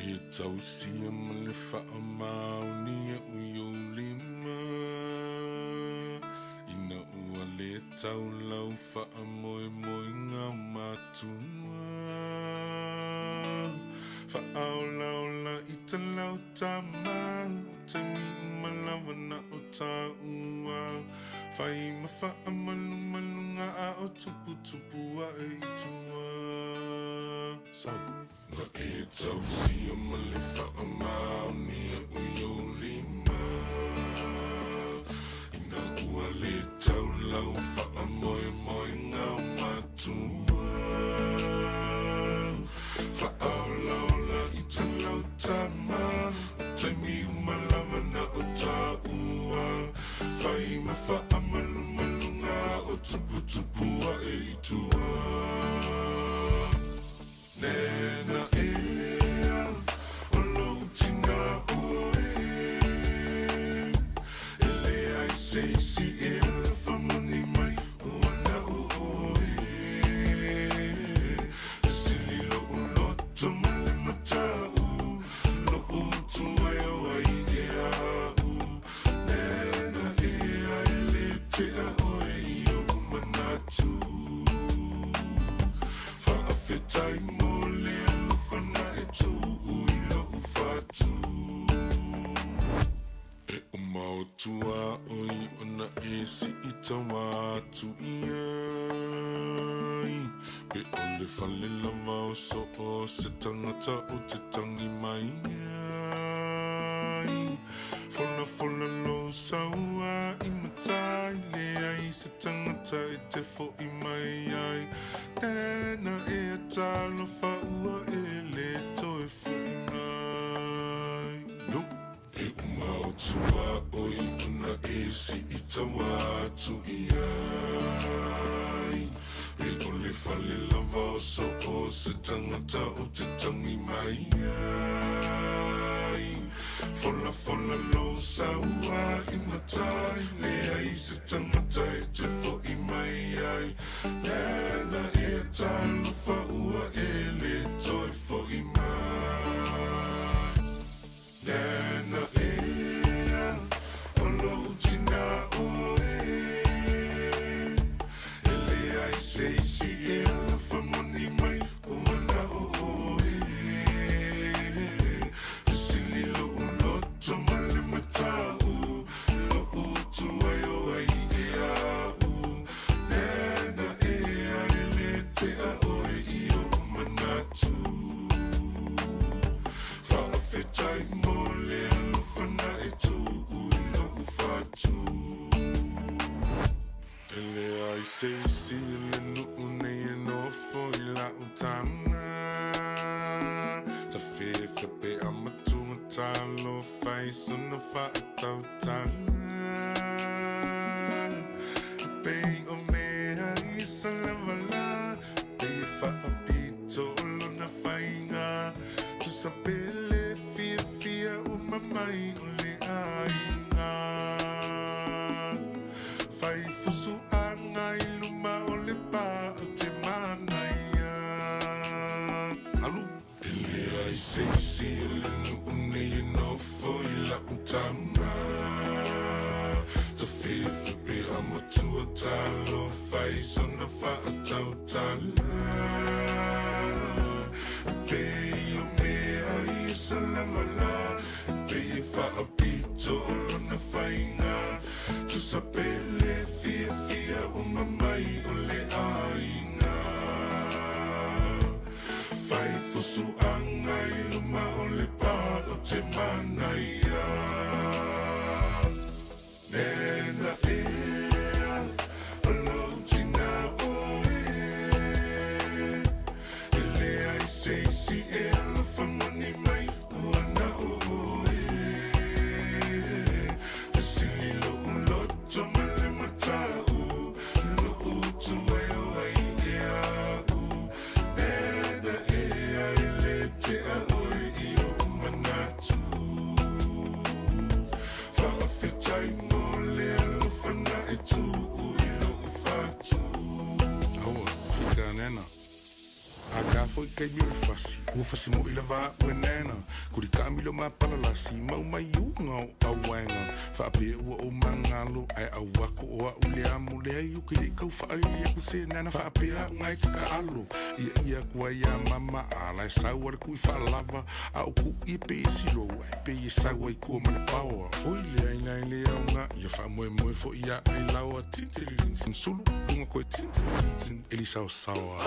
e tausia ma le faamaonia o i ou lima, ina ua le tau lau faamoemoega o matua. Faaolaola i talau tama, o taimi uma lava na o tāua. Fai ma faamalumaluga a o tuputupu ae i tua. Sau. Na e tausia ma le faamaonia o i ou lima, ina ua le tau lau faamoemoega o matua. Faaolaola i talau tama, o taimi uma lava na o tāua. Fai ma faamalumaluga a o tuputupu ae i tua. Nena ea, o lou tina oe, e leai se isi e alofa moni mai ua na o oe. Fesili lo'u loto ma le mata'u, lo'u utu ai o ai ea a'u. Nena ea, e le tea oe i o'u manatu. Faafetai mo le alofa na e tu'u i lo'u fatu. E uma o tuaoi ona e siitaua atu i ai. Pe o le fale lava o so o se tagata o te tangi mai ai. Folafola lou saua i matai, leai se tagata e te fo'i mai ai. Nena ea, talofa ua e le toe fo'i mai. No. E uma o tuaoi ona e siitaua atu i ai. Pe o le fale lava o so o se tagata o te tangi mai ai. Folafola lou saua i matai, leai se tagata e te fo'i mai ai. Nena ea, talofa ua e le toe fo'i mai. Nena ea, o lou tina oe, e leai se isi e alofa moni mai ua na o oe. Fesili lo'u loto ma le mata'u, lo'u utu ai o ai ea a'u. Nena ea, e le tea oe i o'u manatu. Faafetai mo le alofa na e tu'u i lo'u fatu. E leai se isi o le nu'u nei e nofo i la'u tama. Tafefe pe a matua talofa i sona fa'atautala. Pei o mea i sa lavala, pei e fa'apito o lona faiga. Tusa pele fiafia uma mai o le aiga. Fai fusu'aga i luma o le pa o te manaia. Alu. E leai se isi o le nu'u nei e nofo i la'u tama. Tafefe pe a matua talofa i sona fa'atautala. Pei o mea i sa lavala, pei e fa'apito o lona faiga. Tusa pele fiafia uma mai o le aiga. Fai fusu'aga i luma o le pa o te manaia. Nena ea, o lou tina oe, e leai se isi e alofa moni mai ua na o oe. Fesili lo'u loto ma Faamoemoe i taimi o le fasi, ua fasi mo'i lava a'u e nana. Kuli taamilo ma palalasi, ma uma i uga o auaega. Faapea ua ou magalo, ae auako o a'u le amo. Leai ou te le i tau faalili atu se nana faapea a'u na e tatalo. Ia ia atu ai ia mama, a la e sau a le tui faalava. A o kuʻi e pei e silou, ae pei e sau ai tua ma le paoa. Oi le aina e le aoga, ia faamoemoe foi ia Ailaoa. Tintililintin, sulu, luga koe tintililintin, eli saosaoa.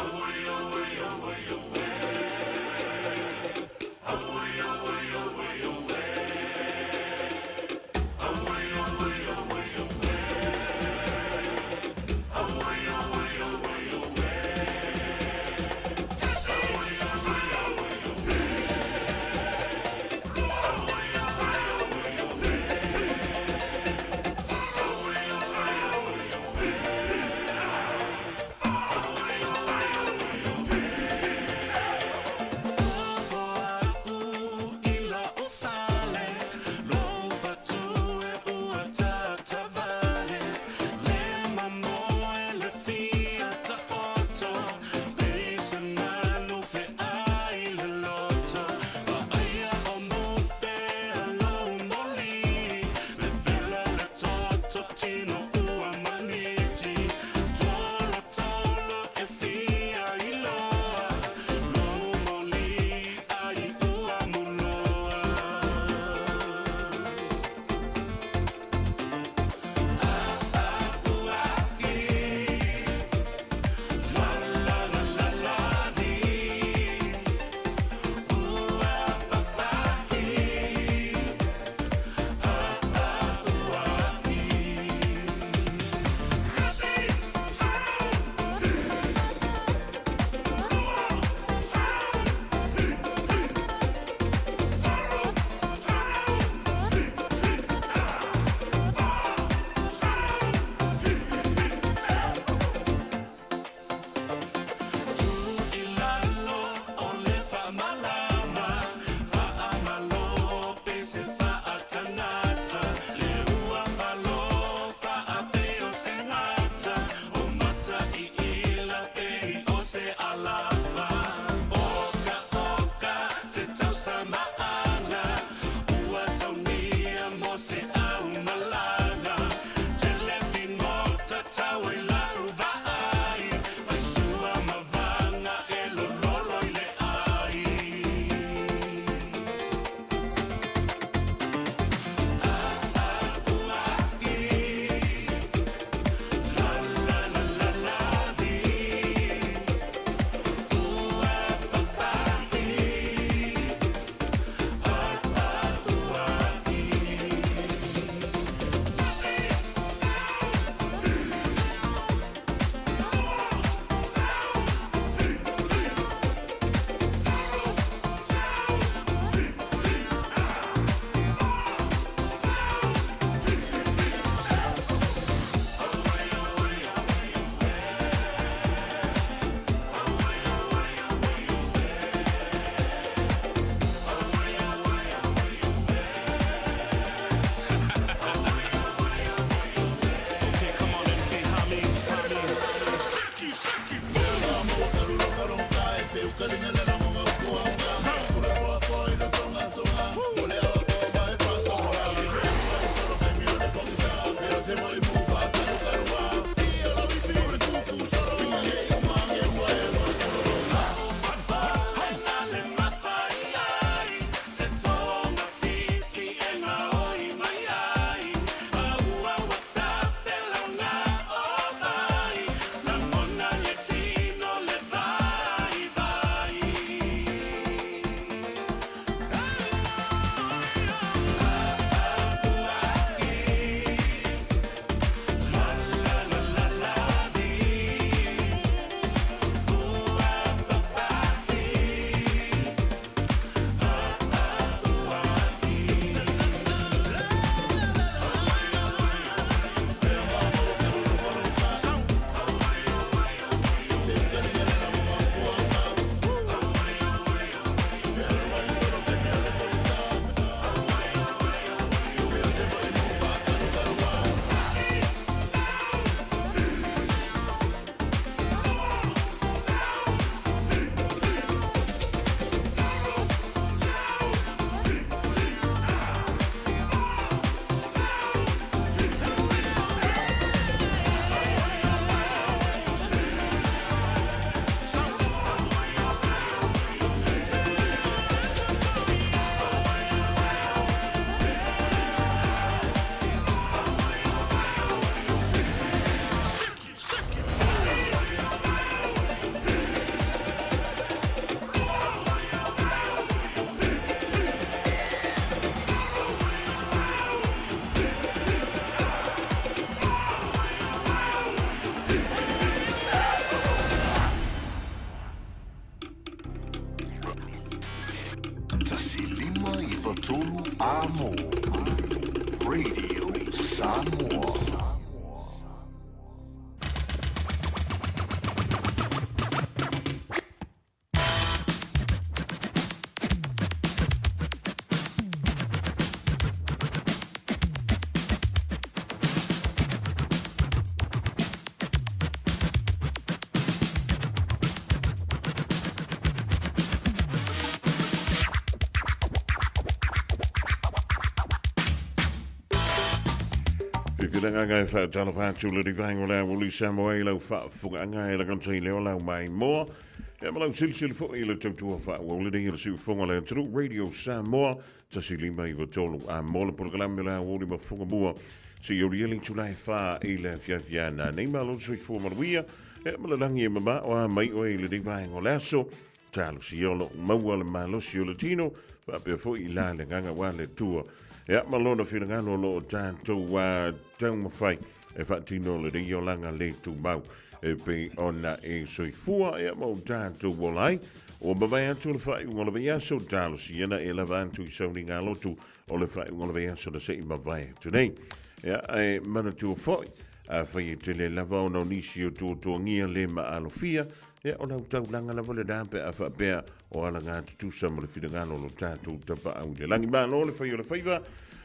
tolu a mo Radio Samoa. Whiwhiranga e whaatalofa atu le rivaengo le awuli Samoa i lau whaafunga e lakanta i leo lau mai moa. E malau silisili foi i le tautua whaawau le nei le siufonga le atunu Radio Samoa 153 a mo le polokalame le aoauli ma fofoga mua seia aulia le itula e fa i le afiafi a nanei. Malo le soifua manuia e ma le lagi e mamao a mai oe i lenei vaega o le aso. Talosia o loo maua le malosi o le tino faapea foi i la le agaga ua le Atua ea ma lona finagalo o loo tatou a taumafai e faatino lenei olaga le tumau e pei ona e soifua ea ma o tatou ola ai. Ua mavae atu le faaiuga o le vaiaso, talosia na e lava atu i sauniga lotu o le faaiuga o le vaiaso na se i mavae atu nei. Ia, e manatua foi, afai e tele lava ona o nisi o tuatuagia le maalofia, ia, o lau taulaga lava lena pe a faapea o alaga tutusa ma le finagalo o lo tatou Tapaau i le lagi. Malo le fai o le faiva,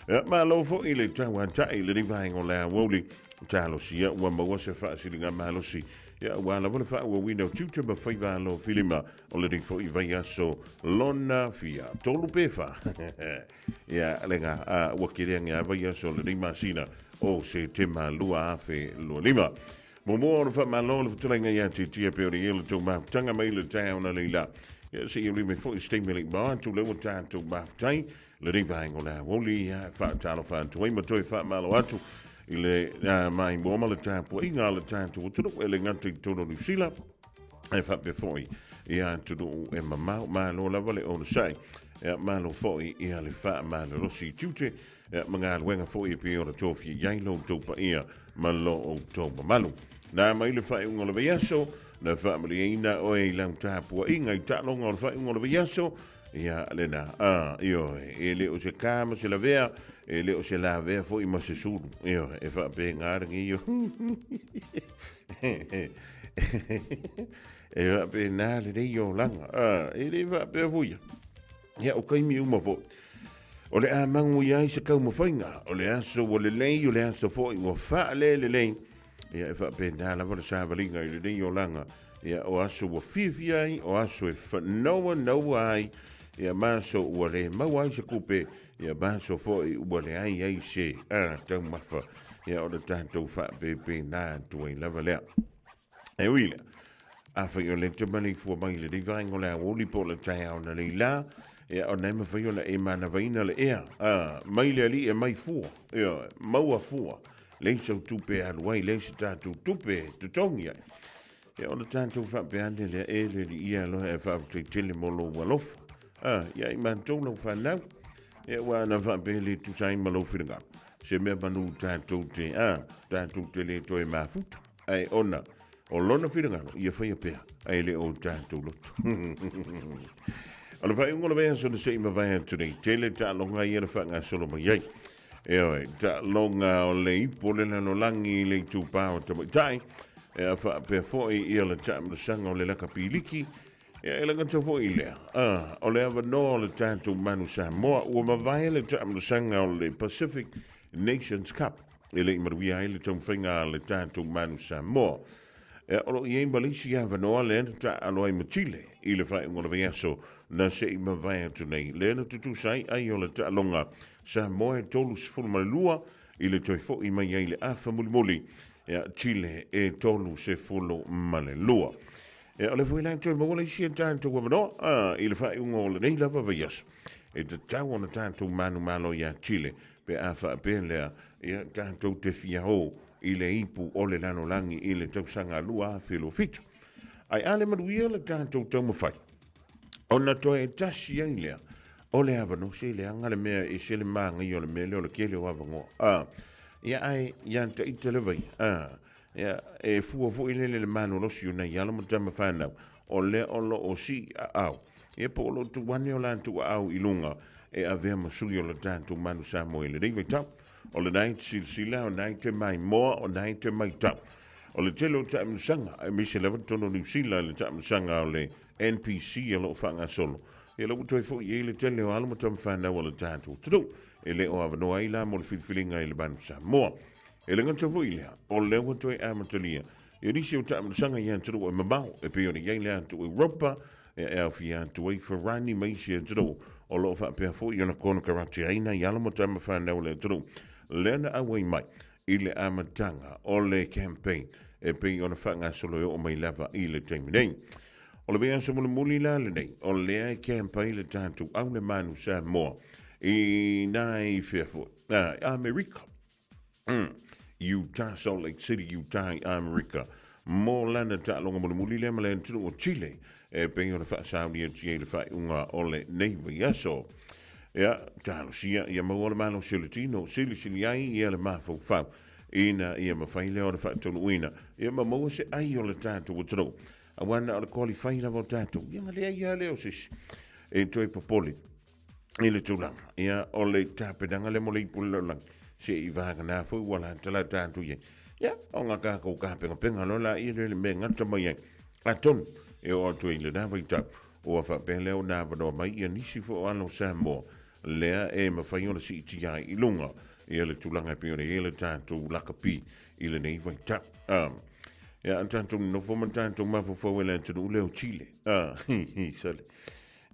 ia, malo foi le tauatai i lenei vaega o le aoauli. Talosia ua maua se faasiliga malosi Ia, ua lava le faaauauina o tiute ma faiva alo filima o lenei foi vaiaso lona fia tolu pe fa. Ia, lega, a, ua kele ange a vaiaso o lenei masina o Setema 2025. Muamua ona faamalo le fetalaiga ia Tietia pe o le ia le tou mafutaga mai le taeao na leila. Ia, se i uli mai foi se taimi le i ma atu lea ua tatou mafutai lenei vaega o le aoauli ia faatalofa atu ai ma toe faamalo atu i le maimoa ma le tapuaiga a le tatou atunuu e le gata i totonu o Niu Sila ae faapea foi i atunuu e mamao. Malo lava le onosai, ia malo foi ia le faamalolosi i tiute ia ma galuega foi e pei ona tofia i ai lo outou paia ma lo outou mamalu. Na mai le faaiuga o le vaiaso, na faamalieina oe i lau tapuaiga i taaloga o le faaiuga o le vaiaso, Ia, lena, a, ioe, e le o se ka ma se lavea, e le o se lavea foi ma se sulu, ioe, e faapena lenei o. E faapena lenei olaga, a, e le faapea foi ia. Ia, o taimi uma foi, o le a magu i ai se taumafaiga, o le aso ua lelei, o le aso foi ua faalelelei, Ia, e faapena lava le savaliga i lenei olaga, ia, o aso ua fiafia ai, o aso e whanauanaua ai, ia, ma aso ua le maua ai se kupe, ia, ma aso foi ua leai ai se a, taumafa, ia, o le tatou faapepena atu ai lava lea. E ui lea, afai o le te maleifua mai i lenei vaega o le aoauli po o le taeao na nei la, ia, ona e mafai ona e manavaina le ea, a, mai le alii e mai fua, ia, maua fua, Leai sau tupe e alu ai, leai se tatou tupe e totogi ai. Ia ona tatou faapea ane lea, e le alii ia aloha e faafetai tele mo lou alofa. Ah, ia i matou lau fanau. Ia ua ana faapea le tusa ai ma lou finagalo. Se mea manu tatou te, ah, tatou te le toe mafuta. Ae ona, o lona finagalo, ia faia pea, ae le o tatou loto. O le faaiuga o le vaiaso na se i mavae atu nei, tele taaloga ia na faagasolo mai ai. Ioe, taaloga o le ipu o le lalolagi i le itupā o tamaitai, ea faapea foi ia le taamilosaga o le lakapi liki, ea e lagata foi lea, a, o le avanoa o le tatou Manu Samoa, ua mavae le taamilosaga o le Pacific Nations Cup, e le i manuia ai le taumafaiga a le tatou Manu Samoa. Ea, o lo o i ai ma le isi avanoa lea na taaalo ai ma Chile i le faaiuga o le vaiaso na se i mavae atu nei, lea na tutusa ai ai o le taaloga Samoa e 32 i le toe foi mai ai le afa mulimuli, ea, Chile e 32. Ea, o lea foi la e toe maua le isi e tatou avanoa a, i le faaiuga o lenei lava vaiaso. E tatau ona tatou manumalo iā Chile pe a faapea lea, ia, tatou te fia o i le ipu o le lalolagi i le tausaga 2027. Ae a le manuia le tatou taumafai, ona toe tasi ai lea o le avanoa, se leaga le mea e ese le manaia o le mea lea o le tele o avanoa. A, ia ae ia te ita le vai, a, ia, e fua foi lele le malolosi o nai alo ma tama fanau, o lea o lo o sii aao, ia po o lo o tuu ane o latou aao i luga. e avea ma sui o le tatou Manu Samoa i lenei vaitau. O lena e te silasila, o lena e te maimoa, o lena e te maitau. O le tele o taamilosaga, aemaise lava totonu o Niu Sila i le taamilosaga o le NPC o lo o faagasolo. Ia lea ua toe foi i ai le tele o alo ma tamafanau a le tatou atunuu e le o avanoa ai la mo le filifiliga i le Manu Samoa. E le gata foi i lea, o lea ua toe amatalia ia nisi o taamilosaga i atunuu e mamao e pei ona i ai le atu Europa e aofia atu ai Farani ma isi atunuu o lo o faapea foi ona konekarate i alo ma tamafanau a le atunuu lea na auai mai i le amataga o le campaign e pei ona faagasolo e oo mai lava i le taimi nei. O le vaiaso mulimuli la lenei, o lea e campaign le tatou au le Manu Samoa i nai fea foi, Amerika. Utah, Salt Lake City, Utah i Amerika, mo lana taaloga mulimuli lea ma le atunuu o Chile e pei ona faasauni atu i ai le faaiuga o lenei vaiaso. Ia, talosia ia maua le malosi o le tino, silisili ai ia le mafaufau ina ia mafai lea ona faataunuuina ia ma maua se ai o le tatou atunuu. Aua na o le qualify lava o tatou, ia na leai lava lea o se isi e toe popole i le tulaga. Ia, o le tapenaga lea mo le ipu o le lalolagi, se i vagana foi ua latalata atu i ai. Ia, ona tatou tapenapena loa laia lea i le mea e gata mai ai. Atonu e oo atu ai i lena vaitau, ua faapea lea ona avanoa mai ia nisi foi o alo o Samoa lea e mafai ona siitia ai i luga ia le tulaga e pei ona i ai le tatou lakapi i lenei vaitau. Ia, tatou nonofo ma tatou mafaufau i le atunuu lea o Chile. Sole.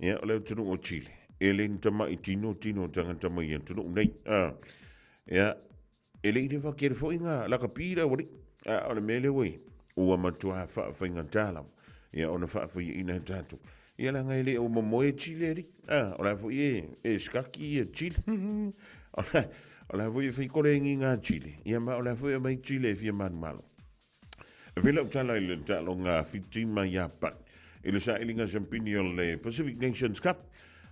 Ia, o le atunuu o Chile, e le ni tamai tino tino o tagata mai atunuu nei. Ia, e le i leva tele foi ngā lakapi la ualii. A o le mea lea ua i ai, ua matua faafaigata lava ia ona faafaiaina e tatou. Ia leaga e le o momoe Chile alii. A, o la foi e sikaki ia Chile. O la foi e fai kolegi ngā Chile. Ia ma o la foi e aumai Chile e fia manumalo. E fai lau tala i le taaloga Fiti ma Iapani i le sailiga siampini o le Pacific Nations Cup.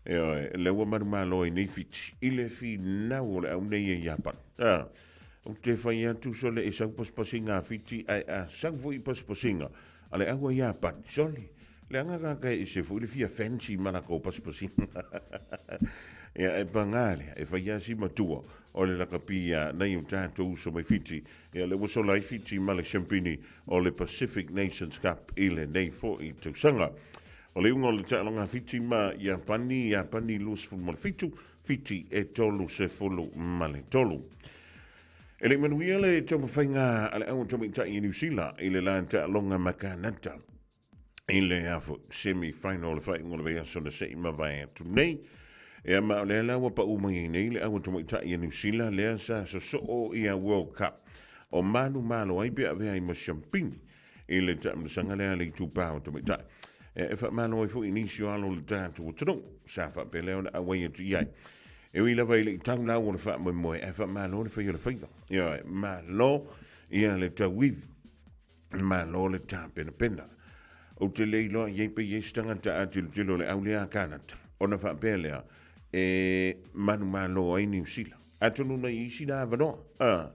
Ioe, lea ua manumalo ai nei Fiti i le finau o le au nei e Iapani. Ah, ou te fai atu sole e sau pasipasiga a Fiti ae a sau foi pasipasiga a le au a Iapani. Sole, leaga kaka e ese foi le fia fancy ma lakou pasipasiga. Ia, e pagā lea, e fai lava si matua o le lakapi a nai o tatou uso mai Fiti. Ia, lea ua sola ai Fiti ma le siampini o le Pacific Nations Cup i lenei foi tausaga. O le iuga o le taaloga a Fiti ma Iapani, Iapani 27, Fiti e 33. E le i manuia le taumafaiga a le au tamaitai i Niu Sila i le la taaloga ma Kanata i le afu semi-final o le faaiuga o le vaiaso na se i mavae atu nei. Ia ma o lea la ua pau mai ai nei le au tamaitai a Niu Sila lea sa sosoo ia World Cup o manumalo ai pe avea ai ma siampini i le taamilosaga lea a le itupa o tamaitai. E faamalo ai foi i nisi o alo o le tatou atunuu sa faapea lea ona auai atu i ai. E ui lava i le i tau lau o le faamoemoe, ae faamalo le fai o le faiva. Ioe, malo ia le tauivi. Malo le tapenapena. Ou te le iloa i ai pe i ai se tagata a tilotilo i le au lea a Kanata, ona faapea lea, e manumalo ai Niu Sila. Atonu na i ai sina avanoa, a,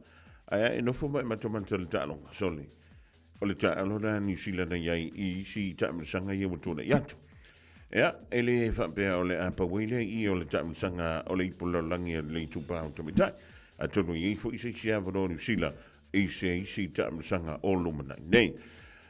ae a e nofo ma e matamata i le taaloga, sole, o le taaalo lena a Niu Sila na i ai i isi taamilosaga ia ua tuanai atu. Ea, e le faapea o le a pau ai lea i i o le taamilosaga o le ipu lalolagi a le itupa o tamaitai. Atonu e i ai foi se isi avanoa o Niu Sila i se isi taamilosaga o lumanai nei.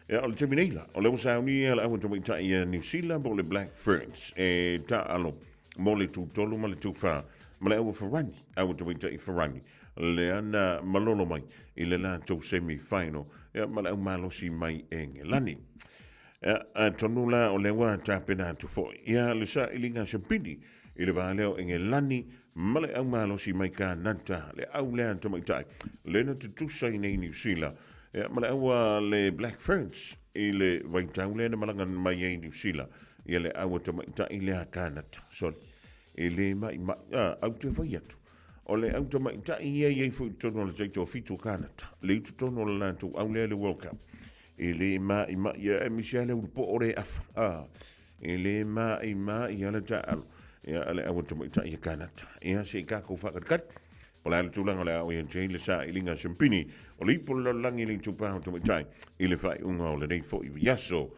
Ea, o le taimi nei la, o lea ua sauni le au tamaitai a Niu Sila po o le Black Ferns e taaalo mo le tūtolu ma le tūwhā ma le aua Farani, aua tamaitai Farani, lea na malolo mai i le latou semi-final ea, ma le au malosi mai Engelani. Ea, atonu la o lea ua tapena atu foi ia le sailiga siampini i le va lea o Engelani ma le au malosi mai Kanata, le au lea tamaitai lea na tutusa i nei Niu Sila, ea, ma le aua le Black Ferns i le vaitau lea na malaga mai ai Niu Sila ia le aua tamaitai lea a Kanata. Sorry, e le maimai, a, au te fai atu. O le au tamaitai ia i ai foi i totonu o le taitoafitu o Kanata, le i totonu o le latou au lea i le World Cup. E le maimai ia, aemaise lava le ulupoo le afa. A, e le maimai ia le taalo. Ia, a le aua tamaitai a Kanata. Ia, se i kākou whaakatikati. O le a le tulaga o le a o ia te le sailiga siampini o le ipu o le lalolagi i le itupa o tamaitai i le faaiuga o lenei foi vaiaso.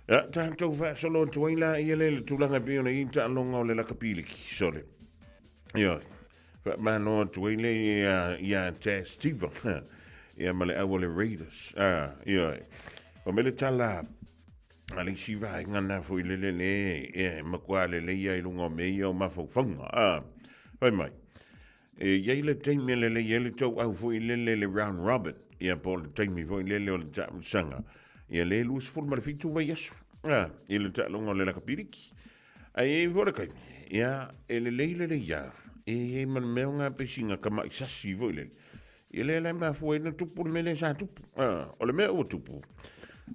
Ia, tatou faasolo atu ai la ia le tulaga e pei ona i ai taaloga o le lakapi liki. Sole. Ioe. Faamalo atu ai le ia Jazz Steven. Ia ma le au o le Raiders. Ah, ioe. O me le tala a le isi vaega na foi le le le e matua lelei ai lunga o mea ia o mafaufauga. Ah, fai mai. E iai le taimi e lelei ai le tauau foi lele le round robin. Ia po o le taimi foi lele o le taamilosaga. Ia le 27 vaiaso. Ah, i le taaloga o le lakapiriki. Ae i ai foi le taimi, ia, e lelei lelei lava, e i ai ma le mea o ngā pesiga tama'i sasi foi lele. Ia lea la e mafua ai ona tupu le mea lea sa tupu. A, o le mea ua tupu,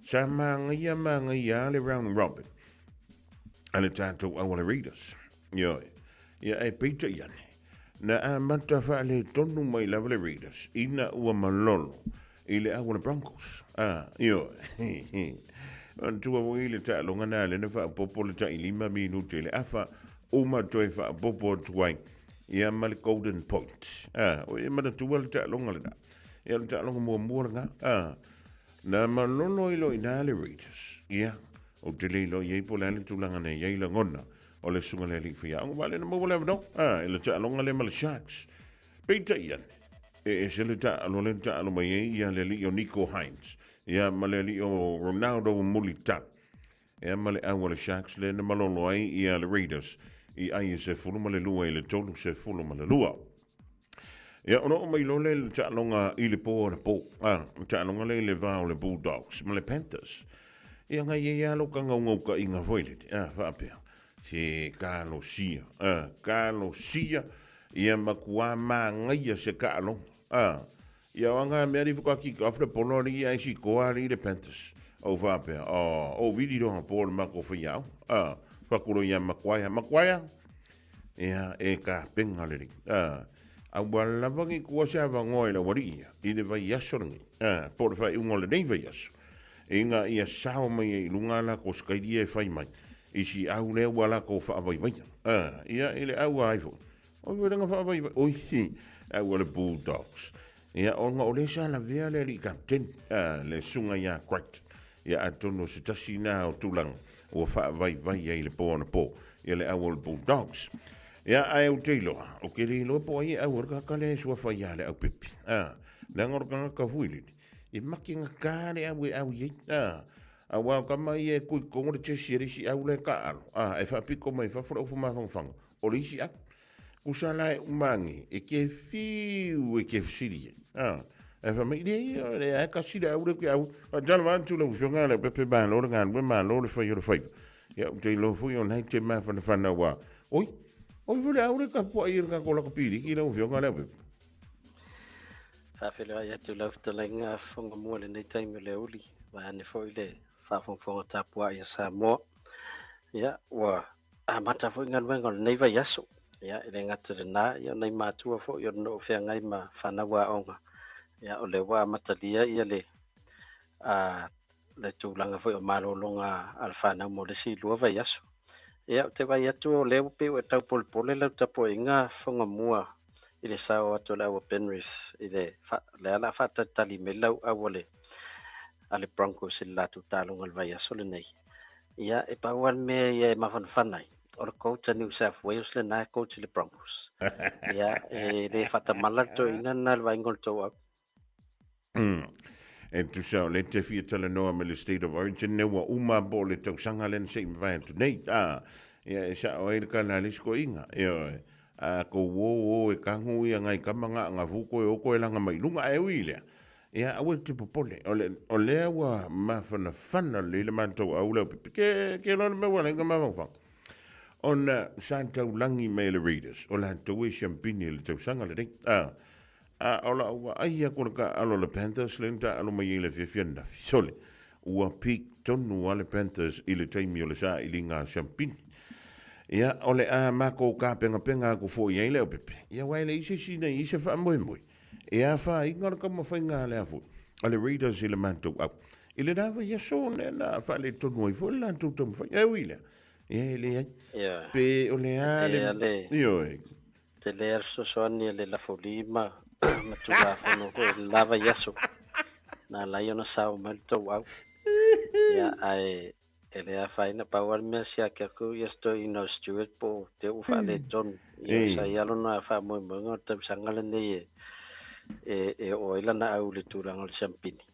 sa manaia manaia lava le round robin a le tatou au a le Raiders. Ioe. Ia ae peitai ane, na amata faaletonu mai lava le Raiders ina ua malolo i le au a le Broncos. Ah, ioe. Manatua foi le taaloga na lea na faaopoopo le tai 5 minute i le afa, uma toe faaopoopo atu ai ia ma le golden point. Ah, o e manatua le taaloga lena. Ia le taaloga muamua lena. Ah, na malolo ai loa i ina le Raiders. Ia, ou te le iloa i ai po o le a le tulaga na i ai lagona o le susuga i le alii faiaoga. Aua o lea na maua le avanoa, ah, i le taaloga lea ma le Sharks. Peitai ane, e ese le taalo lea na taalo mai ai ia le alii o Nicho Hynes, ia ma le alii o Ronaldo Mulitalo, ia ma le au a le Sharks lea na malolo ai ia le Raiders i ai e 12 i le 32. Ia, ona oo mai loa lea i le taaloga i le po anapo, a, le taaloga lea i le va o le Bulldogs ma le Panthers. Ia, na i ai lava lou kagaugaukaʻiga foi lele, a, faapea, se kalosia, a, kalosia, ia matua manaia se taaloga, a, ia o aga mea alii faatoa kick off le polo alii ae sikoa alii le Panthers. Ou faapea, oh, ou vili loa po le matou faiaoga, a, fatu loa ia Makuaia, Makuaia, ia, e tapena lelei, a, aua lava ne i tua se avanoa i lau alii ia, i le vaiaso lenei, a, po o le faaiuga o lenei vaiaso, ina ia sao mai ai i luga a latou sikaili ia e fai mai, i si au lea ua latou faavaivaia, a, ia, i le au a ai foi, oi foi lena faavaivai, oi, au a le Bulldogs. Ia, ona o lea sa lavea le alii kapiteni, a, le susuga ia Crichton. Ia, atonu o se tasi lena o tulaga ua faavaivai ai le po anapo, ia le au o le Bulldogs. Ia, ae ou te iloa, ou te le iloa po o ai e au ai le tagata lea e suafa ia Leaupepe. A, leaga o le tagata foi lele, e mategata le au e au i ai. A, aua o tama ia e kuikogo le chesi a le isi au la e taaalo, a, e faapito mai fafo le ofu mafanafana o le isi au. Kusa la e uma age, e ke fiu e ke fesili ai. A, ae fai mai, leai, o lea e tasi le au lea ou te au. Faatalofa atu lau Afioga Leaupepe, malo le galue, malo le fai o le faiva. Ia, ou te iloa foi o lena e te mafanafana aua, oi, oi foi le au lea e tapuai i le tatou lakapiliki lau Afioga Leaupepe. Faafeiloai atu lau fetalaiga Fofoga-mua i lenei taimi o le aoauli, vaeane foi le faafogafoga tapuai a Samoa. Ia, ua amata foi galuega o lenei vaiaso. Ia, e le gata i lena, ia o nai matua foi o lo o feagai ma fanau aoga. Ia, o lea ua amatalia ia le, a, le tulaga foi o malologa a le fanau mo le isi 2 vaiaso. Ia, ou te vaai atu o lea ua pei ua e tau polepole lau tapuaiga Fofoga-mua i le sao atu o le au a Penrith i le, fa, lea la faatalitali mai lau au a le, a le Broncos i le latou taaloga i le vaiaso lenei. Ia, e pau lava le mea ia e mafanafana ai, o le coach a New South Wales lena e coach i le Broncos. Ia, e le faatamala le toeaina lena i le vaaiga o le tou au. E tusa o le te fia talanoa ma le State of Origin ne ua uma po o le tausaga lea na se i mavae atu nei. A, ia e sao ai le kala a le isi toeaina. Ioe. A kou o o e kahu ia ngai kama nga nga fu koe o koe langa mai lunga ae ui lea. Ia aua e te popole. O le, o lea ua mafanafana lelei le matou au lea pipi. Ke, ke loa le mea ua ala ai ona mafanafana. Ona sa taulagi mai e le Raiders, o latou e siampini i le tausaga lenei. A, a o lau vaai aku i le taaalo a le Panthers lea na taaalo mai ai i le afiafi ananafi. Sole, ua peak tonu lava le Panthers i le taimi o le sailiga a siampini. Ia, o le a matou tapenapena atu foi i ai le aupepe. Ia, aua e leai se isi na i ai se faamoemoe. E afaina le taumafaiga a le a foi, a le Raiders i le matou au. I lena vaiaso lea na faaletonu ai foi le latou taumafai. Ae ui i lea, ia e leai. Ia, Pe o le a le, le... Ioe. Tele a le fesoasoani a le Lafoli ma, ma Tulafono foi i le la vaiaso. Na ala ai ona sao mai le tou au. Ia, ae E le afaina pau lava le mea siaki atu ia Stoina o Stewart po o te ua faaletonu. Ia sa i ai lona faamoemoega o le tausaga lenei e e oo ai lana au i le tulaga o le siampini.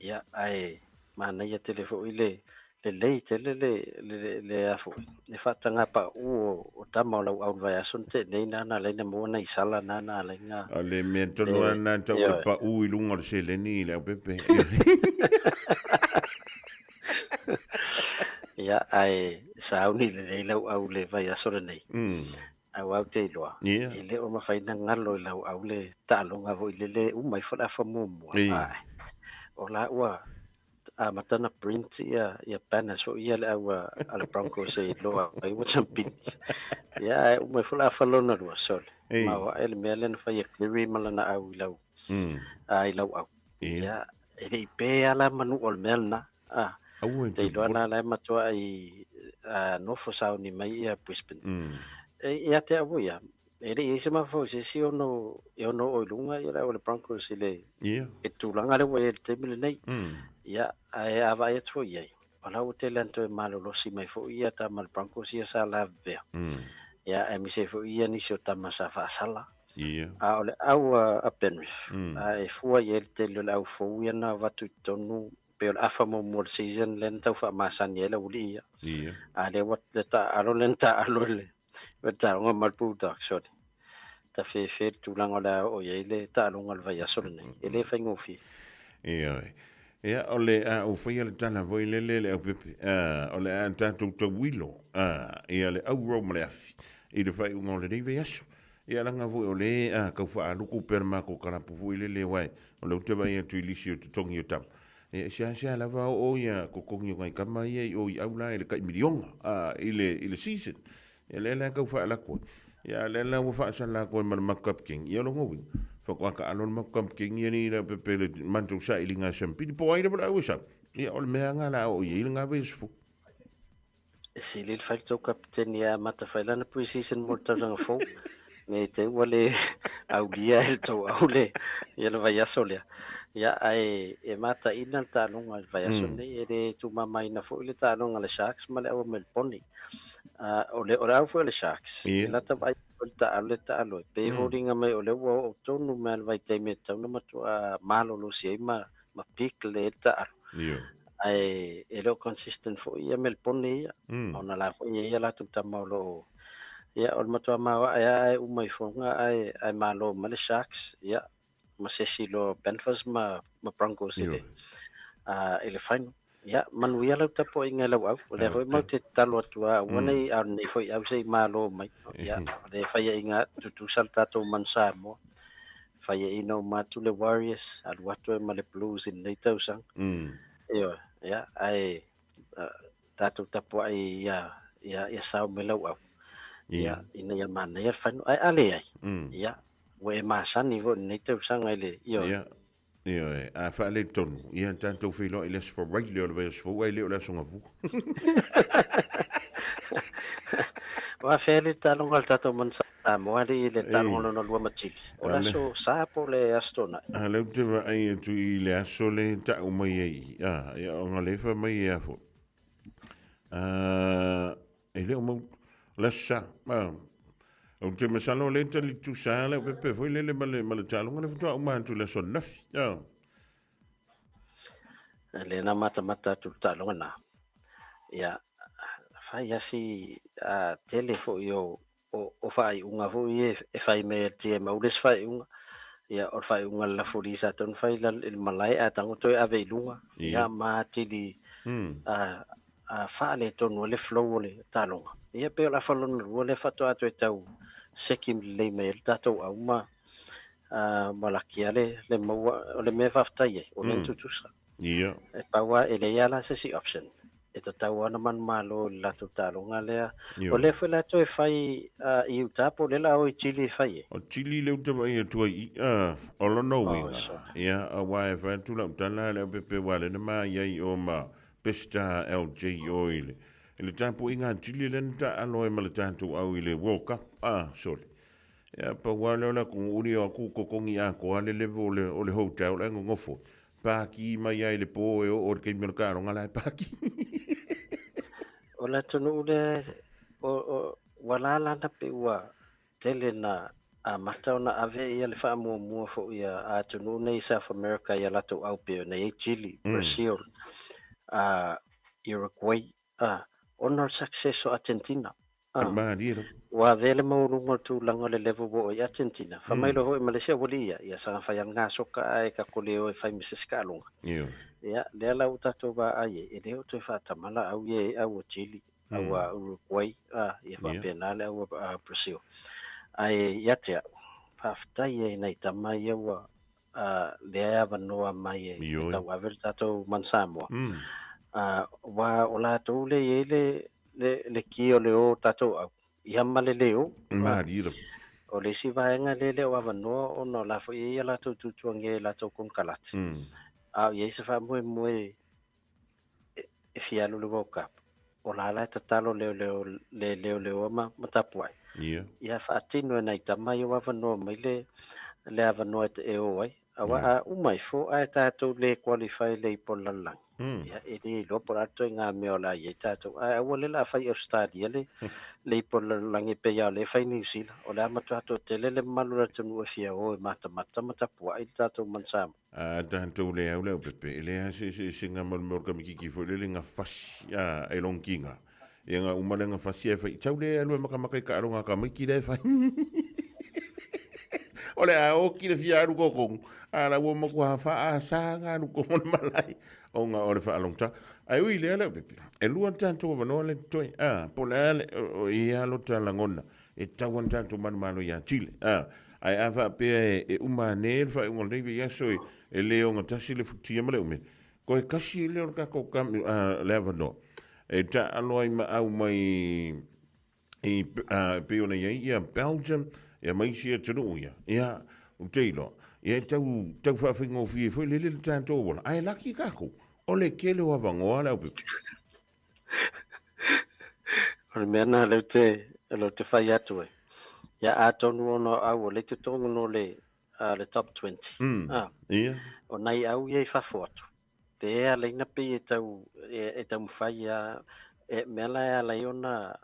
Ia ae manaia tele foi le lelei tele le le le a foi le faataga pauu o tama o lau au i le vaiaso na tea nei na na ala ai ona maua nai sala na na ala ai ona O le mea tonu lava lena e tau o le pau i luga o le seleni i le aupepe. Ia, ae sauni lelei lau au i le vaiaso lenei. Aua ou te iloa, e le o mafai ona galo i lau au le taaloga foi lele e uma ifo le afa muamua. Ae, o la ua amata ona print ia banners foi ia a le au a le Broncos e iloa ai ua tampini. Ia, ae uma ifo le afa lona lua, sole, maoae le mea lea na fai e Cleary ma lana au i lau, i lau au. Ia, e le i pe lava la manu o le mea lena. Aua e Te te iloa popole. la la e matuai nofo sauni mai ia Brisbane. E ia te au ia, e le i ai se mafaufau i se isi ono, e ono oo i luga ia le au a le Broncos i le i le tulaga lea ua i ai i le taimi lenei. Ia, ae a vaai atu foi i ai, o la ua tele lava ona toe malolosi mai foi ia tama a le Broncos ia sa lavevea. Ia, aemaise ai foi ia nisi o tama sa faasala. A o le au a Penrith, a e fua i ai le tele o le au fou ia na avatu i totonu pei o le afa muamua o le season lea na tau faamasani ai le aualii ia. A lea ua le taaalo lea na taaalo i le taaloga ma le Bulldogs, sorry. Tafefe le tulaga o le a oo i ai le taaloga o le vaiaso lenei. E le faigofie. Ioe. Ia, o le a ou faia le tala foi lele le aupepe, o le a tatou tauilo ia le auro ma le afi i le faaiuga o lenei vaiaso. Ia leaga foi o le a tau faaluku pea le matou kalapu foi lele aua o lea ou te vaai atu i lisi o totogi o tama, ia e seasea lava oo ia totogi o nai tama ia i o i au la i le tai miliona i le i le season. Ia lea la e tau faalaku ai. Ia a o lea la ua faasala atu ai ma le matou kapikeni, ia o lona uiga, faatoa taalo le matou kapikeni ia nei leaupepe i le matou sailiga siampili po o ai lava le au e sau. Ia o le mea lava lena o le a oo i ai lena vaiaso fou. E sili le fai le tou kapiteni e amata fai lana pre-season mo le tausaga fou. Ne i te i ua le aulia e le tou au le, ia le vaiaso lea. Ia, ae e mataina le taaloga i le vaiaso lenei, e le tumamaina foi le taaloga a le Sharks ma le au a Melebone. O le, o le au foi a le Sharks, e lata vaai foi le taaalo lea e taalo ai, pei e foliga mai o lea ua oo tonu mai lava i le vaitaimi e tatau ona matua malolosi ai ma, ma peak lelei ai le taaalo. Ae e le o consistent foi ia Melebone ia, ona la foi e i ai a latou tama o lo o, ia o le matua maoae lava ae uma ifoga ae ae malo mai le Sharks, ia ma se isi loa Panthers ma ma Broncos i le i le final. Ia manuia lau tapuaiga e lau au, o lea foi matou te tatalo atu lava aua ne i a o lenei foi au se i malo mai. Ia o lea e faiaina atu tutusa le tatou Manu Samoa, faiaina uma atu le Warriors, alu atu ai ma le Blues i lenei tausaga. Ioe, ia ae tatou tapuai ia ia ia sao mai lau au. Ia ina ia manaia le final, ae a leai, ia ua e masani foi i lenei tausaga i le, ioe. Ia, ioe, a faaletonu, ia tatou feiloai i le Aso Faraile o le vaiaso fou, ae le o le Aso Gafua. Ua afea le taaloga a le tatou Manu Samoa alii i le taaloga lona lua ma Chile. O le aso Sa po o le Aso Toonai? A lea ou te vaai atu i le aso lea e tau mai ai i, a, ia ona lea e fai mai e a foi. A, e le o mau, o le Aso Sa, a, ou te masalo o lea e tali tutusa lava le aupepe foi lele ma le, ma le taaloga lea faatoa uma atu i le aso ananafi, a. Lea na matamata atu i le taaloga lena, ia, fai lava si tele foi o o faaiuga foi ia e fai mai e le TMO le isi faaiuga, ia o le faaiuga a le lafuli sa tatau ona fai i le malae ae tago toe ave i luga, ia ma atili faaletonu ai le flow o le taaloga. Ia pei o le afa lona lua lea faatoa toe tau seki lelei mai ai le tatou au ma ma laki lava le maua. O le mea e faafetai ai, o lea na tutusa. E pau lava, e leai lava la se isi option e tatau lava ona manumalo i le latou taaloga lea. O lea foi la e toe fai i Utah po o lea o le a o i Chile e fai ai? O Chile lea ou te vaai atu ai i i, o lona uiga, ia, aua e fai atu lau tala le aupepe aua lea na ma i ai i o ma Besta LJ o i le, i le tapuaiga a Chile lea na taaalo ai ma le tatou au i le World Cup, sole. Ia, pau lava lea o le atunuu uli o atu totogi atoa le level o le, o le hotel la e nonofo ai. Paki mai lava i le po e oo i le taimi o le taaloga la e paki. O le atunuu lea ua lala na pe ua tele na amata ona ave ia le faamuamua foi a atunuu nei South America ia latou au pei ona i ai Chile, Brazil, Uruguay, ona o le success o Argentina. Malie lava. Ua avea le maualuga o le tulaga o le level ua oo i Argentina. Fai mai loa foi ma le isi aualii ia, ia saga fai lava lena soka ae tatou le o e fai ma se isi taaloga. Ia, lea la ua tatou vaai ai, e le o toe faatamala au ia e au a Chile, au a Uruguay, ia faapena le au a Brazil. Ae ia te au, faafetai ai nai tama ia ua lea e avanoa mai e tauave le tatou Manu Samoa. Aua o latou lea e i ai le ki o le o tatou au, ia ma le le o. Malie lava. O le isi vaega lea e le o avanoa ona o la foi e i ai a latou tuatuagia i latou konekarate. A o i ai se faamoemoe e fia alu i le World Cup, o la la e tatalo le leoleoa ma tapuai. Ia faatino e nai tama ia ua avanoa mai le avanoa e o ai. Aua a uma ifo ae tatou le qualify le ipu o le lalolagi. Ia e le iloa po o le a le ituaiga mea o le a i ai tatou. Ae aua lea o le a fai Australia le ipu o le lalolagi pei lava o lea e fai Niu Sila. O le a matua toatele le mamalu o le atunuu e fia o e matamata ma tapuai le tatou Manu Samoa. A tatou le au le aupepe, e leai lava se eseesega ma le mea o le kamititi foi lele gafasi e longina. Ia ga uma le gafasi ae fai, tau le alu e makamaka i taaloga a tamaiti la e fai. O le a oti le fia alu totonu, a la ua matua faasa ona alu totonu o le malae ona o le faalogotā. Ae ui i lea le aupepe, e lua le tatou avanoa lea e totoe, a, po o le a le, o i ai lava lota lagona e tatau ona tatou manumalo ia Chile. A, ae a faapea e uma ane le faaiuga o lenei vaiaso e le ogatasi le futia ma le umele, toe tasi lea o le tatou le avanoa e taaalo ai ma au mai i pei ona i ai ia Belgium ia ma isi atunuu ia. Ia, ou te iloa, ia e tau faafaigofie foi lele le tatou auala, ae laki tatou, o le tele o avanoa le aupepe. O le mea lena lea ou te fai atu ai, ia atonu ona o au o lea e i totonu o le top 20. O nai au ia i fafo atu, lea e ala ai ona pei e taumafai lava, e mea la e ala ai ona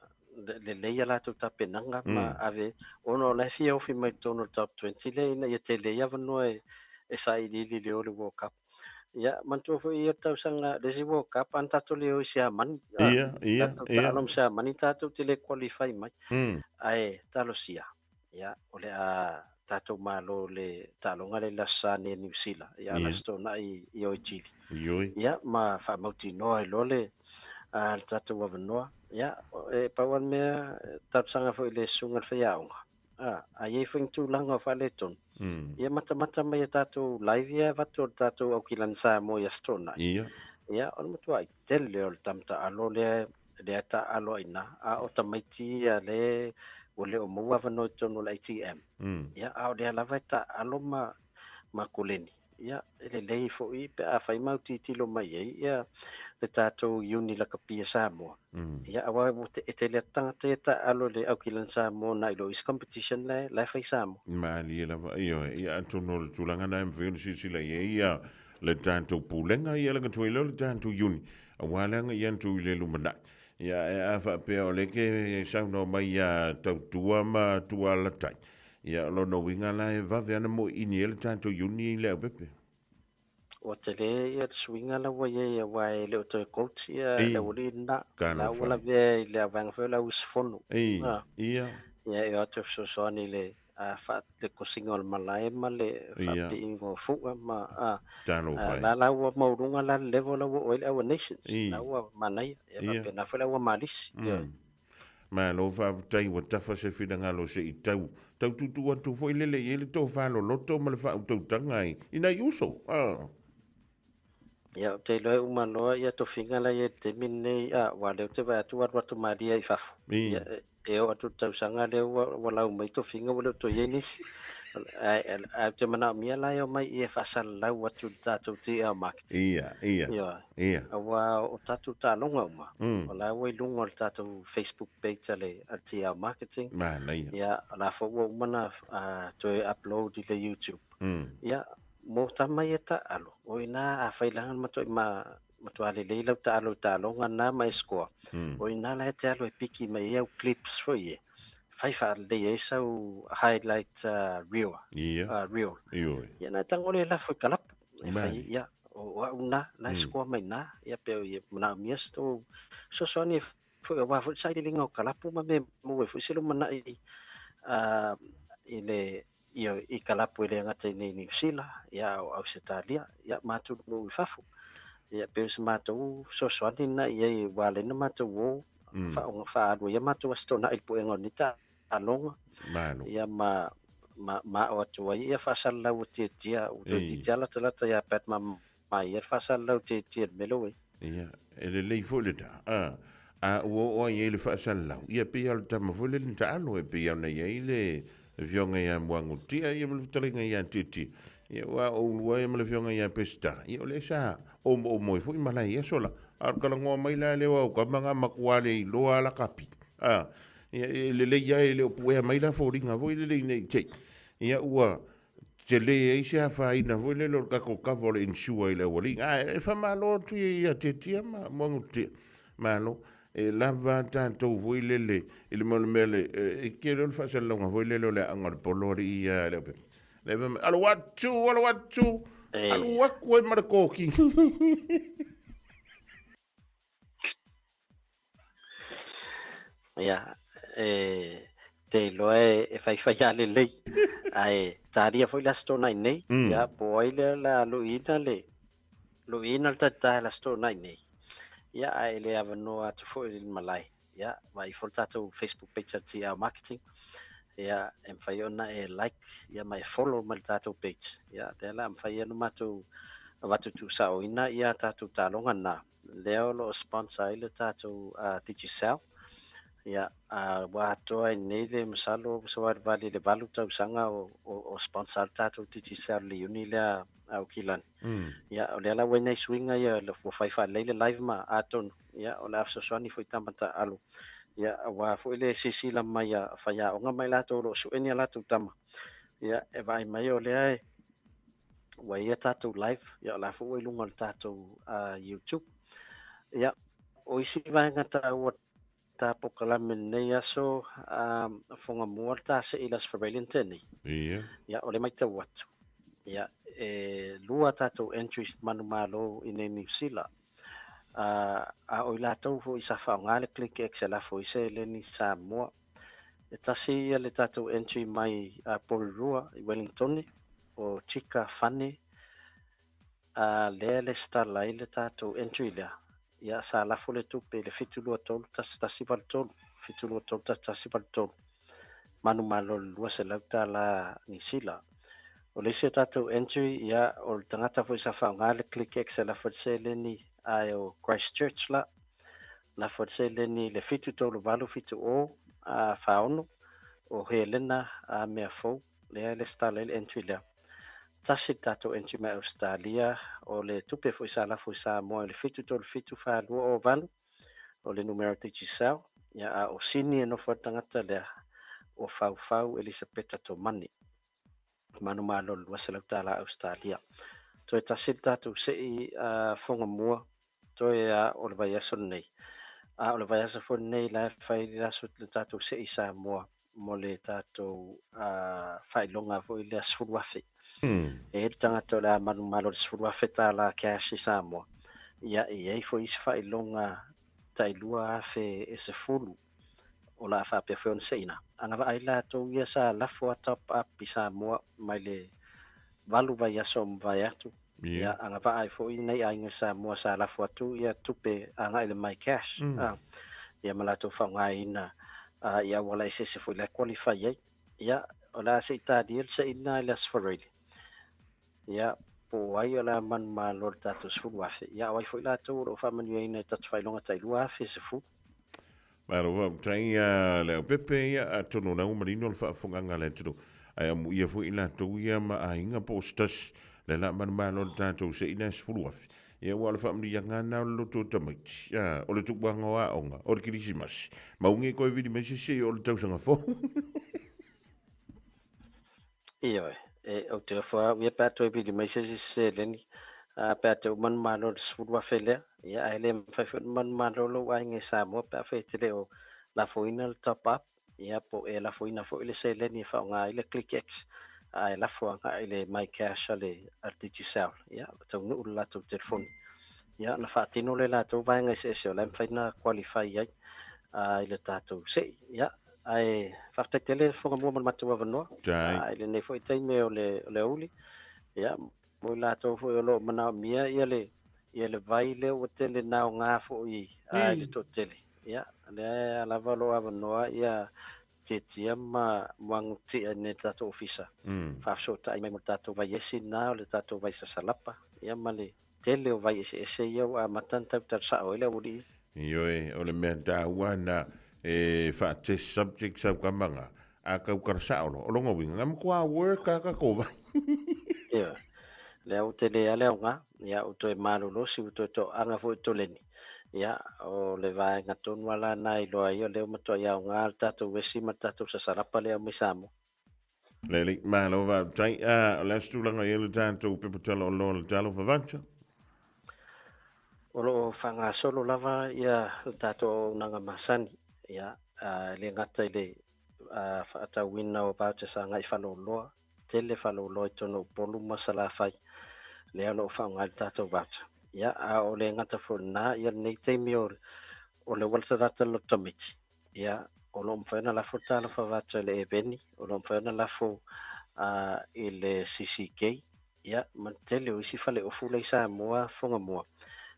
lelei a latou tapenaga ma ave, ona o la e fia ofi mai totonu o le top 20 lea ina ia tele ai avanoa e sailiili i le o le World Cup. Ia, manatua foi ia tausaga le isi World Cup ana tatou le o i Siamani. Ia, Tatou ia. taalo ma Siamani tatou te le qualify mai. Ae talosia, ia, o le a tatou malo le taaloga le Aso Sa nei Niu Sila, ia le Aso Toonai i o i Chile. Ioe. Ia, ma faamautinoa ai loa le tatou avanoa. Ia, e pau lava le mea, talosaga foi i le susuga i le faiaoga. A i ai foi ni tulaga o faaletonu, ia matamata mai a tatou live ia e avatu o le tatou Aukilani Samoa i Aso Toonai. Ia, o le matuai tele o le tamataalo lea taalo ai ina, a o tamaiti ia le ua le o maua avanoa i totonu o le ITM. Ia, a o lea lava e taalo ma koleni. Ia, e lelei foi pe a fai ma autitilo mai ai ia le tatou uni lakapi a Samoa. Ia, aua e tele atu tagata ia taalo i le Aukilani Samoa nai lo isi competition la e fai Samoa. Malie lava, ioe, ia atonu o le tulaga na e mafai ona silasila i ai ia le tatou pulega ia le gatoa i lea o le tatou uni, aua leaga ia atu i le lumanai. Ia, e a faapea o lea ke saunoa mai ia tautua ma tualatai, ia o lona uiga la e vave ana moiini ai le tatou uni i le aupepe. Ua tele ia le suiga la ua i ai aua e le o toe coach ia le aualii lena. La ua lavea i le vaega foi o le auusufono. Ia. Ia e o atu e fesoasoani i le le kosiga o le malae ma le faapiiga o fu'a ma Talofa e. la ua maualuga la le level la ua oo ai le Aua Nations. La ua manaia. Ia faapena foi le Aua Malisi. Ia. Malo faafetai ua tafa se finagalo se i tau tau tuutuu atu foi lele i ai le tofa loloto ma le faautautaga i nai uso. Ia, ou te iloa e uma loa ia tofiga la i ai i le taimi lenei, aua o lea ou te vaai atu ua alu atu malie i fafo. Ia, e oo atu i le tausaga lea ua lau mai tofiga ua le o toe i ai nisi. Ae ou te manaomia la e omai i e faasalalau atu i le tatou TL marketing. Ia, ia. Ia. Ia. Aua o tatou taaloga uma, o la ua i luga o le tatou Facebook page a le TL marketing. Manaia. Ia, o la foi ua uma ona toe upload i le YouTube. Ia, mo tama ia taalo, o i ina a fai laga le matuai ma Matua lelei lau taalo i taaloga na ma e score. O i ina la e te alu e piki mai ai au clips foi e fai faalelei ai sau highlight reel. Reel. Ia na e tago lea e lafo i kalapu. E fai, ia, o au na, na e score mai na. Ia pe o manaomia se tou fesoasoani foi aua foi le sailiiliga o kalapu ma mea e maua ai foi se lumanai i le ioe i kalapu e le gata i inei i Niu Sila, ia a o Ausetalia, ia ma atunuu i fafo. Ia pei o se matou fesoasoani lena i ai ua ala ai ona matou o faaalu ai a matou Aso Toonai i le puega o lenei taaloga. Ia ma ma ao atu ai ia faasalalau o Tiatia, ua toeitiiti lava latalata ia Pat Mamaia le faasalalau o Tiatia i le mea lea ua i ai. Ia, e lelei foi le ta, a, a ua oo ai i le faasalalau, ia pei lava o le tama foi lele na taalo, e pei lava ona i ai le Afioga ia Muagutia, ia ma le fetalaiga ia Tietie, ia aua o oulua ia ma le Afioga ia Peseta, ia o lea sa omoomo ai foi malae i aso la. A o le talanoa mai la lea o au tama na matua le iloa lava lakapi, a, ia e lelei lava e le o puea mai la foliga foi lele ina i te i, ia ua tele ai se afaina foi lele o le tatou kava o le insure i le aualii. Ae e faamalo atu ia Tietia ma Muagututia. Malo. E lava tatou foi lele i le mea o le mea le, e tele o le faasalalauga foi lele o le aoga o le polo alii ia le aupepe. Le fai mai, alu atu, alu atu, alu atu ai ma le koki. Ia, e te iloa e faifai lava lelei, ae talia foi le Aso Toonai nei, ia, po o ai lea o le a luiina le, luiina le tatā i le Aso Toonai nei, ia, ae le avanoa atu foi i le malae, ia, vaai ifo le tatou Facebook page a le TR Marketing, ia, e mafai ona e like, ia, ma e follow mai le tatou page, ia, lea o le a mafai ai ona matou avatu tuusaoina ia tatou taaloga na. Lea o lo o sponsor ai le tatou Digicel. Ia, ua atoa ai nei le masalo ua savalivali i le 8 tausaga o sponsor ai le tatou Digicel i le uni lea a Aukilani. Ia, o lea la ua i ai nai suiga ia ua fai faalelei le live ma atonu, ia, o le a fesoasoani foi i tama taaalo. Ia, aua foi le silasila mai a faiaoga ma i latou o lo o sue ni a latou tama, ia, e vaai mai o lea e ua i ai a tatou live, ia o la foi ua i luga o le tatou YouTube. Ia, o isi vaega taua ta polokalame i lenei aso, fofoga mua le ta sei i le Aso Faraile na tea nei. Ia, o lea e matau atu, ia, e lua tatou entries manumalo i nei Niu Sila. A o i latou foi sa faaaoga le Click X e lafo ai seleni Samoa. E tasi ia le tatou entry mai Porirua i Wellingtone, o Chika Fane, a lea e lesitala ai le tatou entry lea. Ia sa lafo le tupe i le 723 1183, 723 1183, manumalo i le $200 Niu Sila. O le isi o tatou entry, ia o le tagata foi sa faaaoga le Click X e lafo ai le seleni ae o Christchurch la. Lafo le seleni i le 738 70 46 o Helena a mea fou lea e lesitala ai le entry lea. Tasi le tatou entry mai Ausetalia o le tupe foi sa lafo i Samoa i le 737 4208 o le numera Digicel ia a o Sini e nofo ai le tagata lea o Faufau Elisapeta Tomani. Manumalo i le $200 Ausetalia. Toe tasi le tatou sei fofoga mua toe a o le vaiaso lenei. A o le vaiaso foi lenei la e fai le aso le tatou sei i Samoa mo le tatou faailoga foi lea 10,000. E i ai le tagata o le a manumalo i le $10,000 cash i Samoa. Ia, e i ai foi isi faailoga tai 2,000 e 10 o le a faapea foi ona seina. Agavaa ai latou ia sa lafo a top up i Samoa mai le 8 vaiaso o mavae atu. Ia agavaa ai foi nai aiga i Samoa sa lafo atu ia tupe agai i le My Cash. Ia ma latou faaaogaina i auala eseese foi la e qualify ai. Ia o le a se i talia le seina i le Aso Faraile. Ia po o ai o le a manumalo i le tatou 10,000. Ia o ai foi latou o lo o faamanuiaina i tatou faailoga tai 2,010. Malo faafetai le aupepe ia atonu o lea ua manino le faafofogaaga a le atunuu ae amuia foi i latou ia ma aiga po o se tasi lea la manumalo le tatou seina e 10,000 ia aua o le faamanuiaga lena o le loto o tamaiti a o le tuuaga o aoga o le kerisimasi maugi e toe vili mai se isi o le tausaga fou. Ioe, e, ou te ofo au ia pe a toe vili mai se isi seleni. Pe a te uma manumalo i le $10,000 lea, ia ae le mafai foi ona manumalo lou aiga i Samoa pe afai e te le o lafoina le top up, ia po o e lafoina foi le seleni e faaaoga ai le ClickX, ae lafo agai i le MyCash a le Digicel, ia taunuu i le latou telefoni. Ia ona faatino lea e latou vaega eseese o la e mafai ona qualify ai i le tatou sei. Ia, ae faafetai tele le Fogamua mo le matou avanoa. I lenei foi taimi o le aoauli. Ia, mo i latou foi o lo o manaomia ia le ia le vai lea ua tele na aoga foi i le toatele. Ia, lea lava o lo o avanoa ia Tietia ma Muagututia i le tatou ofisa. Faafesootai mai mo le tatou vai esi na o le tatou vai sasalapa. Ia ma le tele o vai eseese ia ua amata ona tautala sao ai le aualii. Ioe, o le mea taua na e faa-test subject sau kamaga, a tautala sao loa, o lona uiga, na matua work lava tatou vai. Ioe, lea ua tele lava le aoga, ia ua toe malolosi, ua toe toaga foi toleni. Ia, o le vaega tonu lava la na iloa ai o lea ua matuai aoga le tatou esi ma le tatou sasalapa lea e aumai Samoa. Lelei, malo faafetai. O le a se tulaga i ai le tatou pepa tala o le Talofa Voucher? O lo o faagasolo lava ia le tatou auaunaga masani, ia, e le gata i le faatauina o vouchers agai faleoloa, tele faleoloa i totonu o Upolu ma Salafai, lea o lo o faaaoga ai le tatou voucher. Ia, a o le gata foi i lena, ia lenei taimi o le Uala Talata Loto Tamaiti, ia, o lo o mafai ona lafo le Talofa Voucher i le Eveni, o lo o mafai ona lafo i le CCK, ia, ma le tele o isi faleofu la i Samoa Fogamua.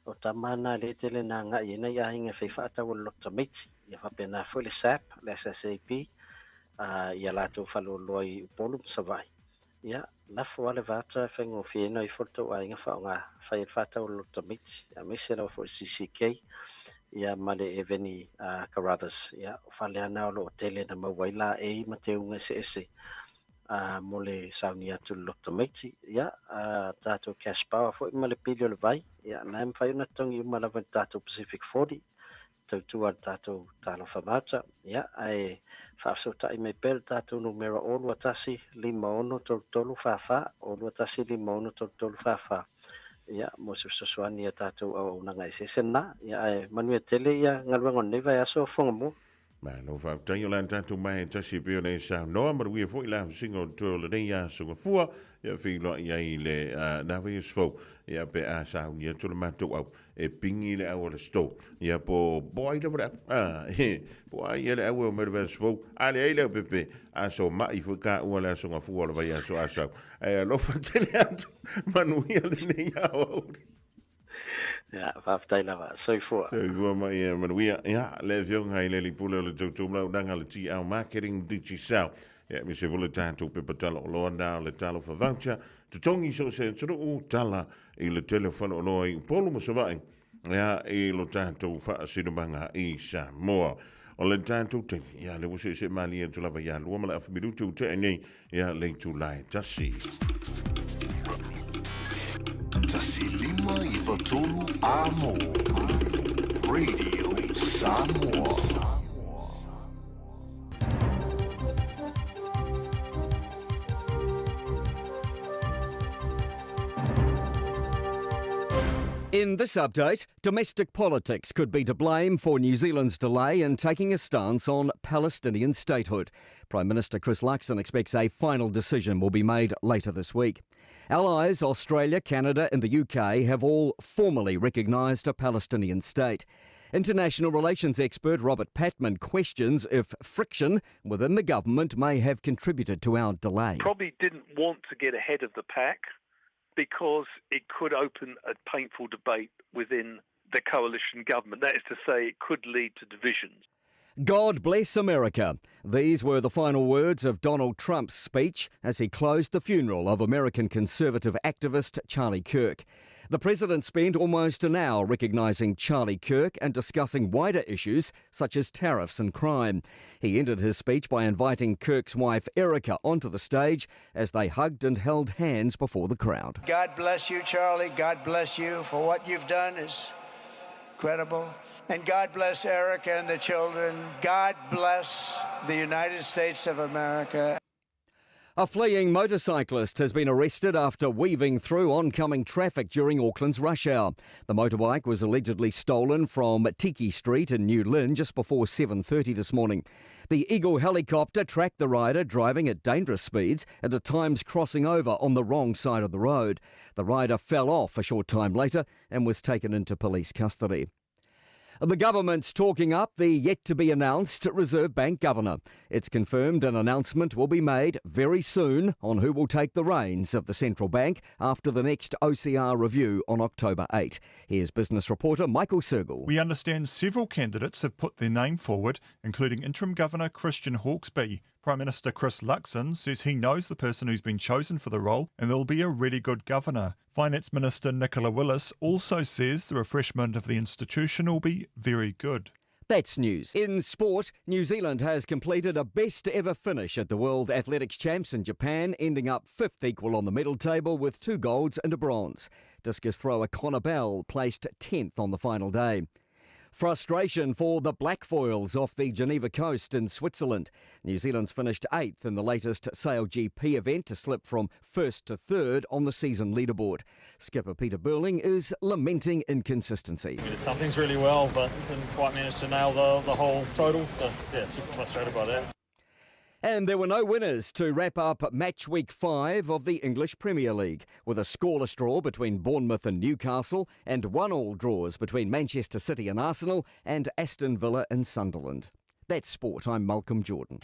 O tama na lea e tele na agai ai nai aiga e fai faatau o le Loto Tamaiti. Ia faapena foi le SAP, le SSAP, ia latou faleoloa i Upolu ma Savaii. Ia, lafo lava le voucher e faigofie ona ifo le tou aiga faaaoga fai ai le faatau o le Loto Tamaiti, aemaise lava foi le CCK, ia ma le Eveni Carruthers. Ia, o fale lava na o lo o tele na maua ai laei ma teuga eseese mo le sauni atu i le Loto Tamaiti. Ia, tatou cash power foi ma le pili o le vai, ia, na e mafai ona totogi uma lava i le tatou Pacific 40, tautua le tatou Talofa Voucher. Ia, ae faafesootai mai pea le tatou numera 021 56 33 44, 021 56 33 44, ia, mo se fesoasoani ia tatou auaunaga eseese lena. Ia, ae manuia tele ia galuega o lenei vaiaso Fogamua. Malo faafetai o le tatou mai tasi pe o le saunoa manuia foi la singa o toe o lenei aso gafua ia feiloai ai le na vai aso ia pe a sauni atu le matou au e pingi le au o le sto ia po po ai lava le au po ai ia le au o mai le aso fou a le ai le au pepe aso mai foi ka ua le aso gafua o le vai aso asau ae alofa tele atu manuia lenei aoauli. Ia, faafetai lava. Soifua. Soifua ma ia manuia. Ia, le afioga i le Lipule o le Tautumaunaga le TL Marketing Digicel. Ia, me se vole tatou pepa tala o loa na o le Talofa Voucher. Totogi so se atunuu tala i le tele o faleoloa i Upolu ma Savaii. Ia, i lo tatou faasinomaga i Samoa. O le tatou taimi, ia, le ua se se malie atu lava ia lua ma le afa minutu u tea nei, ia le itula e tasi. 1.593 Amo Radio Samoa. In this update, domestic politics could be to blame for New Zealand's delay in taking a stance on Palestinian statehood. Prime Minister Chris Luxon expects a final decision will be made later this week. Allies Australia, Canada and the UK have all formally recognised a Palestinian state. International relations expert Robert Patman questions if friction within the government may have contributed to our delay. Probably didn't want to get ahead of the pack because it could open a painful debate within the coalition government. That is to say, it could lead to divisions. God bless America. These were the final words of Donald Trump's speech as he closed the funeral of American conservative activist Charlie Kirk. The president spent almost an hour recognising Charlie Kirk and discussing wider issues such as tariffs and crime. He ended his speech by inviting Kirk's wife Erica onto the stage as they hugged and held hands before the crowd. God bless you, Charlie. God bless you for what you've done is incredible. And God bless Erica and the children. God bless the United States of America. A fleeing motorcyclist has been arrested after weaving through oncoming traffic during Auckland's rush hour. The motorbike was allegedly stolen from Tiki Street in New Lynn just before 7:30 this morning. The Eagle helicopter tracked the rider driving at dangerous speeds and at times crossing over on the wrong side of the road. The rider fell off a short time later and was taken into police custody. The government's talking up the yet to be announced Reserve Bank governor. It's confirmed an announcement will be made very soon on who will take the reins of the central bank after the next OCR review on October 8. Here's business reporter Michael Sergel. We understand several candidates have put their name forward, including interim governor Christian Hawkesby. Prime Minister Chris Luxon says he knows the person who's been chosen for the role and they'll be a really good governor. Finance Minister Nicola Willis also says the refreshment of the institution will be very good. That's news. In sport, New Zealand has completed a best ever finish at the World Athletics Champs in Japan, ending up fifth equal on the medal table with two golds and a bronze. Discus thrower Connor Bell placed 10th on the final day. Frustration for the Black Foils off the Geneva coast in Switzerland. New Zealand's finished eighth in the latest Sail GP event to slip from first to third on the season leaderboard. Skipper Peter Burling is lamenting inconsistency. We did some things really well, but didn't quite manage to nail the, the whole total. So, yeah, super frustrated by that. And there were no winners to wrap up match week five of the English Premier League, with a scoreless draw between Bournemouth and Newcastle, and one-all draws between Manchester City and Arsenal, and Aston Villa and Sunderland. That's sport. I'm Malcolm Jordan.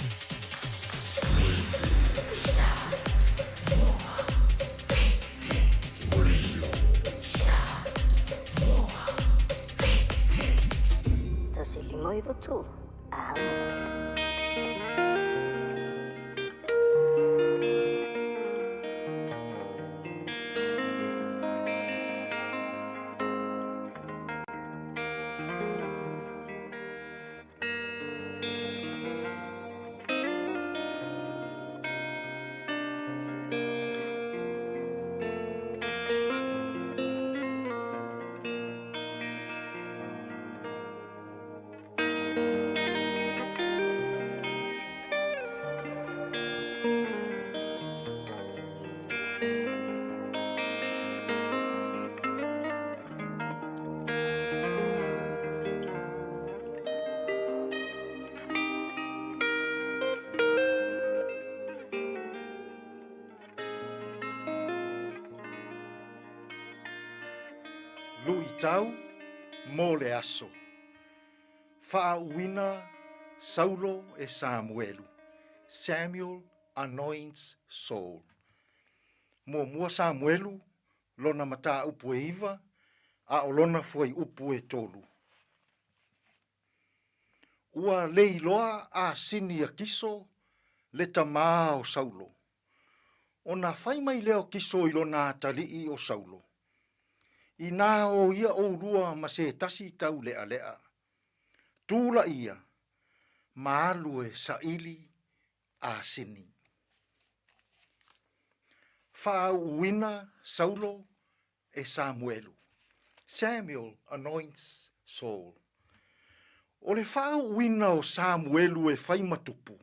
Luitau mo le aso. Faauuina Saulo e Samuelu. Samuel anoints Saul. Muamua Samuelu, lona mataupu e iva, a o lona fuaiupu e tolu. Ua leiloa asini a Kiso, le tamā o Saulo. Ona fai mai lea o Kiso i lona atalii o Saulo, Inā o ia ʻolua ma se tasi tauleʻaleʻa, tūlaʻi ia, ma alu e saʻili asini. Faauuina Saulo e Samuelu. Samuel anoints Saul. ʻO le faauuina o Samuelu e fai ma tupu,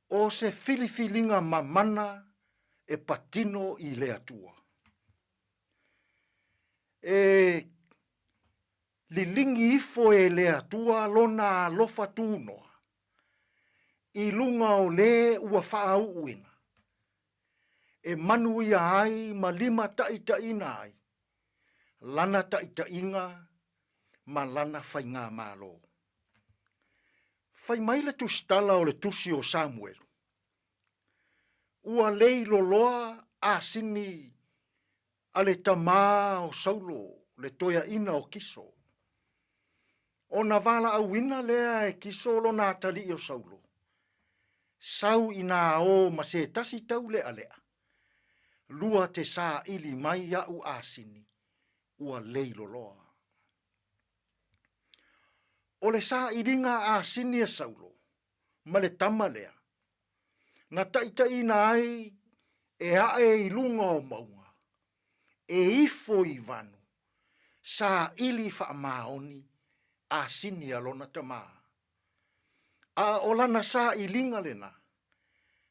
ʻo se filifiliga mamana e patino i le Atua. E liligi ifo e le Atua lona alofa tūnoa i luga o lē ua faauuina, e manuia ai ma limataʻitaʻina ai lana taʻitaʻiga ma lana faigamalo. Fai mai le tusitala o le tusi o Samuelu, Ua leiloloa asini a le tamā o Saulo, le toeaʻina o Kiso. Ona valaʻauina lea e Kiso lona atalii o Saulo, sau inā ō ma se tasi tauleʻaleʻa, lua te saʻili mai iaʻu asini, ua leiloloa. ʻO le saʻiliga asini a Saulo ma le tama lea, na taʻitaʻina ai e aʻe i luga o mauga, e ifo i vanu, saʻili faamaoni asini a lona tamā. A ʻo lana saʻiliga lena,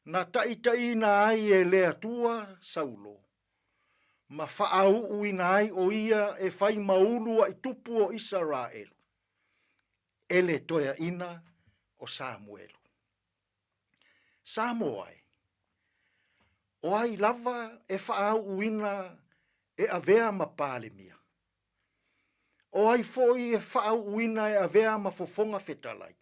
Na taʻitaʻiina ai e le Atua Saulo, ma faauuina ai ʻo ia e fai ma uluaʻi tupu o ʻIsaraʻelu, e le toeaʻina o Samuelu. Samoa e, o ai lava e faauuina e avea ma Palemia? O ai foi e faauuina e avea ma fofoga fetalai?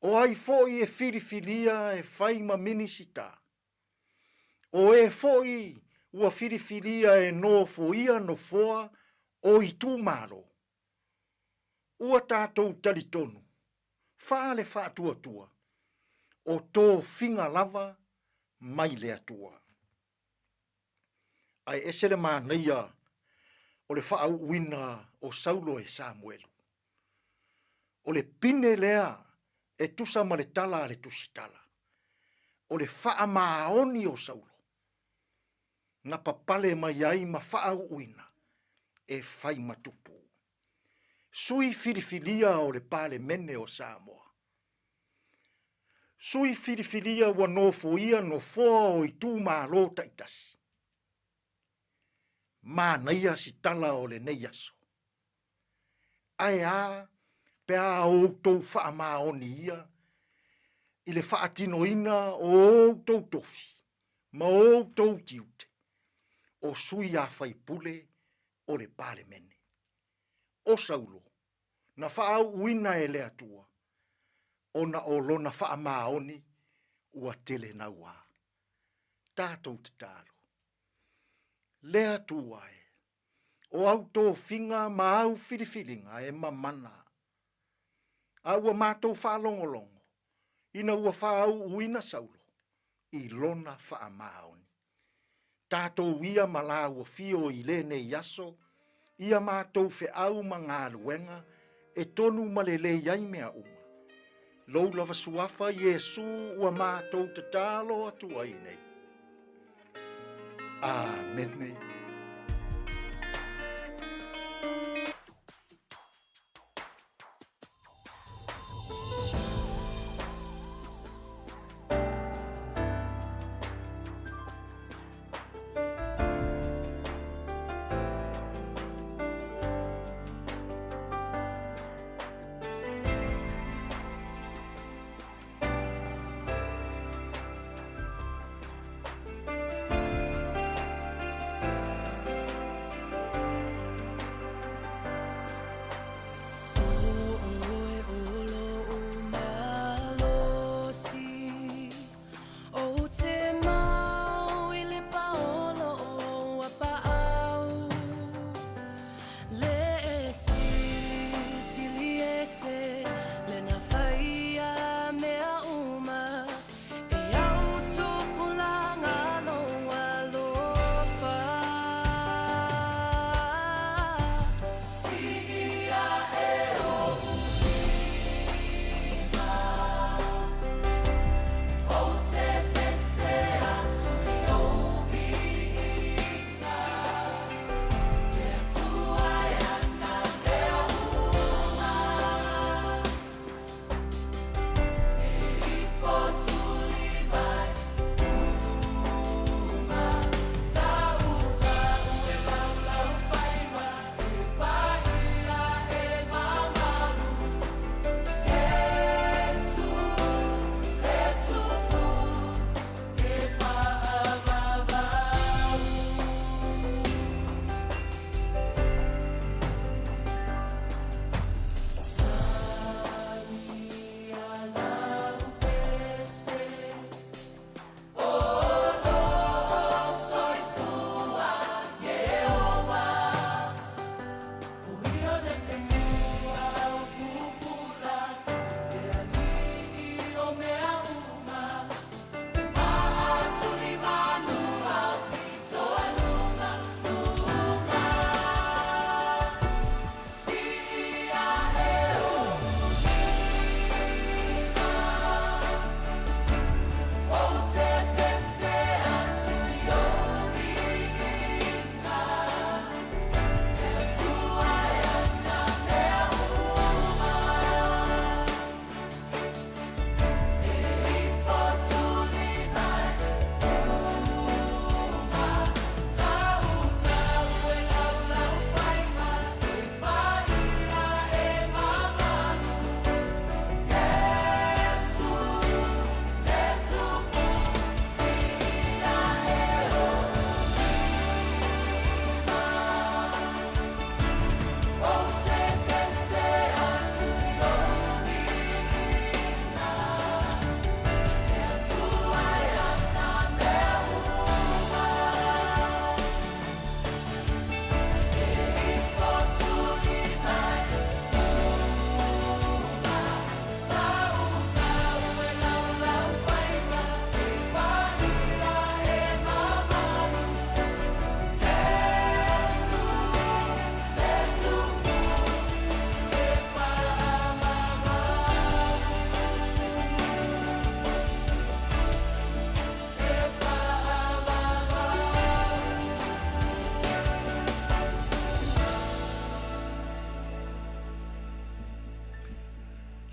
O ai foi e filifilia e fai ma Minisita? O e foi ua filifilia e nofoia nofoa o itumalo? Ua tatou talitonu, fa le faatuatua, o tofiga lava mai le Atua. Ae ese le manaia o le faauuina o Saulo e Samuelu. O le pine lea e tusa ma le tala a le Tusitala, o le faamaoni o Saulo, na papale mai ai ma faauuina e fai ma tupu. Sui filifilia o le Palemene o Samoa. Sui filifilia ua nofoia nofoa o itumalo taitasi. Manaia si tala o lenei aso. Ae a pe a outou faamaoni ia i le faatinoina o outou tofi ma outou tiute o sui a faipule o le Palemene. O Saulo, na faauuina e le Atua, ona o lona faamaoni ua tele naua. Tatou tatalo. Le Atua e, o au tofiga ma au filifiliga e mamana, a ua matou faalogologo ina ua faauuina Saulo i lona faamaoni. Tatou ia ma laua fio i lenei aso, ia matou feau ma galuega e tonu ma lelei ai mea uma. Lou lava suafa Iesu ua matou tatalo atu ai nei. Amene.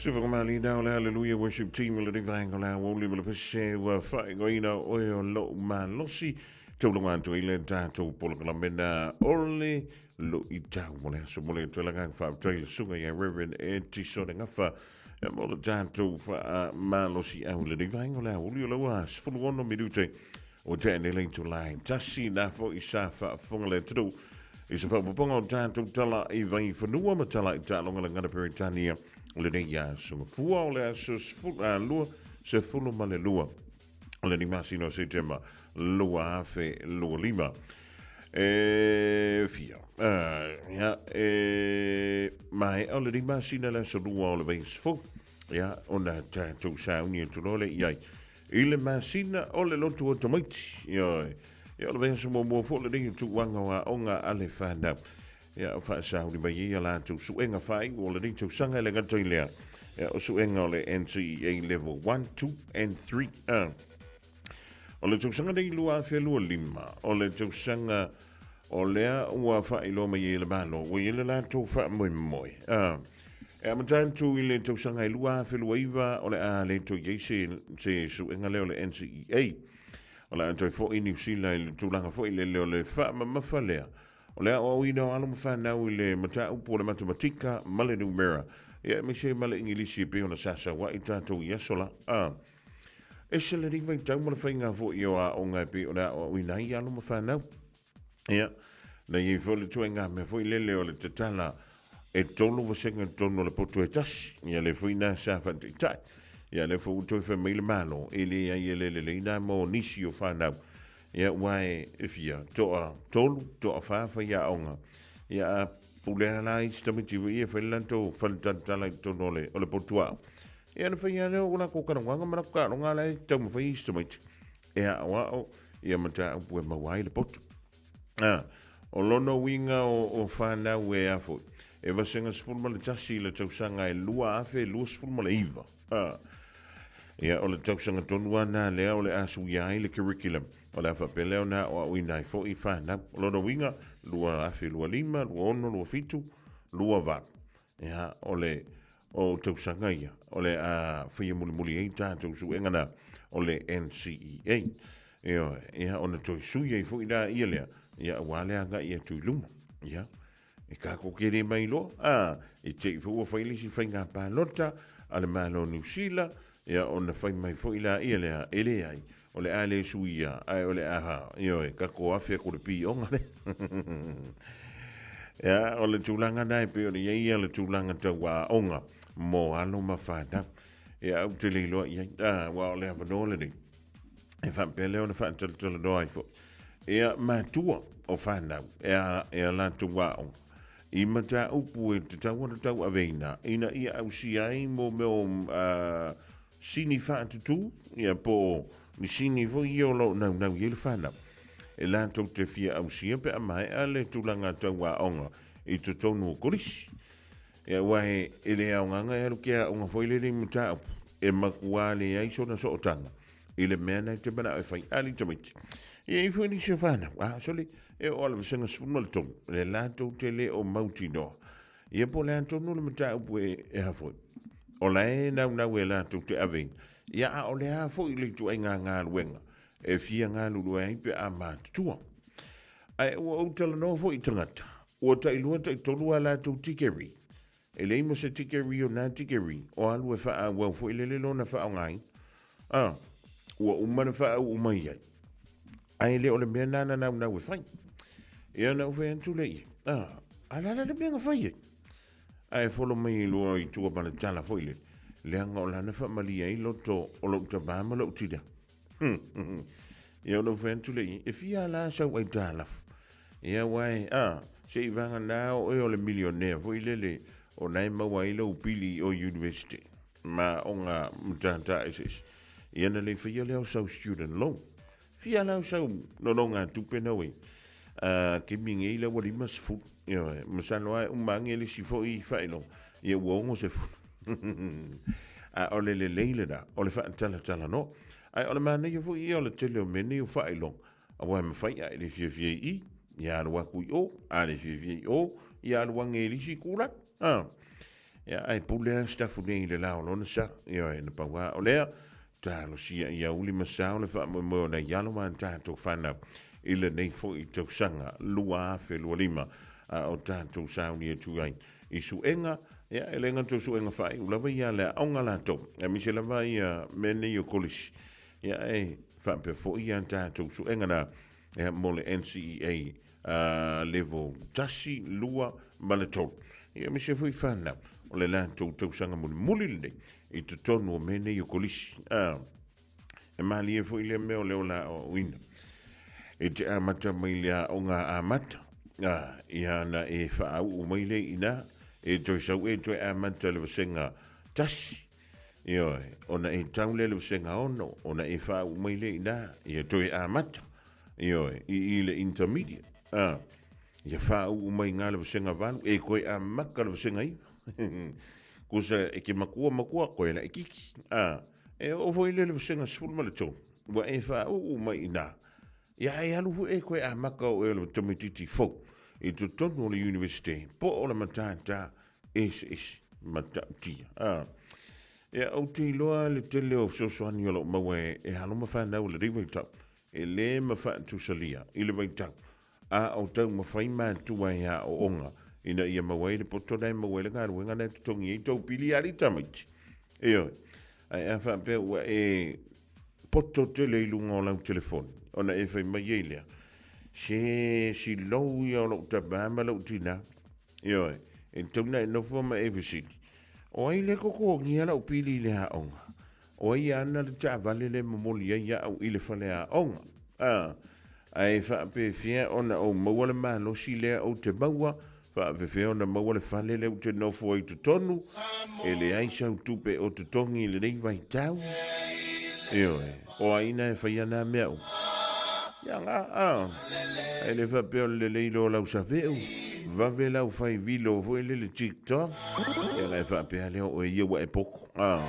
Sufagamālina o le Hallelujah Worship Team o le vaega o le aoauli ma le pese ua faaigoaina oe o lou malosi. Taulaga atu ai le tatou polokalame o le luitau mo le aso mo le atu le agaga faafetai le susuga ia Reverend Etisone Gafa e mo le tatou faamalosiau i lenei vaega o le aoauli o le ua 16 minute o tea nei le itula e tasi na foi sa faafofoga le atunuu i se faaopoopoga o tatou tala i vaifanua ma tala i taaloga le gana Peretania lenei aso gafua o le aso 22 o lenei masina o Setema 2025. E fia. Ia, e maea o lenei masina le aso lua o le vaiaso fou. Ia, ona tatou sauni atu loa lea i ai. I le masina o le lotu o tamaiti. Ioe. Ia, o le vaiaso muamua foi lenei o tuuaga o aoga a le fanau. Ia, o faasauni mai ai a latou suega faaiu o lenei tausaga e le gata i lea. Ia, o suega o le NCEA Level 1, 2 and 3. O le tausaga nei 2025, o le tausaga o lea ua faailoa mai ai e le Malo, ua i ai le latou faamoemoe. E amata atu i le tausaga e 2029, o le a le toe i ai se, se suega lea o le NCEA. O le a toe foi Niu Sila i le tulaga foi lele o le faamamafa lea O le aoaoina o alo ma fanau i le mataupu o le matematika ma le numera, ia aemaise ma le Igilisi e pei ona sasau ai tatou i aso la. A ese lenei vaitau ma le faiga foi o aoga e pei ona aoaoina ai alo ma fanau. Ia, na i ai foi le ituaiga mea foi lele o le tatala e tolu vasega i totonu o le poto e tasi. Ia lea foi na sa faataitai. Ia lea foi ua toe fai mai le Malo, e leai e le lelei na mo nisi o fanau. Ia aua e fia, toa tolu, toa fa faiaoga. Ia a pulea la isi tamaiti foi ia e fai le latou fale talatala i totonu o le, o le potu aoga. Ia ona fai lava lea o latou talanoaga ma latou taaloga la e taumafai isi tamaiti e aoao ia mataupu e maua ai le potu. A, o lona uiga o, o fanau e a foi, e vasega 11 i le tausaga e 2029. A, ia, o le tausaga tonu lava lena lea o le a suia ai le curriculum. O le a faapea lea ona aoaoina ai foi fanau. O lona uiga, 2025, 26, 27, 28. Ia, o le o tausaga ia, o le a faia mulimuli ai tatou suega na o le NCEA. Ioe, ia, ona toe sui ai foi la ia lea, ia, aua le agai atu i luma. Ia, E kako ke le mai loa, a, i te i foi ua fai le isi faiga palota a le Malo o Niu Sila, ia ona fai mai foi la ia lea, e leai, o le a le suia, ae o le a, ioe, kako afe aku le pioga lea. Ia, o le tulaga na e pei ona i ai ia le tulaga tau aoga mo alo ma fanau. Ia, ou te le iloa i ai, a, aua o le avanoa lenei, e faapea lea ona faatalatalanoa ai foi. Ia matua o fanau e a, e a latou aoga i mataupu e tatau ona tauaveina ina ia ausia ai mo mea o sini faatutū, ia po o ni sini foi ia o lo o naunau i ai le fanau. E latou te fia ausia pe a maea le tulaga tau aoga i totonu o kolisi. Ia aua e le aogaga e alu ke aoga foi lele i mataupu e matua leai sona sootaga i le mea na te manao e fai ali tamaiti. Ia i foi nisi o fanau, a sole, e oo a le vasega 13, le latou te le o mautinoa. Ia po o le a tonu le mataupu e, e a foi. O la e naunau e latou te aveina. Ia a o le a foi le ituaiga galuega e fia galulue ai pe a matutua. Ae ua ou talanoa foi i tagata, ua tailua taitolu a latou tikeri. E leai ma se tikeri o nā tikeri o alu e faaauau foi lele lona faaaogaina. A, ua uma na faauu mai ai. Ae le o le mea nāna naunau e fai. Ia na ou fai atu lea i ai, a, a le a la le mea na fai ai? Ae folo mai ai loa i tua ma le tala foi lele, leaga o lana faamalie ai loto o lou tamā ma lou tinā. Ia ona ou fai atu lea i ai, e fia la sau aitalafu? Ia aua e, a, se i vagana oe o le milionea foi lele o na e maua ai lou pili o university ma aoga matata eseese. Ia na le faia lea o sau student loan. Fia la o sau nonogatupe na ua i ai? A, taimi nei la ua 50. Ioe, masalo lava e uma ane le isi foi faailoga, ia ua 60. A o le lelei lena, o le faatalatala noa. Ae o le manaia foi ia o le tele o mea nei o faailoga, aua e mafai a e le fiafia i i, ia alu atu i o, a le fiafia i o, ia alu ane i le isi itulagi. A. Ia, ae pule lava Sitafu nei i le la o lona sa. Ioe, na pau lava o lea, talosia ia uli ma sao le faamoemoe o nai alo ma a tatou fanau i lenei foi tausaga 2025 a o tatou sauni atu ai i suega, ia, e le gata o suega faaiu lava ia le aoga latou, aemaise lava ia mea nei o kolisi, ia, e faapea foi ia tatou suega na, ia, mo le NCEA level 1, 2 ma le 3. Ia, aemaise foi fanau o le latou tausaga mulimuli lenei i totonu o mea nei o kolisi. E malie foi lea mea o le ola aoaoina. E te amata mai le aoga amata, ia na e faauu mai lea i ina, e toe sau e toe amata le vasega tasi, ioe, ona e tau lea i le vasega ono, ona e faauu mai lea i ina, ia toe amata, ioe, i i le intermediate, ia faauu mai i ina le vasega valu, e toe amata le vasega iva. Kusa e ke makua makua, koe laititi, E oo foi lea i le vasega 13, ua e faauu mai i ina, ia e alu foi e toe amata o oe o le tamaitiiti fou i totonu o le Universite po o le matata eseese matautia. A. Ia, ou te iloa le tele o fesoasoani o lo o maua e alo ma fanau i lenei vaitau, e le ma faatusalia i le vaitau a o taumafai matua e aooga ina ia maua ai le poto na e maua ai le galuega na e totogi ai tou pili alii tamaiti. Ioe. Ae a faapea ua e poto tele i luga o lau telefoni, ona e fai mai ai lea, se silou ia o lou tama ma lou tinā. Ioe. E tatau ona e nofo ma e fesili, o ai lea e totogia lau pili i le aoga? O ai e ana le taavale lea e momoli ai au i le faleaoga? A, ae faapefea ona ou maua le malosi lea ou te maua? Faapefea ona maua le fale lea ou te nofo ai i totonu? E leai sau tupe o totogi i lenei vaitau. Ioe, o ai na e faia na mea uma? Ia nga, a, ae le faapea o le lelei loa o lau saveu, vave lau fai vilo foi lele TikTok, ia ona e faapea lea o oe ia ua e poto. A.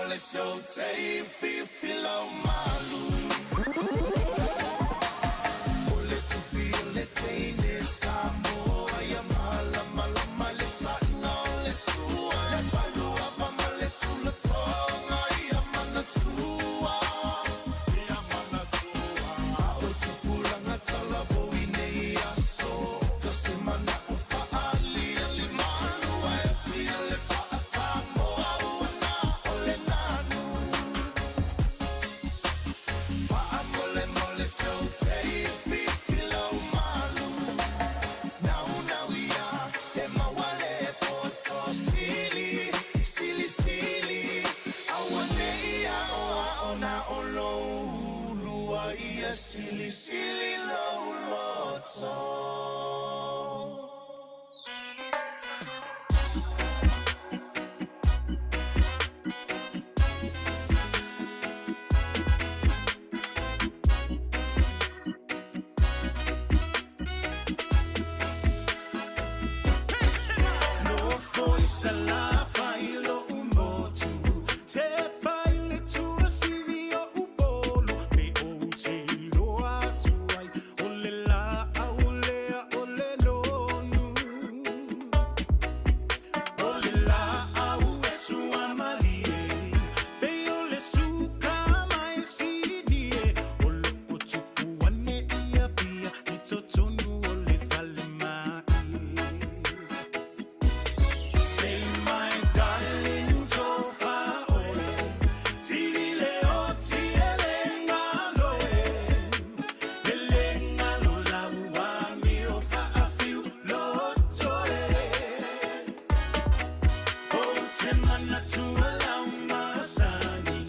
mole se ou te fifi lau malu. O le tufi o le teine Samoa ia malamalama le taʻiga o le sua. Le faluava ma le sulatoga ia manatua. Ia manatua. A o tupulaga talavou i nei aso. Ka se mana'o fa'aaliali malu ae tia le fa'asamoa ua na o le nanu. Fa'amolemole se ou te fifi lau malu. Naunau ia e maua le poto sili, sili sili. Auane'i aoao na o lou ulu a ia silisili lou loto. Nofo i Salafai lo'u motu, tepa i le tuasivi o Upolu, me ou te iloa atu ai o le la'au lea o le nonu. O le la'au e suamalie, pei o le suka mai le sini e, o lo'o tupu ane i Apia i totonu o le falemai. Say my darling tofa oe, tini le oti e le galo e, e le galo lau amio faafiu loto e. Ou te manatua lau masani,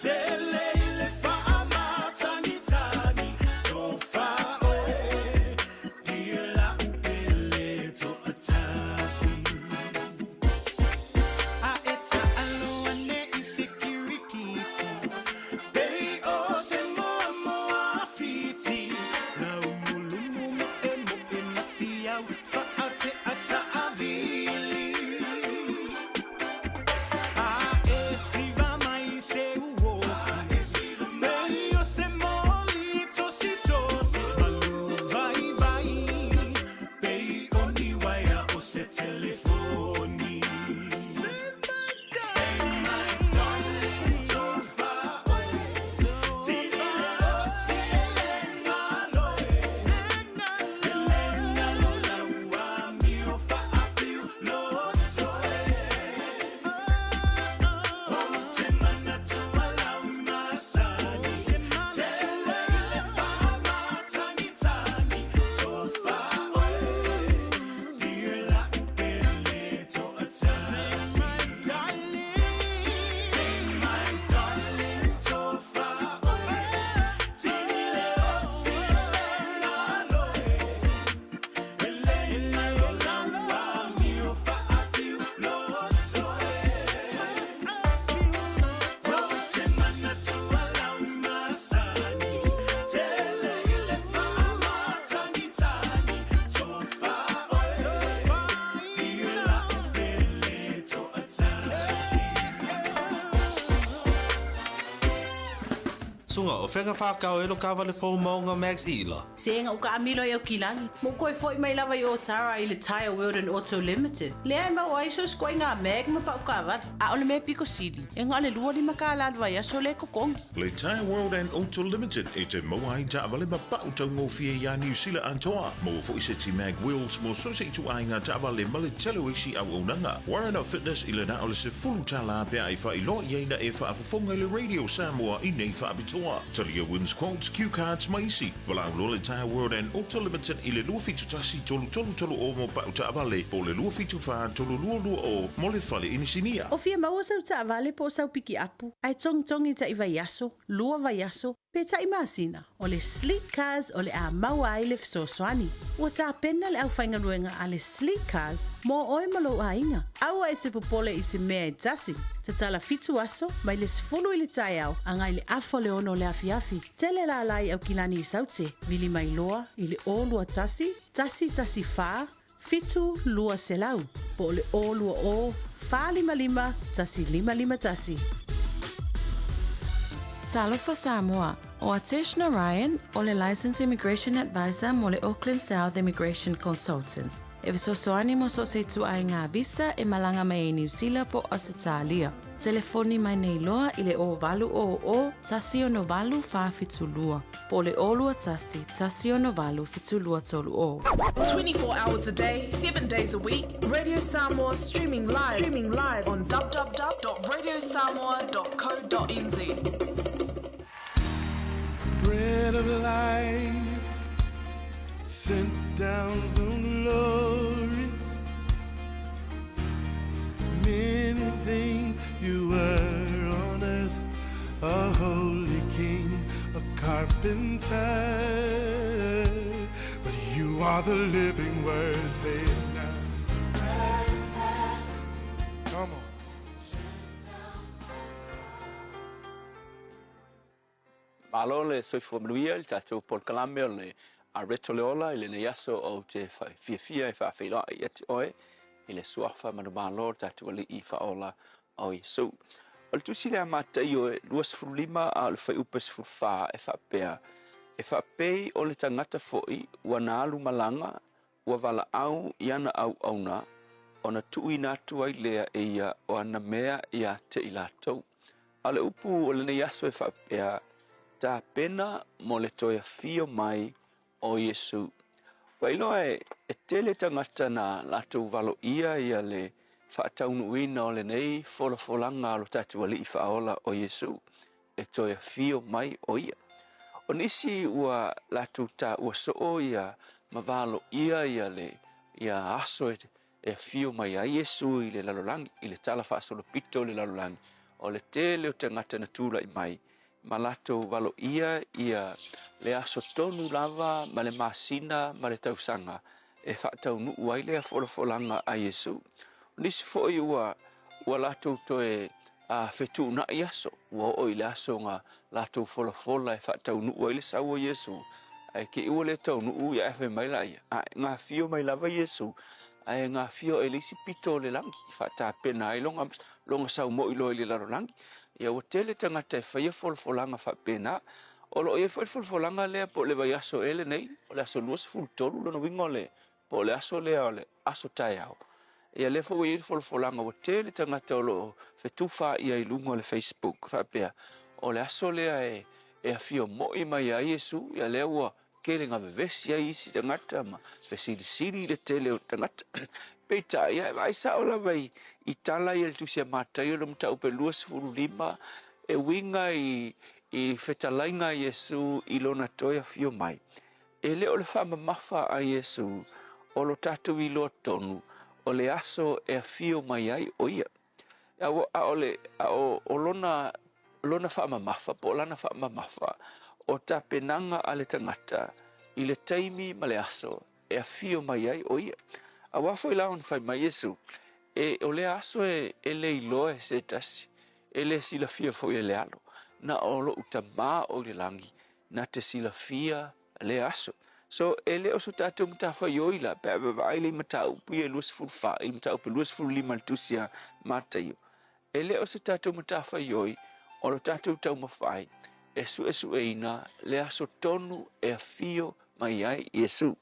tele i le faamatagitagi, tofa oe, dear la'u pele toatasi. A e taalo ane i se kirikiti, pei o se moamoa fiti, laumulumu moemoe masiau, faatea taavili. A e siva mai se uosi, pei o se moli tositosi, malu vaivai, pei o ni uaea o se telefoni. Say my darling tofa oe, tini le oti e le galo e, e le galo lau amio faafiu loto e. Ou te manatua lau masani, tele i le faamatagitagi, tofa oe, dear la'u pele toatasi. Say my darling tofa oe, tini le oti e le galo e, e le galo lau amio faafiu loto e. Ou te manatua lau masani, tele i le faamatagitagi, tofa oe, dear la'u pele toatasi. Suga, o fea na whakao e lo kawale fou maunga Max Ila. Se ega uka amilo i Aukilani. Mo koe foi mai lava i Otara i le Tyre World and Auto Limited. Lea e maua ai so skoinga mag ma pau kavala. A o le mea piko sili. E ngā le 25 tālā le vaiaso le totogi. Le Tyre World and Auto Limited e te maua ai taavale ma pau taugofie iā Niu Sila atoa. Maua foi seti mag wheels mo so se ituaiga taavale ma le tele o isi auaunaga. Warren Fitness i le na o le $10 pe a e faailoa i ai na e faafofoga i le Radio Samoa i nei faapitoa. Talia wins quotes, cue cards ma isi. Valaau loa le Tyre World and Auto Limited i le 271 333 o mo pau taavale po o le 274 3220 mo le fale inisinia. O fia maua sau taavale po o sau pikiapu, ae togitogi i taʻi vaiaso, 2 vaiaso, pe taʻi masina, o le Sleek Cars o le a maua ai le fesoasoani. Ua tapena le aufaigaluega a le Sleek Cars mo oe ma lou aiga. Aua e te popole i se mea e tasi. Tatala 7 aso, mai le 10 i le taeao agai i le 5:30 o le afiafi. Tele lala i Aukilani i Saute, vili mai loa i le 021 114 7200 po o le 020 455 1551. Talofa Samoa, ʻO Atesh Narayan, ʻo le Licensed Immigration Advisor mo le Auckland South Immigration Consultants, e fesoasoani mo so o se ituaiga visa e malaga mai ai Niu Sila po o Ausetalia. Telefoni mai nei loa i le 0800 168 472 po o le 021 168 7230. 24 hours a day, 7 days a week, Radio Samoa streaming live, streaming live on www.radiosamoa.co.nz. Bread of life sent down from glory. Many things you were on earth, a holy king, a carpenter. But you are the living word, say it now. Come on. Malo le soifua manuia i le tatou polokalame o le Areto le Ola i lenei aso ou te fiafia e faafeiloai ia te oe i le suafa manumalo o le tatou Alii Faaola o Iesu. O le tusi lea a Mataio e 25 a o le fuaiupu e 14 e faapea, E faapei o le tagata foi ua na alu malaga ua valaau i ana auauna ona tuuina atu ai lea e ia o ana mea ia te i latou. A o le upu o lenei aso e faapea, Tapena mo le toe afio mai o Iesu. Ua iloa e, e tele tagata na latou valoia ia le faataunuuina o lenei folafolaga a lo tatou Alii Faaola o Iesu e toe afio mai o ia. O nisi ua latou taua soo ia ma valoia ia le ia aso e e afio mai ai Iesu i le lalolagi, i le tala faasolopito o le lalolagi, o le tele o tagata na tulai mai ma latou valoia ia le aso tonu lava ma le masina ma le tausaga e faataunuu ai lea folafolaga a Iesu. O nisi foi ua ua latou toe a fetuunai aso, ua oo i le aso na latou folafola e faataunuu ai le sau o Iesu, ae te i ua le taunuu ia ae fai mai laia, ae gafio mai lava Iesu, ae gafio e le isi pito o le lagi, e faatapena ai lona, lona sau moi loa i le lalolagi. Ia ua tele tagata e faia folafolaga faapena. O lo o i ai foi le folafolaga lea po o le vaiaso ea lenei, o le aso 23 lona uiga o le po o le aso lea o le aso taeao. Ia lea foi ua i ai le folafolaga ua tele tagata o lo o fetufaai ai i luga o le Facebook faapea, o le aso lea e e afio moi mai ai Iesu, ia lea ua tele na vevesi ai isi tagata ma fesilisili le tele o tagata. Peitai, ia e vaai sao lava i, i tala ia le Tusi a Mataio le mataupu e 25 e uiga i, i fetalaiga a Iesu i lona toe afio mai. E le o le faamamafa a Iesu o lo tatou iloa tonu o le aso e afio mai ai o ia. A o, le, a o, o lona, lona faamamafa po o lana faamamafa o tapenaga a le tagata i le taimi ma le aso e afio mai ai o ia. Aua foi la ona fai mai Iesu, e, o lea aso e, e le iloa e se tasi, e le silafia foi e le alo, na o lo'u Tamā o i le lagi na te silafia lea aso. So, e le o so tatou matafaioi la, pe a vaavaai le mataupu ia e 24, i le mataupu e 25 i le tusi a Mataio, e le o se tatou matafaioi o lo tatou taumafai e suesueina le aso tonu e afio mai ai Iesu.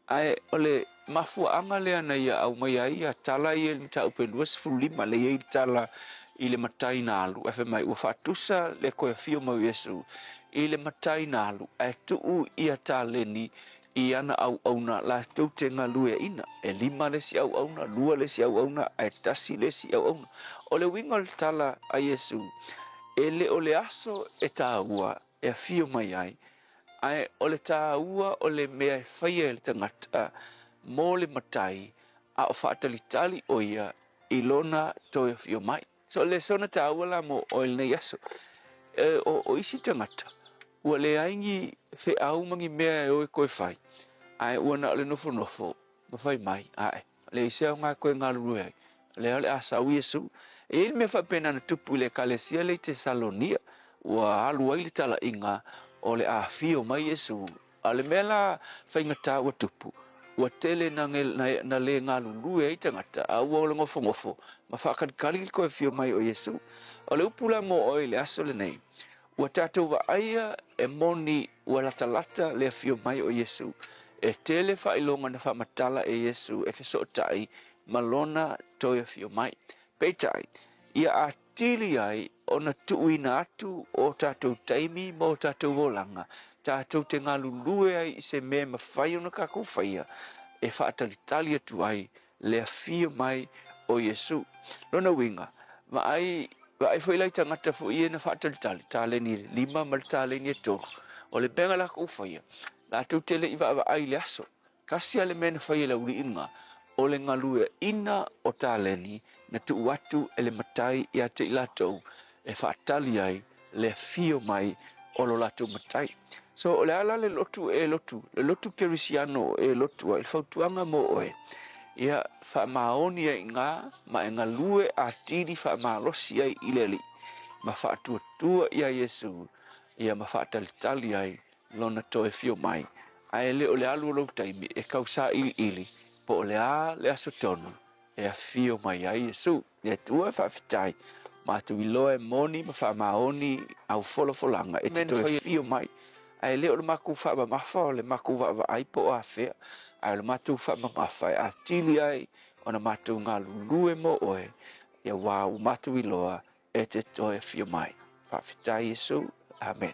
Ae o le mafuaaga lea na ia aumaia ai ia tala ia i le mataupu e 25, lea e i ai le tala i le matai na alu, ae fai mai ua faatusa le toe afio mai o Iesu i le matai na alu ae tuu ia taleni i ana auauna latou te galueaina, e lima le isi auauna, lua le isi auauna, ae tasi le isi auauna. O le uiga o le tala a Iesu, e le o le aso e taua e afio mai ai, ae o le taua o le mea e faia e le tagata mo le matai a o faatalitali ʻo ia i lona toe afio mai. So o le sona taua la mo oe i lenei aso. E, o, o isi tagata, ua leai ni feau ma ni mea e o e toe fai, ae ua na o le nofonofo ma fai mai, ae, leai se aoga e toe galulue ai, lea o le a sau Iesu. E i ai le mea faapena na tupu i le Ekalesia lea i Tesalonia, ua alu ai le talaiga o le a afio mai Iesu. A o le mea la faigata ua tupu, ua tele na, na, na le galulue ai tagata, a ua o le nofonofo ma faakalikali le toe afio mai o Iesu. O le upu la mo oe i le aso lenei, Ua tatou vaaia e moni ua latalata le afio mai o Iesu. E tele faailoga na faamatala e Iesu e fesootai ma lona toe afio mai. Peitai, ia atili ai ona tuuina atu o tatou taimi ma o tatou olaga, tatou te galulue ai i se mea e mafai ona kakou faia e faatalitali atu ai le afio mai o Iesu. Lona uiga, vaai, vaai foi la i tagata foi ia na faatalitali, taleni e 5 ma le taleni e 3. O le mea na lakou faia, latou te le i vaavaai i le aso. Tasi lava le mea na fai e le auliiga, o le galueaina o taleni na tuu atu e le matai ia te i latou e faatali ai le afio mai o lo latou matai. So, o le a la le lotu e lotu, le lotu kerisiano e lotu ai, le fautuaga mo oe, ia faamaoni ai i ina ma e galue atili faamalosi ai i le Alii, ma faatuatua ia Iesu, ia ma faatalitali ai Lona toe afio mai, ae le o le alu o lou taimi e kau sailiili po o le a le aso tonu e afio mai ai Iesu. Le Atua e faafetai, matou iloa e moni ma faamaoni au folafolaga e te toe afio mai, ae le o le matou faamamafa o le matou vaavaai po o afea, ae o le matou faamamafa e atili ai ona matou galulue mo oe, ia wā ua matou iloa e te toe afio mai. Faafetai Iesu. Amen.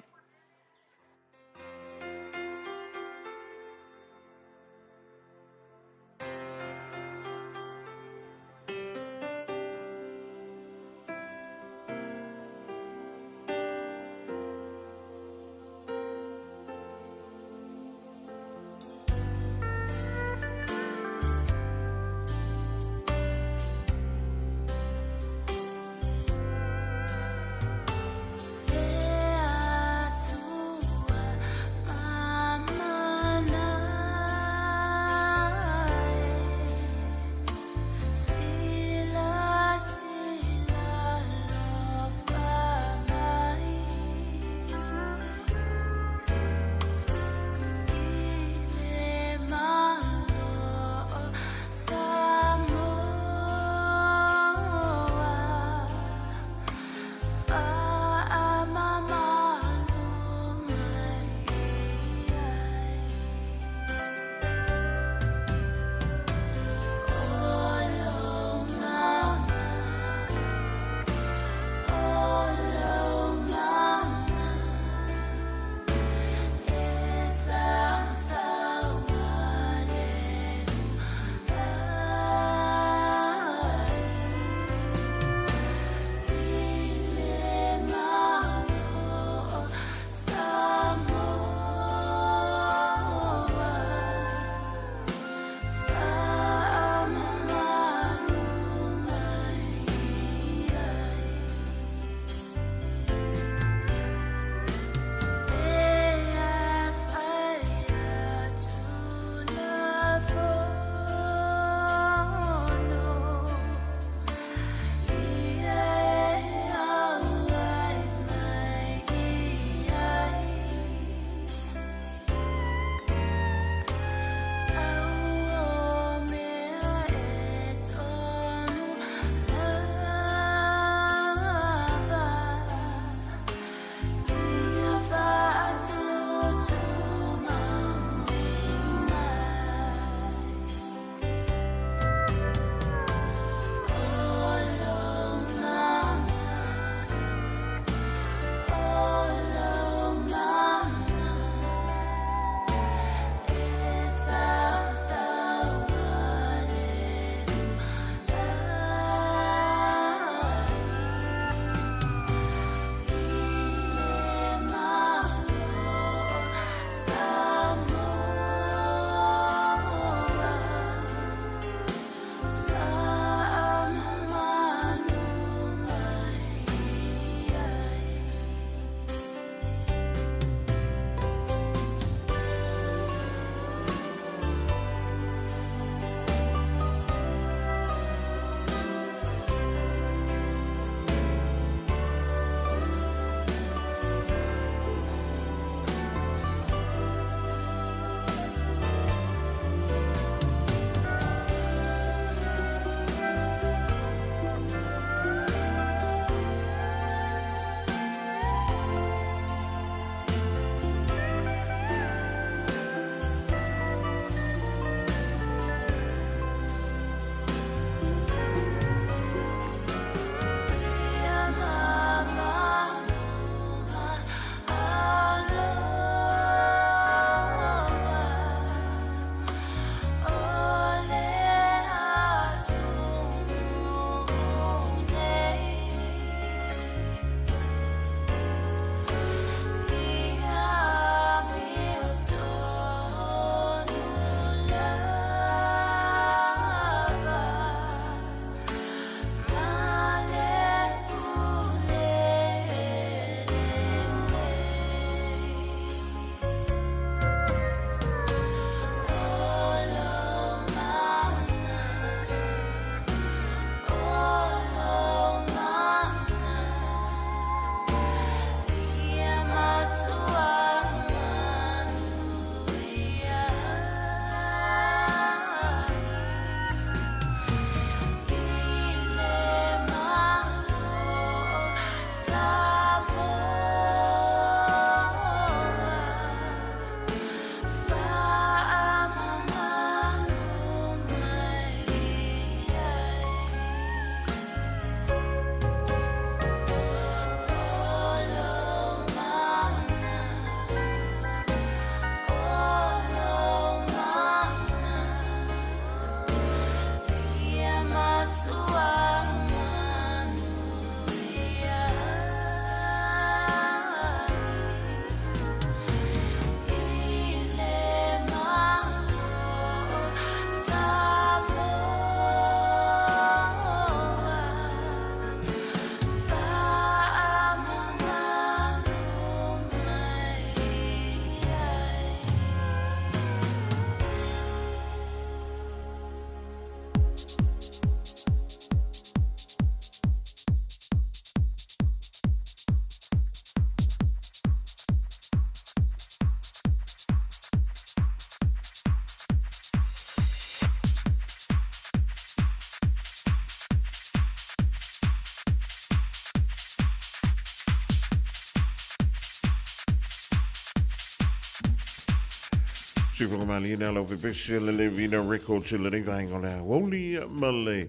Siufoga malie na lau fepese le Levina Records i lenei vaega o le aoauli ma le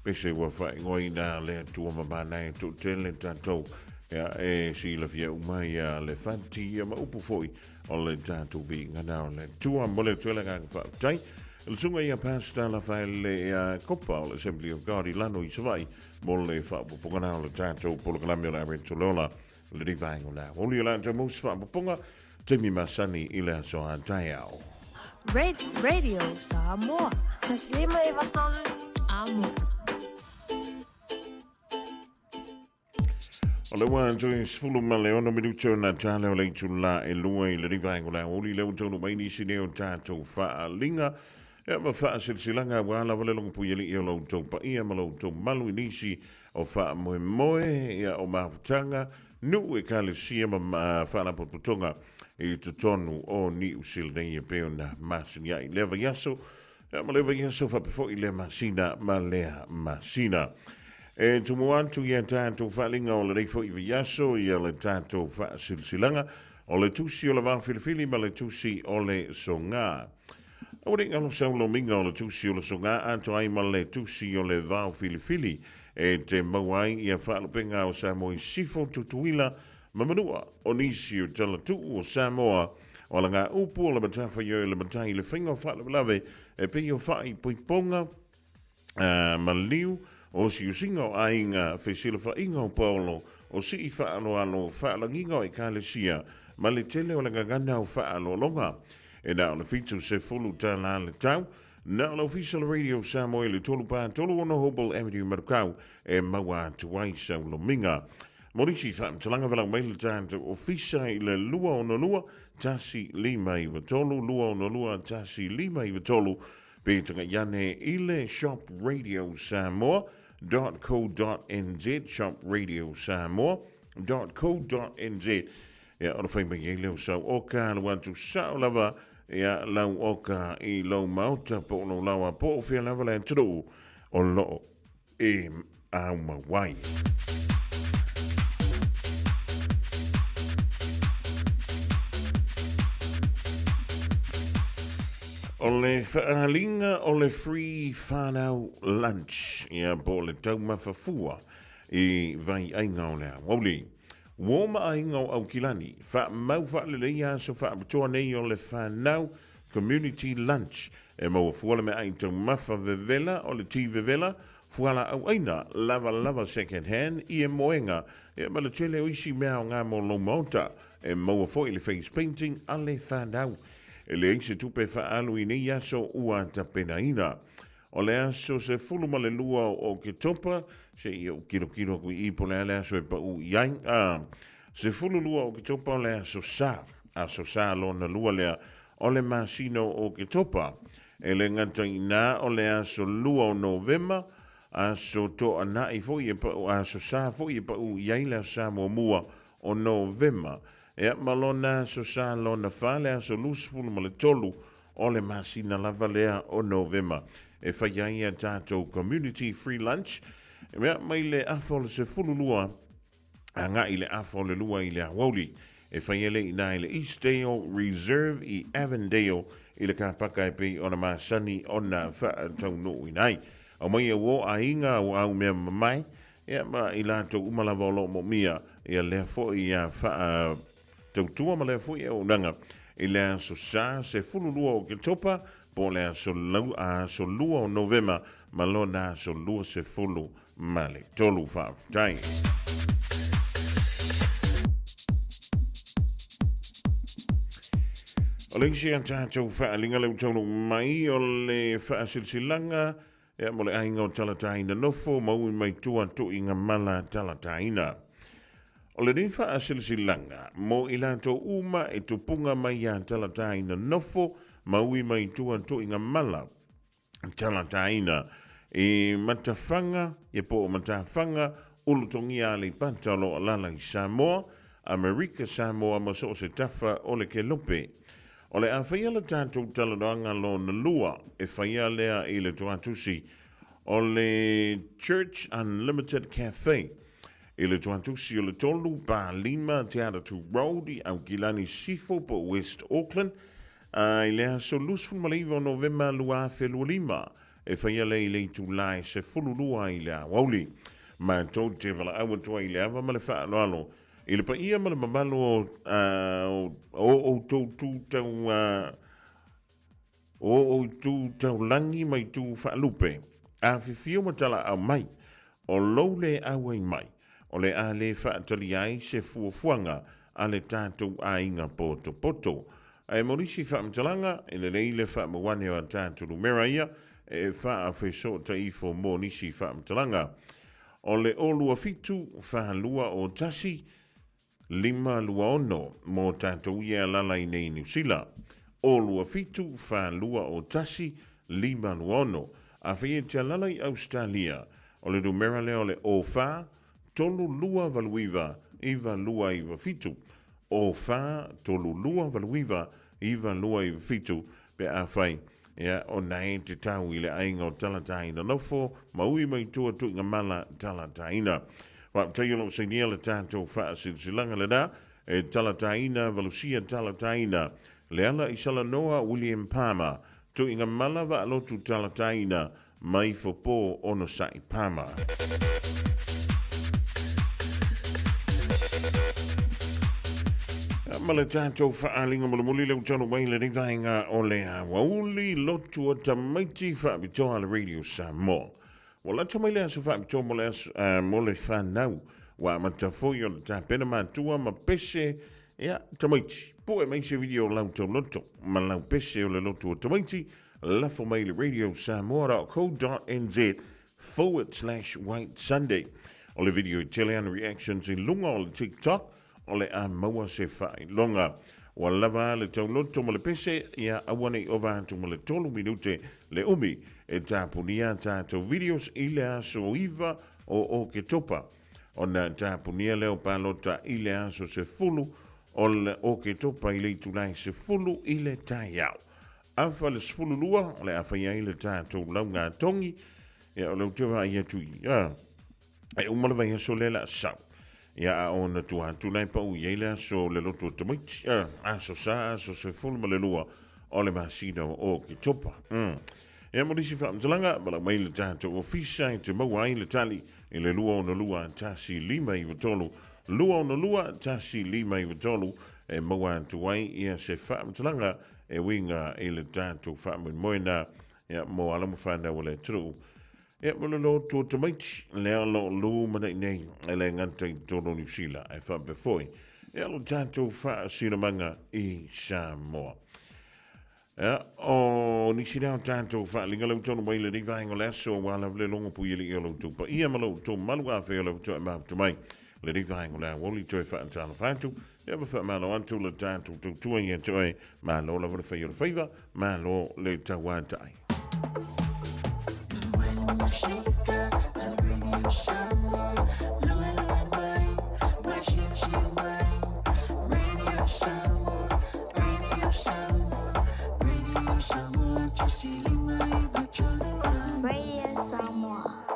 pese ua faaigoaina le Atua mamana e toatele tatou ia e silafia uma ia le fati ia ma upu foi o le tatou viiga o le Atua. Mo le atu ai le agaga faafetai i le susuga ia Pastor Lafaele ia Kopa o le Assembly of God i Lano i Savaii mo le faaopoopoga na o le tatou polokalame o le Areto Lola lenei vaega o le aoauli o le a toe maua se faaopoopoga taimi masani i le aso a taeao. Radio Samoa. Taslima e vatolu amo. O le ua toe 16 minuto na tale o le itula e lua i lenei vaega o le aoauli lea ua taunuu mai nisi nei o tatou faaaliga ia ma faasilasilaga aua lava le logopuialii o lo outou paia ma lo outou malu i nisi o faamoemoe ia o mafutaga nuu ekalesia ma faalapotopotoga i totonu o Niu Sila nei e pei ona masani ai lea vaiaso ia ma lea vaiaso faapea foi lea masina ma lea masina. E tumu atu ia tatou faaaliga o lenei foi vaiaso ia le tatou faasilasilaga o le tusi o le vaofilifili ma le tusi o le soga. Aua ne i galo sau lomiga o le tusi o le soga atoa ai ma le tusi o le vaofilifili e te maua ai ia faalupega o Samoa i Sifo, Tutuila ma Manua o nisi o talatuu o Samoa o ala upu o le matafaioi o le matai i le faiga o faalavelave e pei o faaipoipoga maliu o siusiga o aiga fesilafaiga o paolo o sii faaaloalo faalagiga o ekalesia ma le tele o le gagana o faaaloaloga. E na o le $70 le tau, na o le Ofisa o le Radio Samoa i le 3 pa 3 6 Hobel Avenue Manukau e maua atu ai sau lomiga. Mo nisi faamatalaga valaau mai le tatou ofisa i le 262 1593 262 1593 pe tagai ane i le shopradiosamoa.co.nz shopradiosamoa.co.nz ia ona fai mai ai lea o sau oka alu atu sao lava ia lau oka i lou maota po o lou laoa po o fea lava le atunuu o loo e aumau ai. O le faaaliga o le free whanau lunch ia po o le taumafa fua i vaiaiga o le aoauli. Ua ma aiga o Aukilani, faamau faalelei aso faapitoa nei o le whanau community lunch e maua fua le meaai taumafa vevela o le ti vevela, fuala auaina, lava lava second hand, i e moenga, e ma le tele o isi mea o ngā mo lou maota, e maua foi le face painting a le whanau. E leai se tupe faaalu i nei aso ua tapenaina. O le aso 12 o Oketopa, seia ou kilokilo aku i i po o le a le aso e paū i ai. A, 12 o Oketopa o le aso Sā, aso Sā lona lua lea o le masina o Oketopa. E le gata i inā o le aso 2 o Novema, aso Toanai foi e paū, aso Sā foi e paū i ai le aso Sā muamua o Novema. Ia, ma lona aso Sā lona fa, le aso 23 o le masina lava lea o Novema e fai ai a tatou community free lunch. E mea mai le afa o le 12 agai le afa o le 2 i le aoauli. E fai ai le inā i le Eastdale Reserve i Avondale i le kapaka e pei ona masani ona faataunuuina ai. Aumai e uō aiga o au mea mamae, ia ma i latou uma lava o lo o moomia ia lea foi ia faatautua ma lea foi auaunaga i le aso Sa 12 o Oketopa po o le aso lau aso 2 o Novema ma lona aso 23. Faafetai. O le isi a tatou faaaliga lea ua taunuu mai o le faasilasilaga ia mo le aiga o Talataina nofo ma ui mai tua tuiga mala Talataina. O lenei faasilasilaga mo i latou uma e tupuga mai iā Talataina nofo ma ui mai tua tuiga mala Talataina i Matafaga, ia po o Matafaga, Ulutogia Aleipata o lo o alaala i Samoa, Amerika Samoa ma so o se tafa o le kelope. O le a faia le tatou talanoaga lona lua e faia lea i le toatusi o le Church Unlimited Cafe i le toatusi o le 3 pa 5 Te Atatū Road i Aukilani Sifo po o West Auckland. I le aso 29 o Novema 2025, e faia lea i le itulā e 12 i le aoauli. Matou te valaau atu ai i le ava ma le faaaloalo i le paia ma le mamalu o o outou tu tau o outou taulagi ma itu faalupe, afifio ma talaau mai, o lou le auai mai, o le a le faatalia ai se fuafuaga a le tatou aiga potopoto. Ae mo nisi faamatalaga, e lelei le faamauane o a tatou numera ia e faafesootai ifo mo nisi faamatalaga. O le 0 27 4 2 0 1 5 2 6 mo tatou ia e alala i nei i Niu Sila. 0 2 7 4 2 0 1 5 2 6. Afai e te alala i Ausetalia, o le numera lea o le 0 4 3 2 8 9 9 2 9 7. 0 4 3 2 8 9 9 2 9 7 pe afai ia ona e te tau i le aiga o Talataina Nofo ma ui mai tua Tuigamala Talataina. Faafetai o lo o sainia le tatou faasilasilaga lena e Talataina Valusia Talataina Leala i Salanoa William Palmer Tuigamala Vaalotu Talataina mai Fopo Onosai Palmer. Ma le tatou faaaliga mulimuli lea ua taunuu mai i lenei vaega o le aoauli lotu o tamaiti faapitoa a le Radio Samoa. Ua lata mai le aso faapitoa mo le, aso, mo le fanau. Ua amata foi ona tapena matua ma pese ia tamaiti. Pue mai se video o lau tauloto ma lau pese o le lotu o tamaiti, lafo mai i le radiosamoa.co.nz forward slash white Sunday. O le video i tele ana reactions i luga o le TikTok, o le a maua se faailoga. Ua lava a le tauloto ma le pese, ia aua ne i ova atu ma le 3 minute le umi e tapunia a tatou videos i le aso 9 o Oketopa. Ona tapunia lea o palota i le aso 10 o le Oketopa i le itulai 10 i le taeao. Afa le 12 o le a fai ai le tatou lauga togi, ia o le ou te vaai atu i, e uma le vaiaso lea le a sau. Ia a ona tua atu la e pau i ai le aso o le lotu o tamaiti, aso sa, aso 12 o le masina o Oketopa. Ia mo nisi faamatalaga, valaau mai le tatou ofisa e te maua ai le tali i le 262 1593, 262 1593 e maua atu ai ia se faamatalaga e uiga i le tatou faamoemoe ia mo alo ma fanau o le atunuu. Ia mo le lotu o tamaiti, lea o lo o lumanai nei e le gata i totonu o Niu Sila, ae faapea foi ia lo tatou faasilamaga i Samoa. Ia, o nisi lea o tatou faaliga lea ua taunuu mai i lenei vaega o le aso, aua lava le logo pui alii o lo outou paia ma lo outou malu afea o le faatoa e mafuta mai lenei vaega o le aoauli toe faatalofa atu, ia ma faamalo atu le tatou tautua ia te oe, malo lava le fai o le faiva, malo le tauatai. Radio Samoa.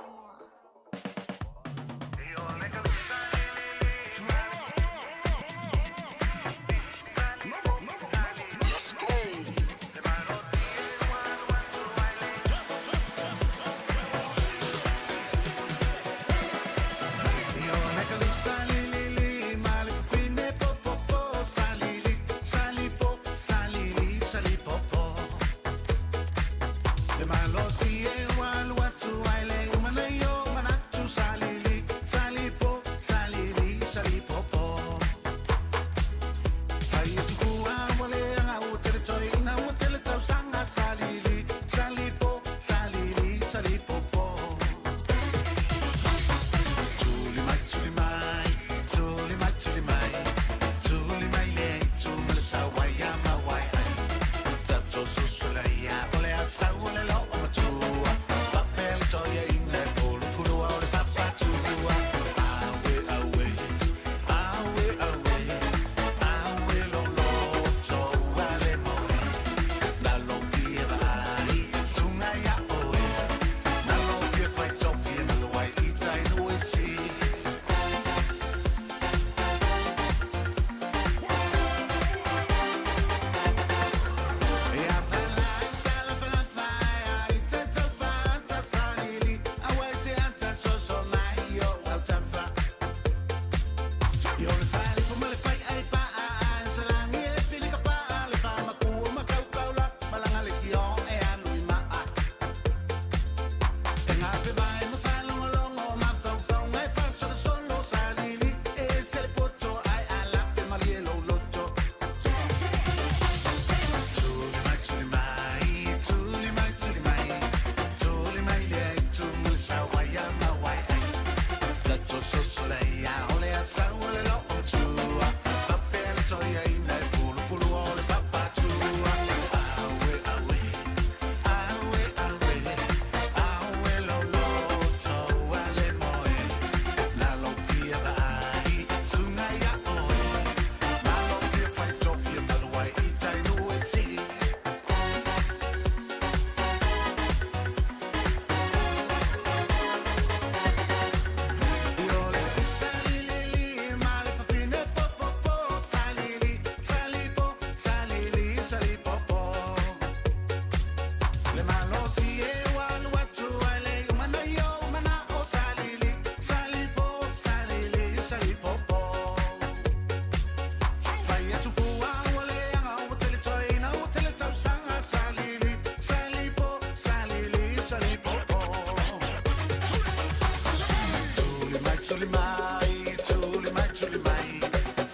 tuli mai, tuli mai, tuli mai,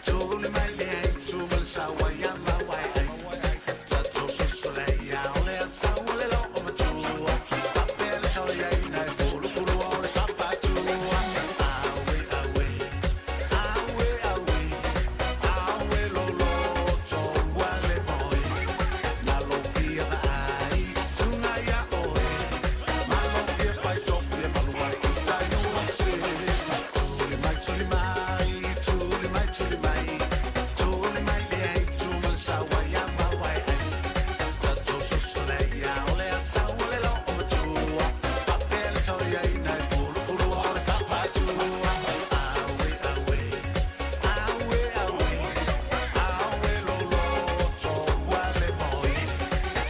tuli mai le ai, tu ma le saua ia mauai ai. Tatou soso lea ia o le asau o le loo matua. Pape le toi ai na e fulufulua o le papatua. Aue, aue, aue, aue, aue lolo toua le moe. Nalo fia vaai, tunga ia oe. Malo fia fai tofi e malu ai i tai ua se. Tuli mai, tuli mai, tuli mai, tuli mai. Tuli mai le ai, tu ma le saua ia mauai ai. Tatou soso lea ia o le asau o le loo matua. Pape le toi ai na e fulufulua o le papatua. Aue, aue, aue, aue, aue lolo toua le moe.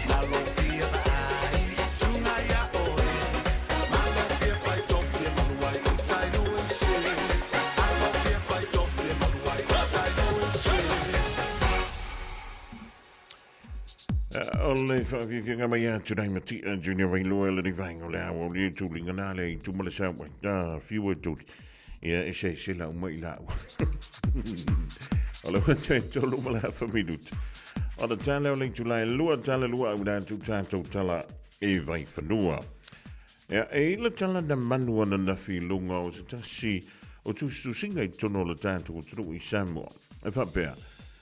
Nalo fia vaai, tunga ia oe. Malo fia fai tofi e malu ai i tai ua se. Alo fia fai tofi e malu ai i tai ua se. O le faafiafiaga mai atu nai matia Junior Vailua le vaega o le ao o le tuliga na le i tuma le sau ai. A fiu e tuli. Ia e se se lau mai lau. O le wata e tolu ma le hafa minuta. O le tala o le itulai lua tala lua au rātou tātou tala e vai whanua. Ia, e ila tala na manu ana nafi lunga o se tasi o tusitusinga i tono o le tātou atunuu i Samoa. E faapea,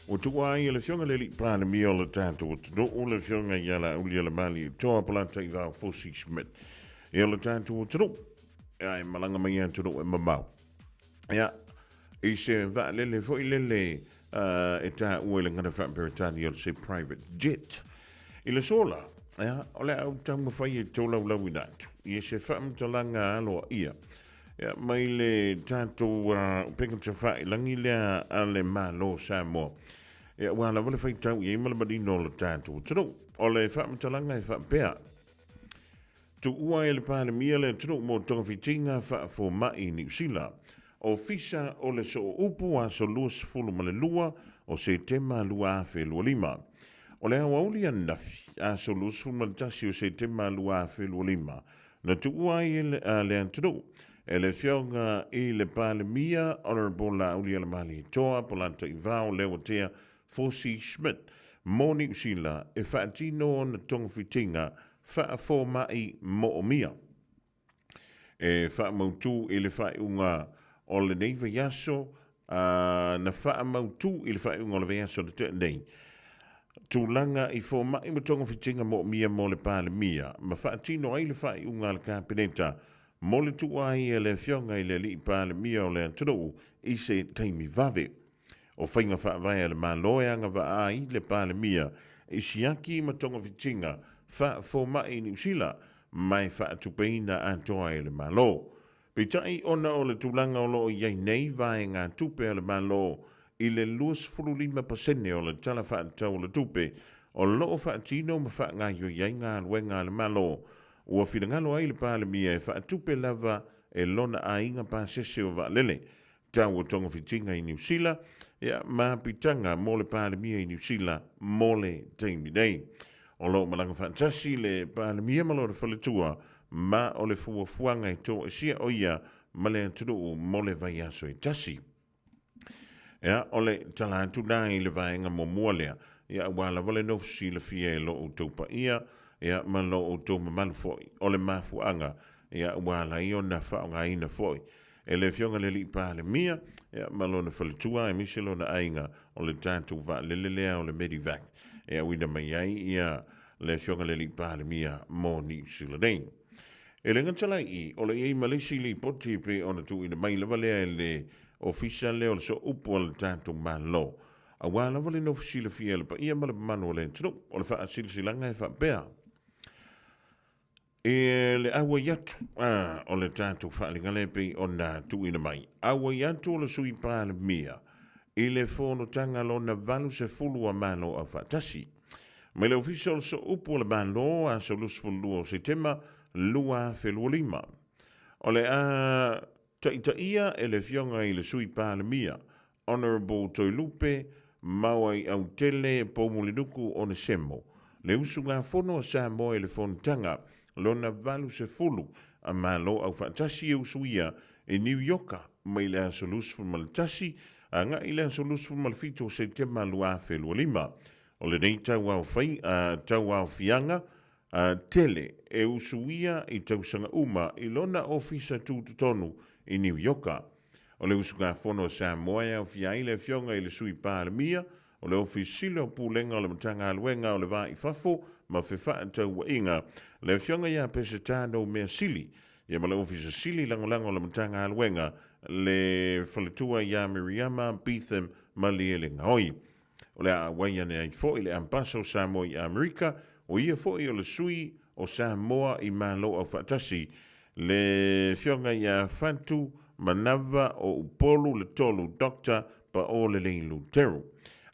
ua tuua ai e le Afioga i le Alii Palemia o le tātou atunuu, le Afioga ia Laaulialemalietoa Polataivao Fosi Schmidt, ia le tātou atunuu, ia e malaga mai atunuu e mamao. Ia, i se vaalele foi lele e taua i le gana faa-Peretania o le se private jet. I le sola, ia, o le a ou taumafai e tolaulauina atu i se faamatalaga aloaia ia, mai le tatou upega tafailangi lea a le Malo o Samoa. Ia, ua lava le faitau i ai ma le manino o le tatou atunuu. O le faamatalaga e faapea, Tuua e le Palemia le atunuu mo togafitiga faafomai i Niu Sila. Ofisa o le Sooupu aso 22 o Setema 2025. O le aoauli ananafi, aso 21 o Setema 2025, na tuua ai e le atunuu e le Afioga i le Palemia Honourable Laaulialemalietoa Polataivao Leuatea Fosi Schmidt mo Niu Sila e faatino ona togafitiga faafomai moomia. E faamautū i le faaiuga o lenei vaiaso, a na faamautū i le faaiuga o le vaiaso na tea nei, tulaga i fomai ma togafitiga moomia mo le Palemia, ma faatino ai le faaiuga a le Kapeneta mo le tuua ai e le Afioga i le Alii Palemia o le atunuu i se taimi vave. O faiga faavae a le Malo e agavaa ai le Palemia i siaki ma togafitiga faafomai i Niu Sila ma e faatupeina atoa e le Malo. Peitai ona o le tulaga o lo o i ai nei vaegatupe a le Malo i le 25% o le Tala Faatatau o le Tupe o lo o faatino ma faagaoioi ai galuega a le Malo, ua finagalo ai le Palemia e faatupe lava e lona aiga pasese o vaalele tau o togafitiga i Niu Sila, ia, ma pitaga mo le Palemia i Niu Sila mo le taimi nei. O lo o malaga faatasi le Palemia ma lona faletua ma o le fuafuaga e toesia o ia ma le atunuu mo le vaiaso e tasi. Ia, o le tala atu la i le vaega muamua lea, ia aua lava le nofo silafia e lo outou paia, ia ma lo outou mamalu foi, o le mafuaaga, ia ua ala ai ona faaaogaina foi e le Afioga i le Alii Palemia, ia, ma lona faletua aemaise lona aiga, o le tatou vaalele lea o le Medivac e auina mai ai ia le Afioga i le Alii Palemia mo Niu Sila nei. E le gata la i i, o lo o i ai ma le isi lipoti e pei ona tuuina mai lava lea e le Ofisa lea o le Sooupu a le tatou Malo, aua lava le nofo silafia e le paia ma le mamalu o le atunuu. O le faasilasilaga e faapea. E le auai atu a o le tatou faaaliga lea e pei ona tuuina mai. Auai atu o le Sui Palemia i le fonotaga lona 80 a Malo Aufaatasi. Mai le Ofisa o le Sooupu o le Malo, aso 22 o Setema 2025. O le a taitaia e le Afioga i le Sui Palemia, Honourable Toelupe Mauaiautele Poumulinuku Onesemo, le usugafono a Samoa i le Fonotaga lona 80 a Malo Aufaatasi e usuia i Niu Ioka mai le aso 21 agai i le aso 27 o Setema 2025. O lenei tauaofiaga tele e usuia i tausaga uma i lona ofisa tutotonu i Niu Ioka. O le usugafono a Samoa e aofia ai le Afioga i le Sui Palemia, o le Ofisa Sili o Pulega o le Matagaluega o le Va i Fafo ma Fefaatauaiga, le Afioga ia Pesetano Measili, ia ma le Ofisa Sili Lagolago o le Matagaluega, le Faletua ia Miriama Beetham Malielegaoi. O le a auai ane ai foi le Ambasa o Samoa i Amerika, o ia foi o le sui o Samoa i Malo Aufaatasi, le Afioga ia Fatu Manava o Upolu le Tolu Doctor Paolelei Luteru.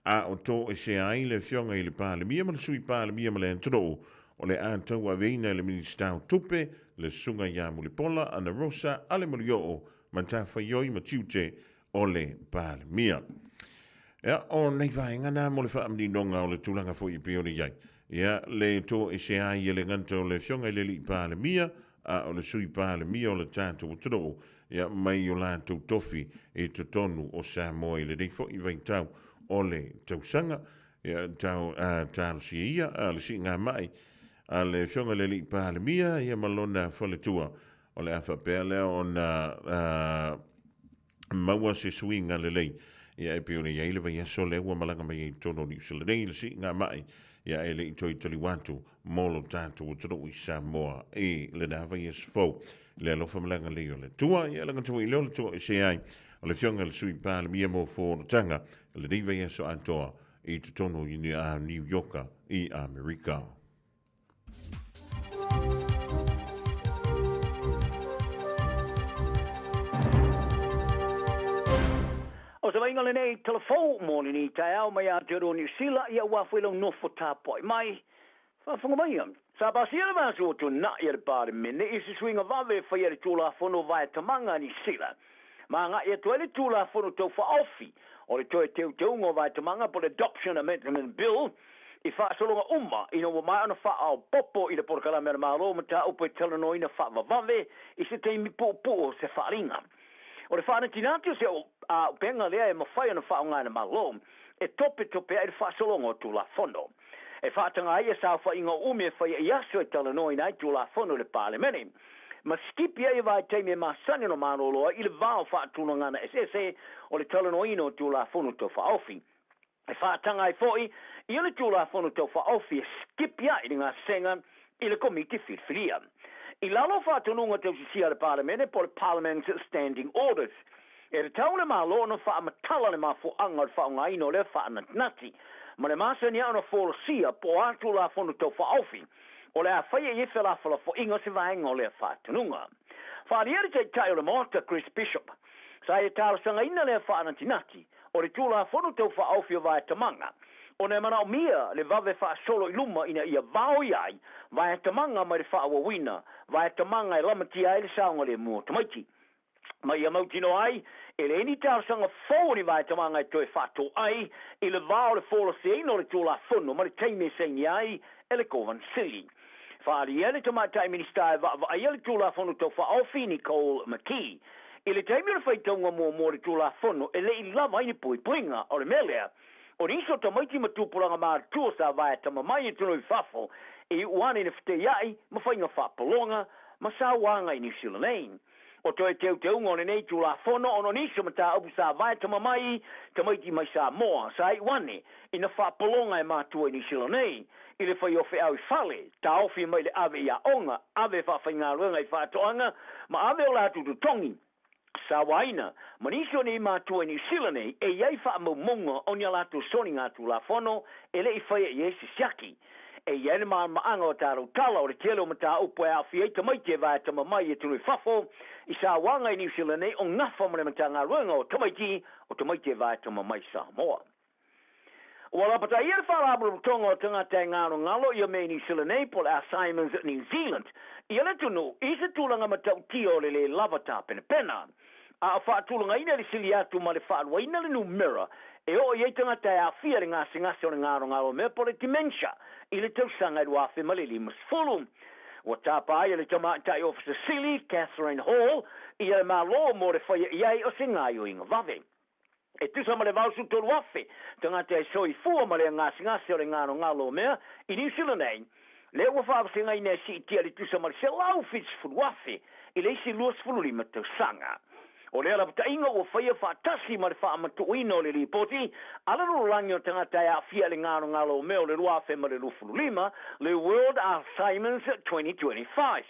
A o toesea ai le Afioga i le Palemia ma le Sui Palemia ma le atunuu, o le a tauaveina e le Minisita o Tupe, le Susuga ia Mulipola Anarosa Alemalioo Matafaioi ma tiute o le Palemia. Ia, o nei vaega na mo le faamaninoga o le tulaga foi e pei ona i ai. Ia, le toesea ai e le gata o le Afioga i le Alii Palemia, a o le Sui Palemia o le tatou atunuu, ia, mai o latou tofi i totonu o Samoa i lenei foi vaitau o le tausaga. Ia, tau, a, talosia ia, a, le siigamai a le Afioga i le Alii Palemia, ia, ma lona faletua, O le a faapea lea ona maua se suiga lelei. Ia e pei ona i ai le vaiaso lea ua malaga mai ai i totonu o Niu Sila nei le siiga mai, ia e le i toe taliu atu mo lo tatou atunuu i Samoa i lena vaiaso fou. Le alofa ma le agalelei o le Atua, ia laga atu foi lea o le toesea ai o le Afioga i le Sui Palemia mo Fonotaga lenei vaiaso atoa i totonu i Niu Ioka i Amerika. O se vaaiga lenei tala fou mo lenei taeao mai Aotearoa Niu Sila, ia ua foi lau nofo tapuai mai. Faafofoga maia, sa pasia le vaiaso ua tuanai a le Palemene i se suiga vave e faia i le Tulafono Vaetamaga a Niu Sila, ma agai atu ai le Tulafono Tau Faaofi o le Toe Teuteuga o Vaetamaga po o le Adoption Amendment Bill, I faasologa uma, ina ua maea ona faaopoopo i le polokalame a le Malo mataupu e talanoaina faavavave i se taimi puupuu o se faaaliga. O le faanatinati o se auupega lea e mafai ona faaaoga e le Malo e topetope ai le faasologa o Tulafono. E faataga ai ia saofaiga o umi e faia i aso e talanoaina ai Tulafono i le Palemene, ma sikipi ai ia vaitaimi e masani ona malolo ai i le va o faatulagana eseese o le talanoaina o Tulafono Tau Faaofi. E faataga ai foi ia le Tulafono Tau Faaofi e skipi ai le gasega i le Komiti Filifilia. I lalo o faatonuga tausisia a le Palemene po o le Parliament's Standing Orders, e tatau le Malo ona faamatala le mafuaaga o le faaaogaina o lea faanatinati ma le masani ai ona folasia po o a Tulafono Tau Faaofi o le a faia i ai felafolafoaiga o se vaega o lea faatonuga. Faaalia le Taitai o le Maota Chris Bishop, sa ia talosagaina lea faanatinati o le Tulafono Tau Faaofi o Vaetamaga, ona e manaomia le vave faasolo i luma ina ia vaoi ai vaetamaga mai le faaauauina vaetamaga e lamatia ai le saogalemu o tamaiti, ma ia mautinoa ai e leai ni talosaga fou o ni vaetamaga e toe faatoai i le va o le folasiaina o le Tulafono ma le taimi e sainia ai e le Kovana Sili. Faaalia ai le Tamaitai Minisita e vaavaaia le Tulafono Tau Faaofi, Nicole McKee, i le taimi o le faitauga muamua o le Tulafono e le i lava ai ni puipuiga. O le mea lea, o nisi o tamaiti ma tupulaga matutua sa vaea tama mai i atunuu i fafo e iu ane ina feteiai ma faiga faapologa ma sauaga i Niu Sila nei. O toe teuteuga o lenei Tulafono ona o nisi o mataupu sa vae tama mai tamaiti mai Samoa sa iu ane ina faapologa e matua i Niu Sila nei i le fai o feau i fale, taofi mai le ave i aoga, ave faafaigaluega i faatoaga ma ave o latou totogi sauaina ma nisi o nei matua i Niu Sila nei e i ai faamaumauga o ni a latou soligatulafono e le i faia i ai se siaki. E i ai le malamalamaaga o tatou tala o le tele o mataupu e aafia ai tamaiti e vae tama mai i atunuu i fafo i sauaga i Niu Sila nei o gafa ma le Matagaluega o Tamaiti o Tamaiti e Vae Tama Mai Samoa. Ua lapataia le Faalapotopotoga o Tagata e Galogalo ia mea i Niu Sila nei po o le Alzheimer's New Zealand ia le atunuu i se tulaga matautia o le lē lava tapenapena a o faatulagaina le sili atu ma le faaluaina le numera e oo i ai tagata e aafia i le gasegase o le galogalo mea po o le dementia i le tausaga e 2050. Ua tapa ai e le Tamaitai Ofisa Sili, Catherine Hall, ia le Malo mo le faia i ai o se gaoioiga vave. E tusa ma le 83,000 tagata e soifua ma le gasegase o le galogalo o mea i Niu Sila nei, lea ua faavasegaina e siitia i le tusa ma le 170,000 i le isi 25 tausaga. O lea lapataiga ua faia faatasi ma le faamatuuina o le Lipoti a le Lalolagi o Tagata e Aafia i le Galogalo o Mea o le 2025, le World Alzheimer's 2025.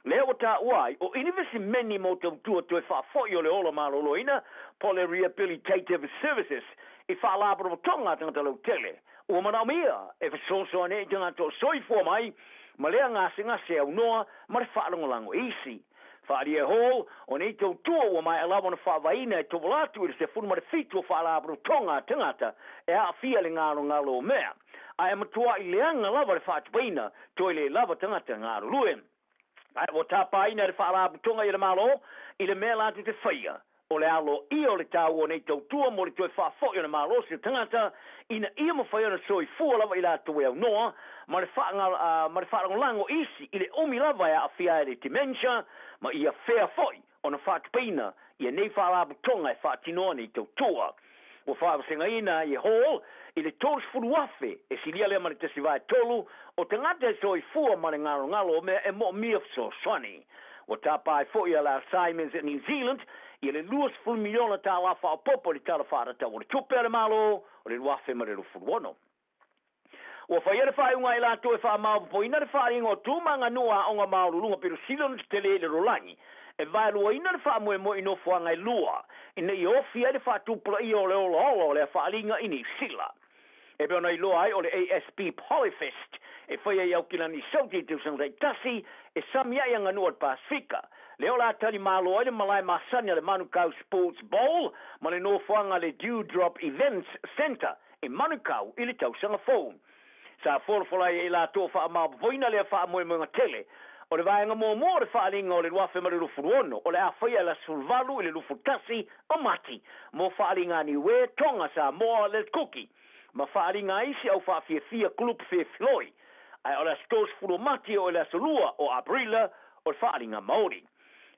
Lea ua taua ai, o inivesimeni mo tautua toe faafoi o le ola maloloina, po o le Rehabilitative Services, i faalapotopotoga a tagata lautele, ua manaomia e fesoasoani ai i tagata o soifua mai ma lea gasegase aunoa ma le faalagolago i isi. Faaalia e Hall, o nei tautua ua maea lava ona faavaeina e tovola atu i le 17 o faalapotopotoga a tagata e aafia i le galogalo o mea, ae matuai leaga lava le faatupeina toe le lava tagata galulue. Ae ua tapaina e le Faalapotopotoga i le Malo i le mea latou te faia, o le aloaia o le taua o nei tautua mo le toe faafoi o le malosi o tagata ina ia mafai ona soifua lava i latou e aunoa ma le ma le faalagolago i isi i le umi lava e aafia ai le dementia ma ia fair foi ona faatupeina ia nei faalapotopotoga e faatinoa nei tautua. Ua faavasegaina ai e Hall i le 30,000 e silia lea ma le 1/3 o tagata e soifua ma le galogalo o mea e moomia fesoasoani. Ua tapa ai foi a le Alzheimer's New Zealand ia le $20 miliona tālā faaopoopo i le Tala Faatatau o le Tupe a le Malo o le 2026. Ua faia le faaiuga e latou e faamaopoopoina le faaaliga o tu ma aganuu a aoga maualuluga pito sili ona tetele i le lalolagi, e vaeluaina le faamoemoe i nofoaga e lua, ina ia ofi ai le faatupulaia o le olaola o lea faaaliga i Niu Sila. E pei ona iloa ai o le ASB Polyfest e faia i Aukilani i Sauti i tausaga taitasi, e sami ai aganuu a le Pasefika. Lea o le a tali malo ai le malae masani a le Manukau Sports Bowl ma le nofoaga a le Dewdrop Events Centre e Manukau i le tausaga fou. Sa folafola ai e i latou faamaopoopoina lea faamoemoega tele. O le vaega muamua o le faaaliga o le 2026 o le a faia i le aso 18 i le 21 o Mati mo faaaliga a Niue, Tonga, Samoa, le Kuki ma faaaliga a isi au faafiafia kulupu fefiloi. Ae o le aso 30 o Mati e oo i le aso 2 o Aperila o le faaaliga Maori.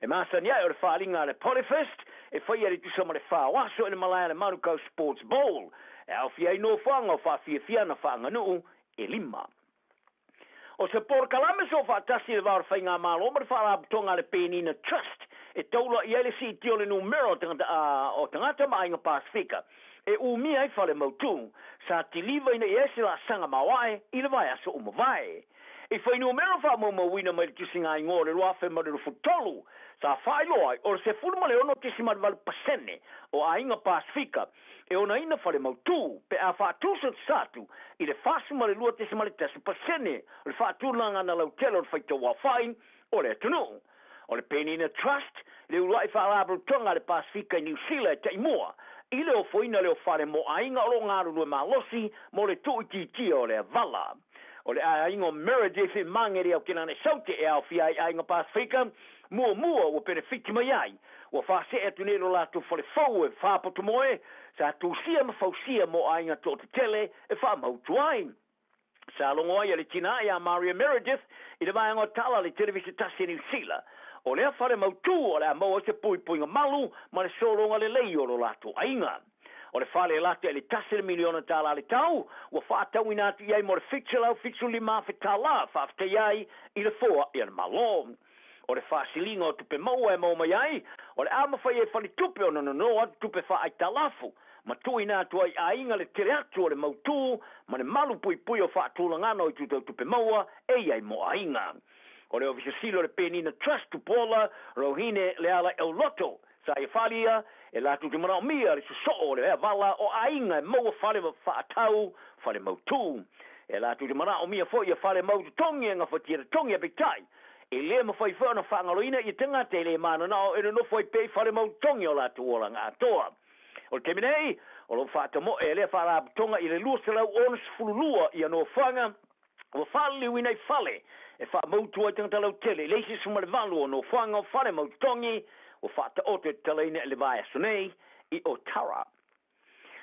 E masani ai o le faaaliga a le Polyfest e faia i le tusa ma le fa o aso i le malae a le Manukau Sports Bowl e aofia ai nofoaga o faafiafiana faaaganuu e lima. O se polokalame soofaatasi i le va o le Faigamalo ma le Faalapotopotoga a le Penina Trust e taula i ai le siitia o le numera o tagata o tagata ma aiga Pasefika e umia ai fale mautū sa kiliva ina ia ese laasaga maoae i le vaiaso ua mavae. I fuainumera faamaumauina mai le tusigaigoa o le 2023, sa faailoa ai o le 16.8% o aiga Pasefika e onaina fale mautū pe a faatusatusa atu i le 42.1% o le faatulagaga lautele o le faitauaofai o le atunuu. O le Penina Trust, le uluai faalapotopotoga a le Pasefika i Niu Sila e taimua i le ofoina lea o fale mo aiga o lo o galulue malosi mo le tuuitiitia o le avala. O le aiga o Meredith i Magere o Kenane Saute e aofia ai aiga Pasefika muamua ua penefiti mai ai, ua faasee atu nei lo latou fale fou e faapotomoe sa tusia ma fausia mo aiga toatetele e faamautu ai. Sa logo ai a le tina ia Maria Meredith i le vaega o tala a le televise tasi a Niu Sila. O lea fale mautū o le a maua ai se puipuiga malu ma le sologa lelei o lo latou aiga. O le fale e lata i le $1 miliona le tau, ua faatauina atu i ai mo le $775,000 faafetai ai i le foai a le Malo. O le faasiliga o tupe maua e maua mai ai, o le a mafai ai faletupe ona nono atu tupe faaaitalafu ma tuuina atu ai i aiga le tele atu o le mautū ma le malu puipui o faatulagana o itu tau tupe maua e i ai mo aiga. O le Ofisa Sili o le Penina Trust Tupuola Rohine Lealaiauloto sa ia faaalia e latou te manaomia le sosoo o le avala o aiga e maua fale faatau fale mautū. E latou te manaomia foi ia fale mau totogi e gafatia totogi aepeitai e le mafai foi ona faagaloina ia tagata e le mananao e nonofo ai pea i fale mau totogi o latou olaga atoa. O le taimi nei, o lo o faatamoe e lea faalapotopotoga i le 262 ia nofoaga ua faaliliuina i fale e faamautu ai tagata lautele i le isi 18 o nofoaga o fale mau totogi ua faataoto e tatalaina i le vaiaso nei i Otara.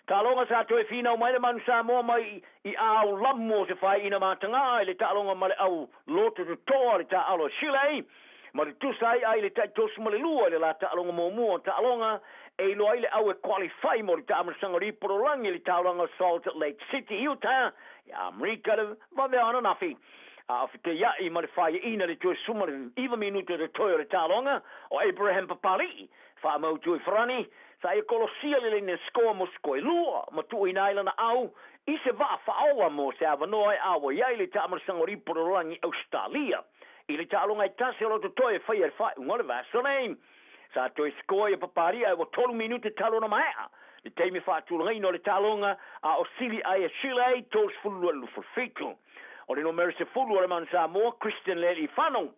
Taaloga sa toe finau mai le Manu Samoa mai i aao lamu o se faaiina matagā i le taaloga ma le au loto totoa le taaalo a Chile ma le tusa ai ai le tai 32 i le la taaloga muamua o taaloga e iloa ai le au e qualify mo le taamanasaga o le ipu lalolagi i le taulaga o Salt Lake City, Utah i Amerika le vaveao ananafi. A o feteia'i ma le faiaina le toe 19 minute totoe o le taaloga o Abraham Papali'i faamautu i Farani sa ia kolosia le laina score mo sikoe lua ma tuuina ai lana au i se vaa faaola mo se avanoa e auai ai le taamanasaga o le ipu lalolagi Ausetalia i le taaloga e tasi o lo totoe e faia i le faaiuga o le vaiaso nei. Sa toe score ia Papali'i ae ua tolu minute talu ona maea le taimi faatulagaina o le taaloga a o sili ai a Chile 32-27. O le numera 10 o le Manu Samoa, Christian Lealiifano,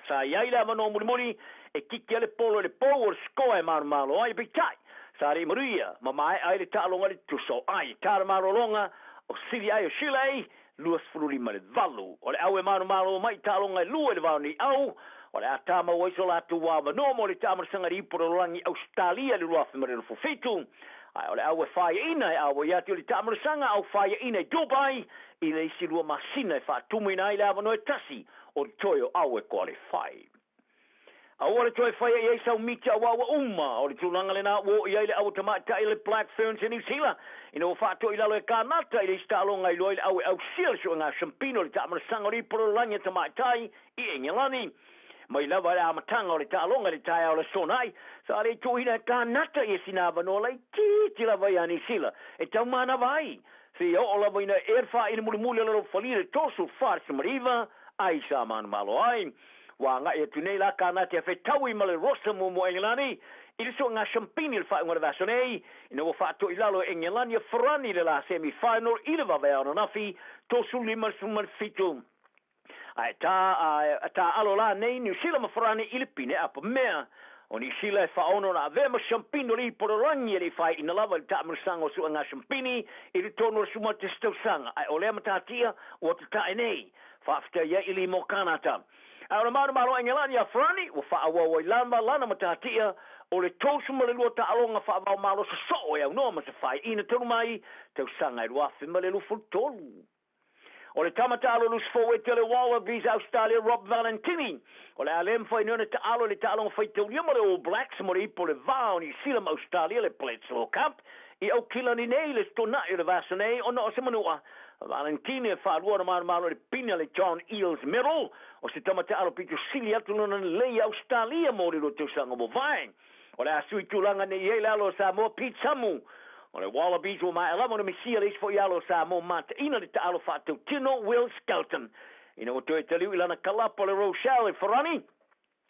sa i ai le avanoa mulimuli e kiki ai le polo i le pou o le score e malomalo ai, peitai, sa le i manuia ma maea ai le taaloga i le tutusa o ai. Ta le malologa o sili ai o Chile 25-8. O le au e malomalo mai i taaloga e lua i le vao nei au, o le a tamau ai so latou avanoa mo le taamanasaga i le ipu o le lalolagi Ausetalia i le 2027. Ae o le au e faiaina e auai atu i le taamanasaga au faiaina i Dubai i le isi lua masina e faatumuina ai le avanoa e tasi o le toe o au e qualify. Aua le toe faia i ai sau miti auā ua uma o le tulaga lenā ua oo i ai le aua tamaitai a le Black Ferns i Niu Sila ina ua faatoʻi lalo e Kanata i le isi taaloga i loa i le au e ausia le suega siampino i le taamanasaga o le ipu lalolagi a tamaitai i Engelani. Mai lava i le amataga o le taaloga i le taeao o le Aso Sonai, sa le i tuuina e Kanata ia sina avanoa laitiiti lava ia Niu Sila e taumanava ai seia oo lava ina ea le faaili mulimuli o le alofalia i le 34 ai sa manumalo ai. Ua agai atu nei la Kanata e fetaui ma le Rosa muamua Engelani i le suega siampini i le faaiuga o le vaiaso nei, ina ua faatoʻi lalo e Engelani a Farani i le la semi final i le vaveao ananafi 35-17. Ae tā a tāʻalo la nei Niu Sila ma Farani i le pine apa mea. O Niu Sila e faaono ona avea ma siampini o le ipu o le lagi e le i faaiʻina lava i le taamanasaga o suega siampini i le tonu o le suma o le tasi tausaga, ae o lea matatia ua tatae nei. Faafetai ai i Limo Kanata. Ae o le malomalo Engelani ia Farani ua faaauau ai lava lana matatia o le 32 taaloga faavaomalo sosoo e aunoa ma se faaiina talu mai tausaga e 2023. O le tama taalo loose forward tele Wallabies Australia Rob Valentini o le a le mafai nei ona taalo i le taaloga faitaulia ma le All Blacks mo le ipu o le va o Niu Sila ma Australia le Bledisloe Cup i Aukilani nei i le tonaʻi o le vaiaso nei ona o se manua Valentini e faalua ona malomalo i le pine a le John Eales Medal o se tama taalo pito sili atu lona lelei i Ausetalia mo le lua tausaga ua mavae. O le a sui tulaga nei i ai le alo o Samoa Pete Samu. O le Wallabies ua maea lava ona misia le isi foi alo o Samoa mataina le taalo faatautino Will Skelton ina ua toe taliu i lana kalapa o le Rochelle i Farani.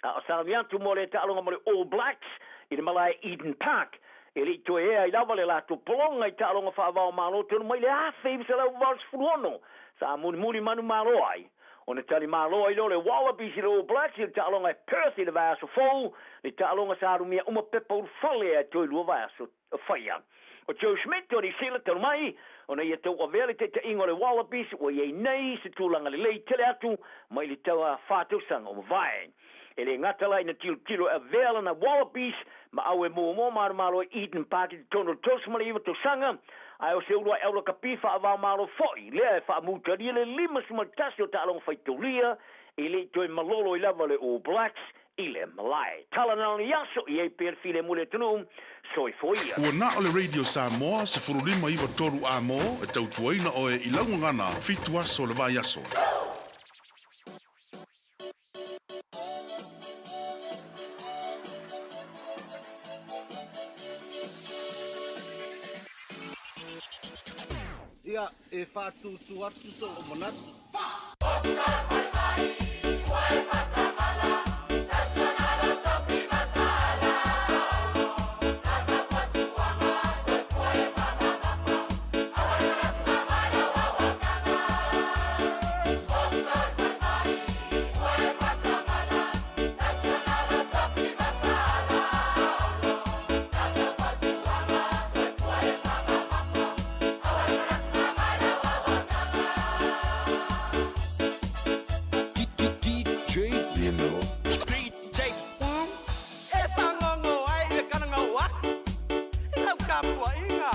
A o sauni atu mo le taaloga mo le All Blacks i le malae Eden Park, e le i toe ea ai lava le latou pologa i taaloga faavao Malo tonu mai le 1986 sa mulimuli manumalo ai. Ona tali malo ai lea o le Wallabies i le All Blacks i le taaloga e Perth i le vaiaso fou, le taaloga sa alumia uma pepa ulufale ae toe lua vaiaso faia. O Joe Schmidt o Niu Sila talu mai ona ia tauavea le taitaiga o le Wallabies ua i ai nei se tulaga lelei tele atu mai le tauafa tausaga o mavae. E le gata la ina tilotilo e avea lana Wallabies ma au e muamua malomalo i Eden Park i totonu o le 39 tausaga, ae o se uluai aulakapi faavaomalo foi lea e faamutalia le 51 o taaloga faitaulia e le i toe malolo ai lava le All Blacks i le malae. Tala na ona i aso i ai pea le filemu i le atunuu. Soifua ia. Ua na o le Radio Samoa 15 93 A-mo e tautuaina oe i lau gagana fitu aso o le vaiaso. Ia, e faatūtū atu sou manatu. E pāgogo ai le kanaga o aku i lau tapuaiga.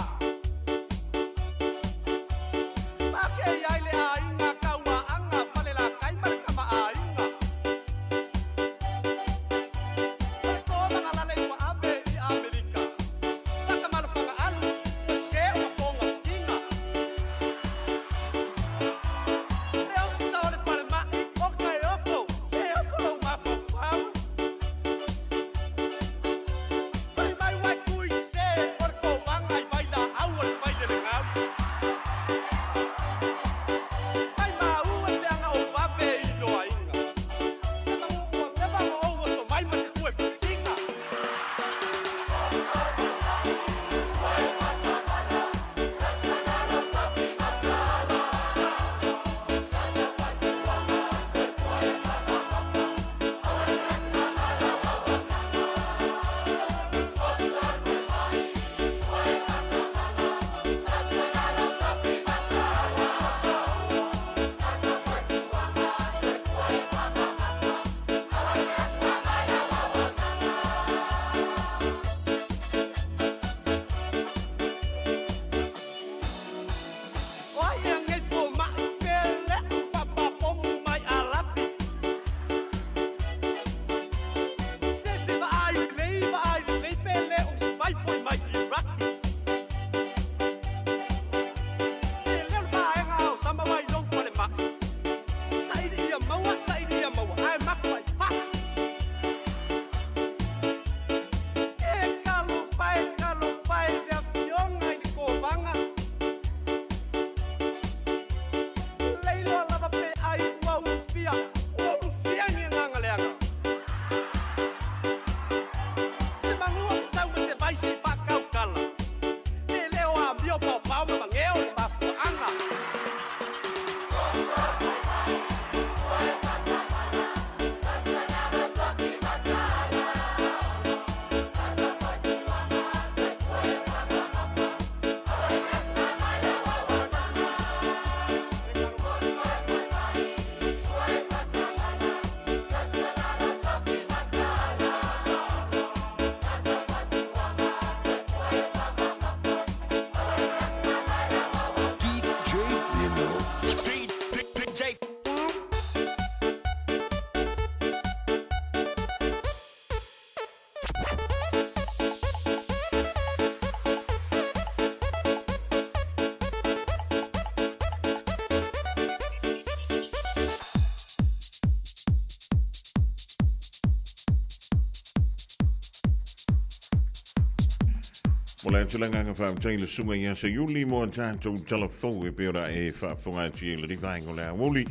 Mo le atu le agaga faafetai i le susuga ia Seiuli mo a tatou tala fou e pei ona e faafofoga atu i lenei vaega o le aoauli.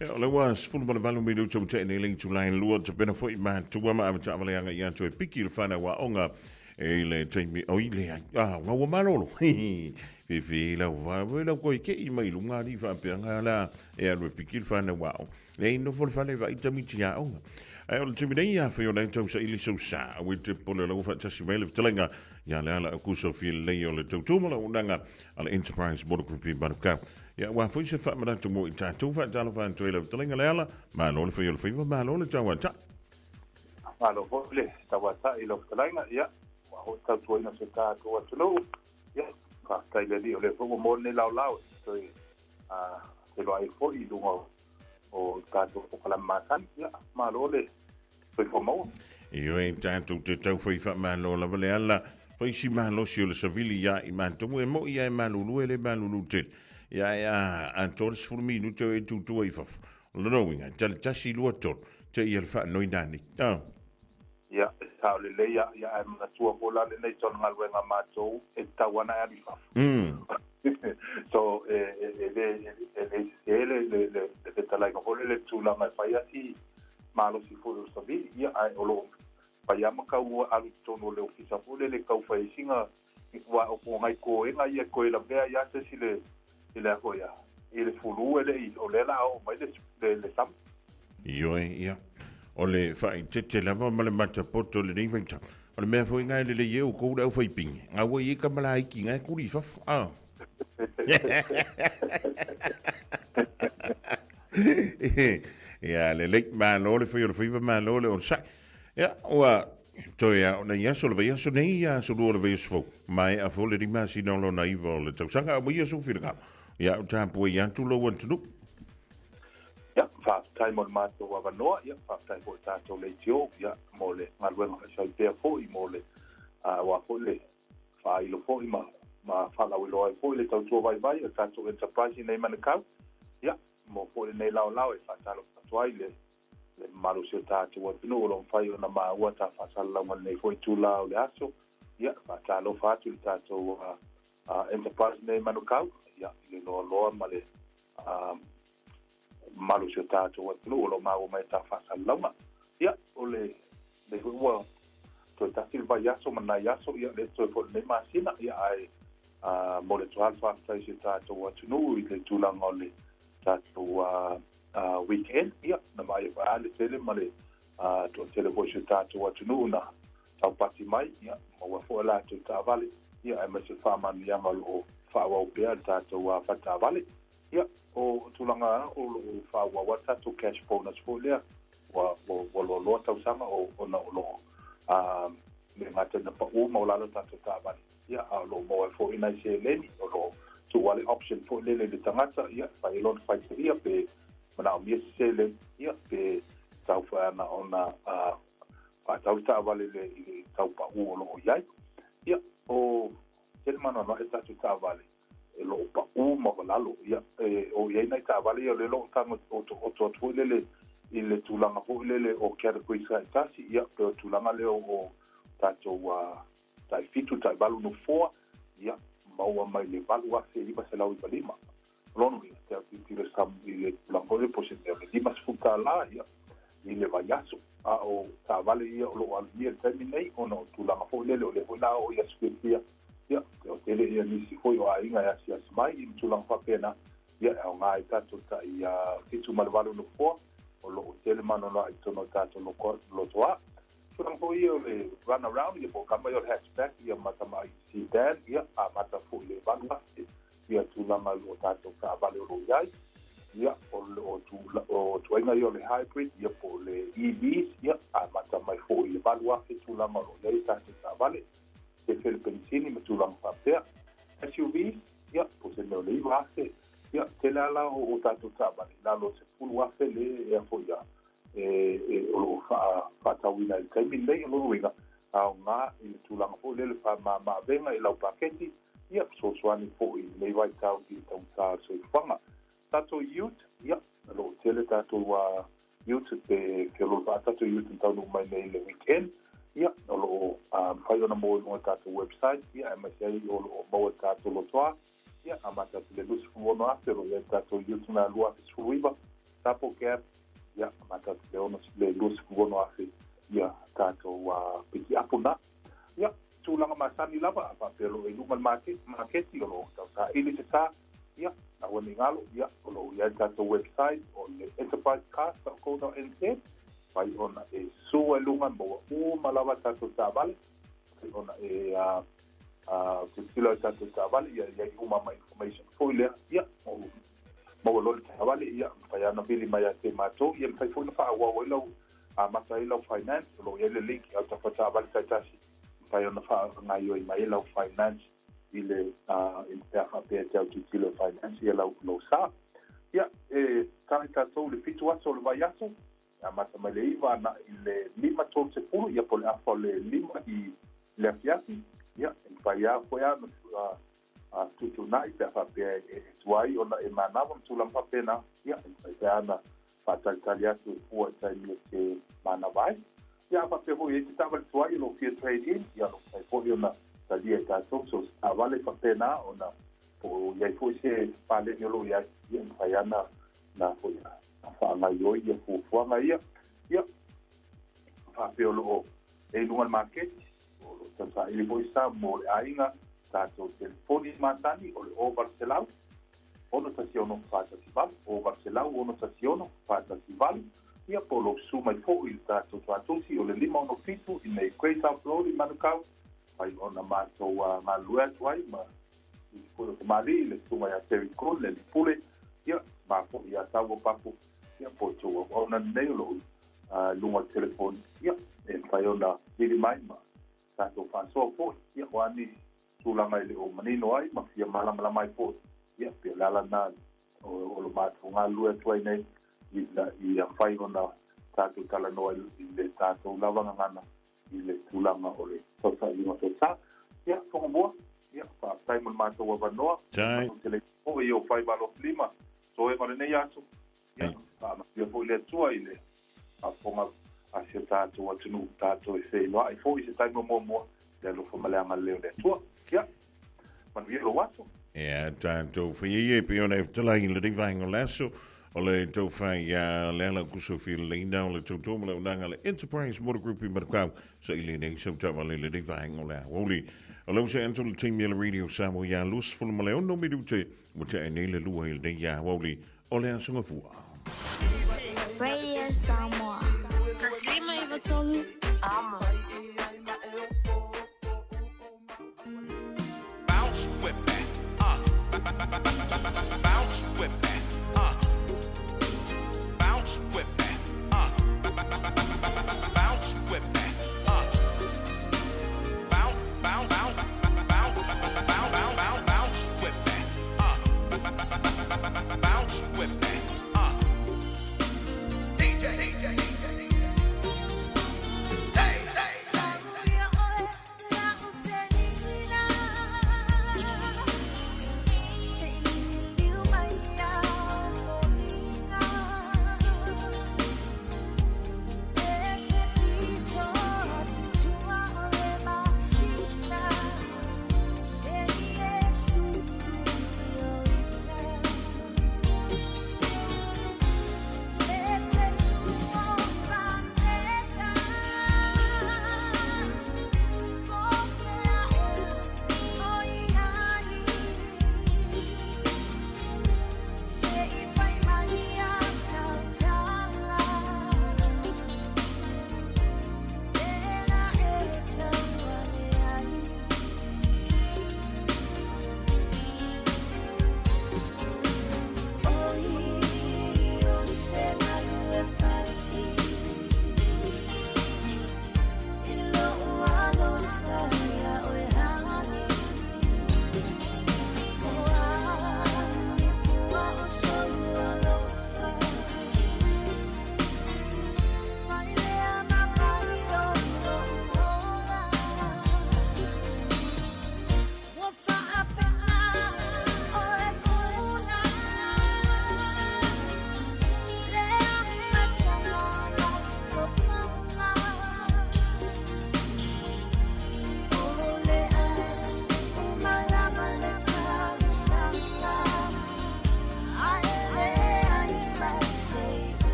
Ia, o lea ua 18 minute ua tea nei le itula e lua, tapena foi matua ma avetaavale agai atu e piki i le fanau aoga e i le taimi oi leai. Ah, ua malolo. Fefe lau va, lau koe kei mai lunga ali faapea nga la e alu e piki le fanau aoga. Nei nofo le fale vaai tamaiti aoga. Ae o le taimi nei, afai o la e tausaili sou sa, aua e te popole o la ua faatasi mai le fetalaiga ia Leala Aukuso Fialelei o le tautua ma le auaunaga a le Enterprise Motor Group i Manukau. Ia aua foi se faamanatu mo i tatou, faatalofa atu ai lau fetalaiga Leala, malo le fai o le faiva, malo le tauatai. Malo foi le tauatai i lau fetalaiga, ia, ua foi tautuaina si o tatou atunuu, ia, faafetai i le Alii o lea foi ua maua lenei laolao e toe feiloai ai foi i luga o tatou polokalame masani. Ia, malo le soifua maua. Ioe, tatou te taufai faamalo lava le ala, fai si malosi o le savili iā i matou, e moi ia e malulu e le malulu tele. Ia e a atoa le 10 minute o e tutua i fafo. O lona uiga, tali tasi, lua, tolu, te ia le faanoi nani. Oh. Ia, e sao lelei a, ia ae manatua foi la lenei tonu galuega a matou e tatau ana e alu i fafo. So, e, e, e le, e le sese le, le, le, le fetalaiga foi lele le tulaga e fai a si malosi foi o le savili, ia, ae o lo o fai lava ma tau alu i totonu o le ofisa foi lele e tau fai ai sina, aua o nai toega ia e toe lavea ai lava se isi le, i le a foi a, i le fulu e le i, o lea o le a oo mai le, le, le sami. Ioe, ia. O le faaeteete lava ma le matapoto i lenei vaitau. O le mea foi na e lelei ai outou le aufaipine, na ua i ai tama laiti na e tuli i fafo. Ah. Ia, lelei, malo le fai o le faiva, malo le onosai. Ia, ua toe a o nai aso o le vaiaso nei, ia aso lua o le vaiaso fou. Maea foi le 5 masina o lona iva o le tausaga, aumaia sou finagalo. Ia, o tapuai atu lou atunuu. Ia, faafetai mo le matou avanoa, ia, faafetai foi i tatou leitio, ia, mo le galuega faisai pea foi, mo le, aua foi le faailo foi ma, ma faalauiloa ai foi le tautua vaivai a le tatou enterprise i nei Manukau, ia, mo foi lenei laolao e faatalofa atu ai le, le mamalu o si o tatou atunuu o lo o mafai ona maua ta faasalalauga i lenei foi itula o le aso, ia, faatalofa atu i le tatou enterprise nei Manukau, ia, i le loaloa ma le mamalu o si o tatou atunuu o lo o maua mai ta faasalalauga. Ia, o le lenei foi ua toe tasi le vaiaso ma nai aso, ia, le toe foi lenei masina, ia, ae momoli atu lava le faafetai i si o tatou atunuu i le tulaga o le tatou weekend, ia, na vaai ai foi le tele ma le toatele foi o si o tatou atunuu na taupati mai, ia, maua foi a latou taavale, ia, aemaise faamanuiaga o lo o faaauau pea le tatou faletaavale. Ia, o tulaga o lo o faaauau lava le tatou cash bonus foi lea, ua, ua, ua loaloa tausaga o, ona o lo o le gata ina pau maualalo tatou taavale, ia, a o lo o maua ai foi nai seleni, o lo o tuu lava le option foi lele i le tagata, ia, e fai ai lona faitalia pe manaomia se seleni, ia, pe tatau foi ana ona faatau le taavale i le, i le tau pau o lo o i ai. Ia, o tele maanoanoa e tatou taavale e lo o pau maualalo. Ia, e, o i ai nai taavale ia o lea o lo o tago otooto atu foi lele i le tulaga foi lele o categories taitasi, ia, pe o tulaga lea o tatou tai 7, tai 8 nofoa, ia, maua mai le 8,995. O lona uiga, te au tilotilo sam i le tulaga foi lele po o se mea o le $50, ia, i le vaiaso. A o taavale ia o lo o alumia i le taimi nei, ona o tulaga foi lele o lea foi la oo i aso fiafia, ia, o tele ia nisi foi o aiga e asiasi mai i tulaga faapena, ia, e aoga ai tatou tai 7 ma le 8 nofoa, o lo o tele maanoanoa i totonu o tatou lotoa. Tulaga foi ia o le run around, ia po o kama ia o le hatchback, ia ma tamai sedan, ia, amata foi i le 8,000, ia tulaga o tatou taavale o lo o i ai, ia, o, o tuaiga ia o le hybrid, ia po o le EVs, ia, amata mai foi i le 8,000 tulaga o lo o i ai tatou taavale, sefe le penisini ma tulaga faapea. SUVs, ia, po o se mea o le 9,000, ia, tele lava la o tatou taavale, i lalo o le 10,000 le ea foi ia, e, o lo o faatauina i le taimi lenei. O lona uiga, aoga i le tulaga foi lele faamama-avega i lau paketi, ia, fesoasoani foi i lenei vaitau i le taugata o le soifuaga. Tatou ute, ia, o lo o tele tatou ute pe feoloolo faa tatou ute na taunuu mai nei i le weekend. Ia, o lo o mafai ona maua i luga o le tatou website, ia, aemaise ai o lo o maua i le tatou lotoa, ia, amata atu i le $26,000, o lo o i ai le tatou ute na 2019, Double Cab, ia, amata atu i le $26,000, ia, tatou pikiapu na. Ia, tulaga masani lava, a faapea o lo o i luga le maketi, o lo o tausaili se sa, ia, aua ne i galo, ia, o lo o i ai le tatou website, o le enterprisecars.co.nz, mafai ona e sua i luga, maua uma lava tatou taavale, mafai ona e tilotilo i tatou taavale, ia i ai uma ma information foi lea, ia, maua loa le taavale, ia, mafai lava ona vili mai ia te matou, ia, mafai foi ona faaauau ai lau, amata ai lau finance, o lo o i ai le link i autafa taavale taitasi, mafai ona faagaoioi mai ai lau finance i le pe a faapea e te autilotilo e finance ia lou sa. Ia, e tali tatou i le 7 aso o le vaiaso, e amata mai le 9 agai i le 5:30, ia po o le 4:30 i le afiafi, ia, e mafai lava foi lava ona fetuutuunai pe a faapea e tuai ona e manava ma tulaga faapena, ia, e mafai pea ona faatalitali atu e fua i taimi e te manava ai. Ia, a faapea foi e i ai se taavale tuai o lo o fia trade in, ia, o lo o mafai foi ona talia e tatou so o se taavale faapena ona po o i ai foi se paleni o lo o i ai, ia, e mafai lava ona foi faagaoioi ia fuafuaga ia. Ia, faapea o lo o e i luga o le maketi, o lo o tausaili foi sa mo le aiga, tatou telefoni masani o le 0800 616 418, 0800 616 418, ia po o lou susu mai foi i le tatou tuatosi o le 567 i nei Great South Road i Manukau, mafai ona matou galulue atu ai ma nisi foi o tamalii, le susuga ia Terry Kuhn, le alii pule, ia, ma foi ia Taua Papu, ia po o tou auauna lenei o lo o i luga o le telefoni, ia, e mafai ona vili mai ma tatou faasoa foi, ia, o a nisi tulaga e le o manino ai ma fia malamalama ai foi, ia, pei o le ala lena o lo matou galulue atu ai nei, ina ia mafai ona tatou talanoa i le tatou lava gagana i le tulaga o le tausailiga o sa. Ia, Togamua, ia, faafetai mo le matou avanoa. Tai. Matou te le foi i o faiva alofilima, toega o lenei aso. Ia, faamanuia foi le Atua i le faafofoga a si o tatou atunuu, tatou e feiloai foi i se taimi o muamua, le alofa ma le agalelei o le Atua. Ia, manuia lou aso. Ia, tatou faia ia e pei ona e fetalai i lenei vaega o le aso, o le tou fai a le ala kuso filileina o le tautua ma le auaunaga a le Enterprise Motor Group i Manukau, sa i lenei sau taavale i lenei vaega o le aoauli. O lau se atu le taimi a le Radio Samoa ia 26 minute ua tea ai nei le 2 i lenei aoauli o le Aso Gafua. Radio Samoa. 153 Amo. Bounce with me, bounce with me, bounce with me, bounce with me, bounce, bounce, bounce, bounce, bounce, bounce, bounce with me, bounce with me, DJ, DJ, DJ, hey, hey.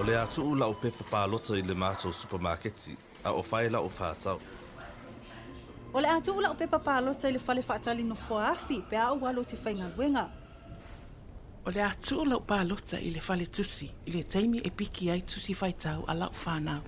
le a tuu la'u pepa palota i le matou supamaketi, a o fai la'u fatau. O le a tuu la'u pepa palota i le fale faatali nofoa afi pe a ou alu ou te faigaluega. O le a tuu la'u palota i le fale tusi i le taimi e piki ai tusi faitau a la'u fanau.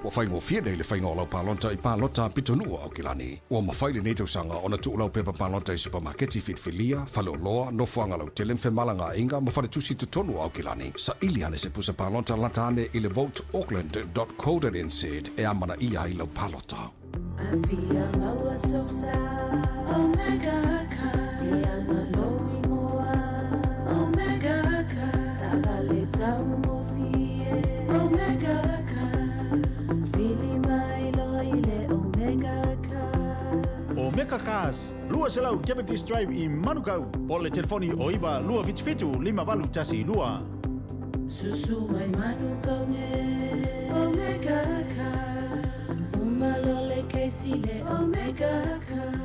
Ua faigofie nei le faiga o lau palota i palota a pitonuu o Aukilani. Ua mafai lenei tausaga ona tuu lau pepa palota i supamaketi filifilia, faleoloa, nofoaga lautele ma femalagaaiga ma faletusi i totonu o Aukilani. Saili ane se pusa palota lata ane i le voteauckland dot co dot nz e amanaia ai lau palota. Afia maua sosa Omega car Ianga lou ingoa Omega car Taavale taugofie Omega car Vili mai loa i le Omega car. Omega Cars, 200 Cavendish Drive i Manukau, po o le telefoni o 9 277 5812. Susu mai Manukau nei Omega Cars Uma loa le kesi le Omega Cars.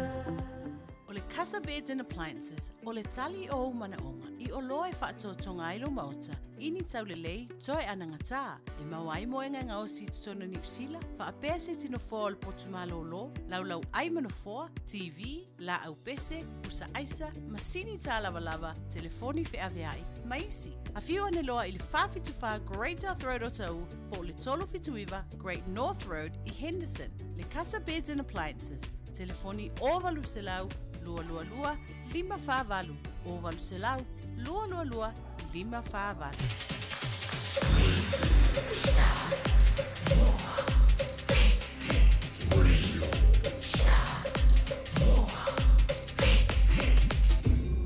O le Casa Beds and Appliances, o le tali o ou manaoga i oloa e faatoatoga ai lou maota i ni taulelei toe anagatā e maua ai moega e gaosi i totonu o Niu Sila, faapea se tino foa o le potu malōlō, laulau ai ma nofoa, TV, laau pese, pusa aisa, masini tālavalava, telefoni feaveai, ma isi. Afio ane loa i le 474 Great South Road o Taʻu po o le 379 Great North Road i Henderson. Le Casa Beds and Appliances, telefoni 0800 222 548, 0800 222 548.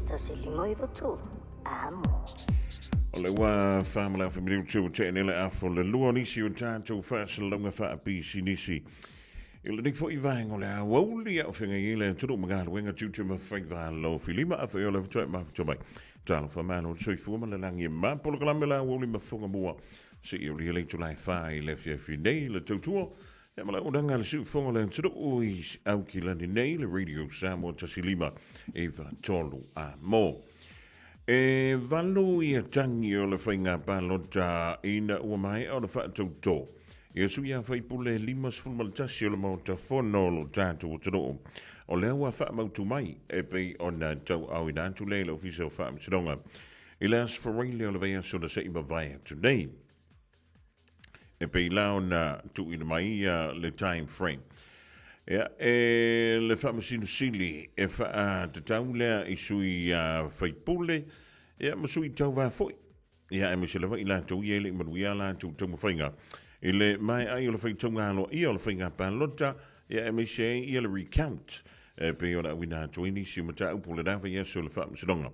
1 5 9 3, amo. O le ua whamala whamiliu tū te nele afo le lua nisi o tātou whaasalauga whaapisinisi. I lenei foi vaega o le aoauli a o feagai ai le atunuu ma galuega tiute ma faiva alofilima a fai o le fetoai mafuta mai. Talofa malo le soifua ma le lagi e ma polokalame la aoauli ma fofoga mua seia aulia le itula e fa i le afiafi nei le tautua ia ma le auaunaga a le siufofoga o le atunuu i Aukilani nei le Radio Samoa 1 5 9 3 a mo. E valu ia tagi o le faiga palota ina ua maea ona faatautō ia sui usufono e 51 o le Maota Fono o lo tatou atunuu. O lea ua faamautu mai e pei ona tauaaoina atu lea i le Ofisa o Faamasinoga i le Aso Faraile o le vaiaso na se i mavae atu nei. E pei la ona tuuina mai ia le time frame. Ia, e le Faamasino Sili e faatatau lea i sui faipule ia ma sui tauvā foi. Ia, aemaise lava i latou ia e le i manuia a latou taumafaiga i le maea ai o le faitauga aloaia o le faiga palota, ia aemaise ai ia le recount e pei ona auina atu ai nisi o mataupu o lena vaiaso i le Faamasinoga.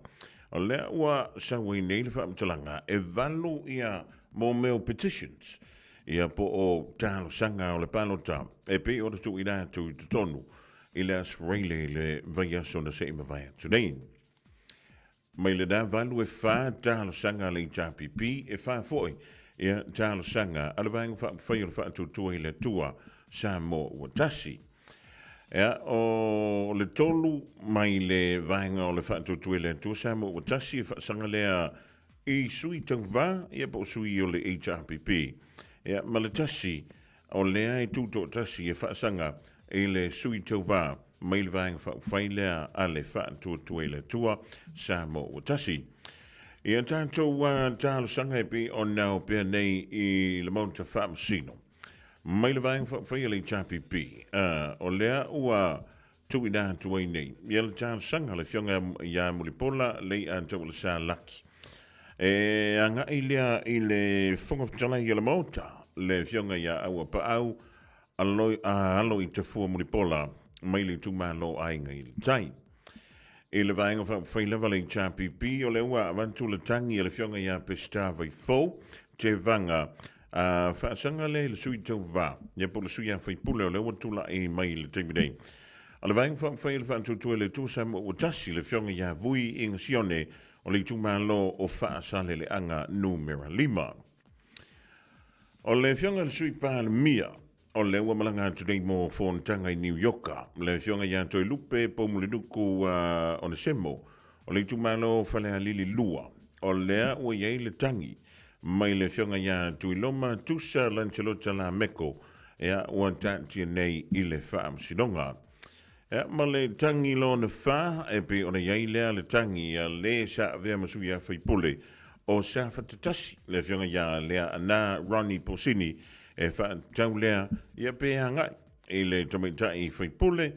O lea ua sau ai nei le faamatalaga e valu ia mo mea o petitions, ia po o talosaga o le palota e pei ona tuuina atu i totonu i le Aso Faraile i le vaiaso na se i mavae atu nei. Mai lena valu e fa talosaga a le HRPP, e fa foi ia talosaga a le Vaega Faaupufai o le Faatuatua i le Atua Samoa ua tasi. Ea, o le tolu mai le Vaega o le Faatuatua i le Atua Samoa ua tasi e faasaga lea i sui tauvā, ia po o sui o le HRPP. Ea, ma le tasi O lea e tutoatasi e faasaga i le sui tauvā mai le Vaega Faaupufai lea a le Faatuatua i le Atua, Samoa ua tasi. Ia tatou talosaga e pei ona o pea nei i le Maota Faamasino mai le Vaega Faaupufai a le HRPP, o lea ua tuuina atu ai nei ia le talosaga a le Afioga ia Mulipola Leiataualesa Lucky. E agai lea i le Fofoga Fetalai o le Maota, le Afioga ia Auapaau Alo i Tafua Mulipola mai le itumalo Aiga i le Tai. I le Vaega Faaupufai lava le HRPP, o lea ua avatu le tagi a le Afioga ia Peseta Vaifou Tevaga A faasaga lea i le sui tauvā, ia po o le sui usufono o lea ua tulai mai i le taimi nei. O le Vaega Faaupufai o le Faatuatua i le Atua Samoa ua tasi le Afioga ia Vui Igasione o le itumalo o Faasaleleaga Numera 5. O le Afioga i le Sui Palemia, o lea ua malaga atu nei mo fonotaga i Niu Ioka, le Afioga ia Toelupe Poumulinuku Onesemo o le itumalo o Falealili 2, o lea ua i ai le tagi. mai le Afioga ia Tuiloma Tusa Lancelota Lameko, ia, ua taatia nei i le Faamasinoga. Ia, ma le tangi lona fa, e pei ona i ai lea le tangi a le sa avea ma sui a faipule o Safata Tasi, le Afioga ia Leaana Ronnie Posini, e faatatau lea, ia pe agai i le tamaitai faipule,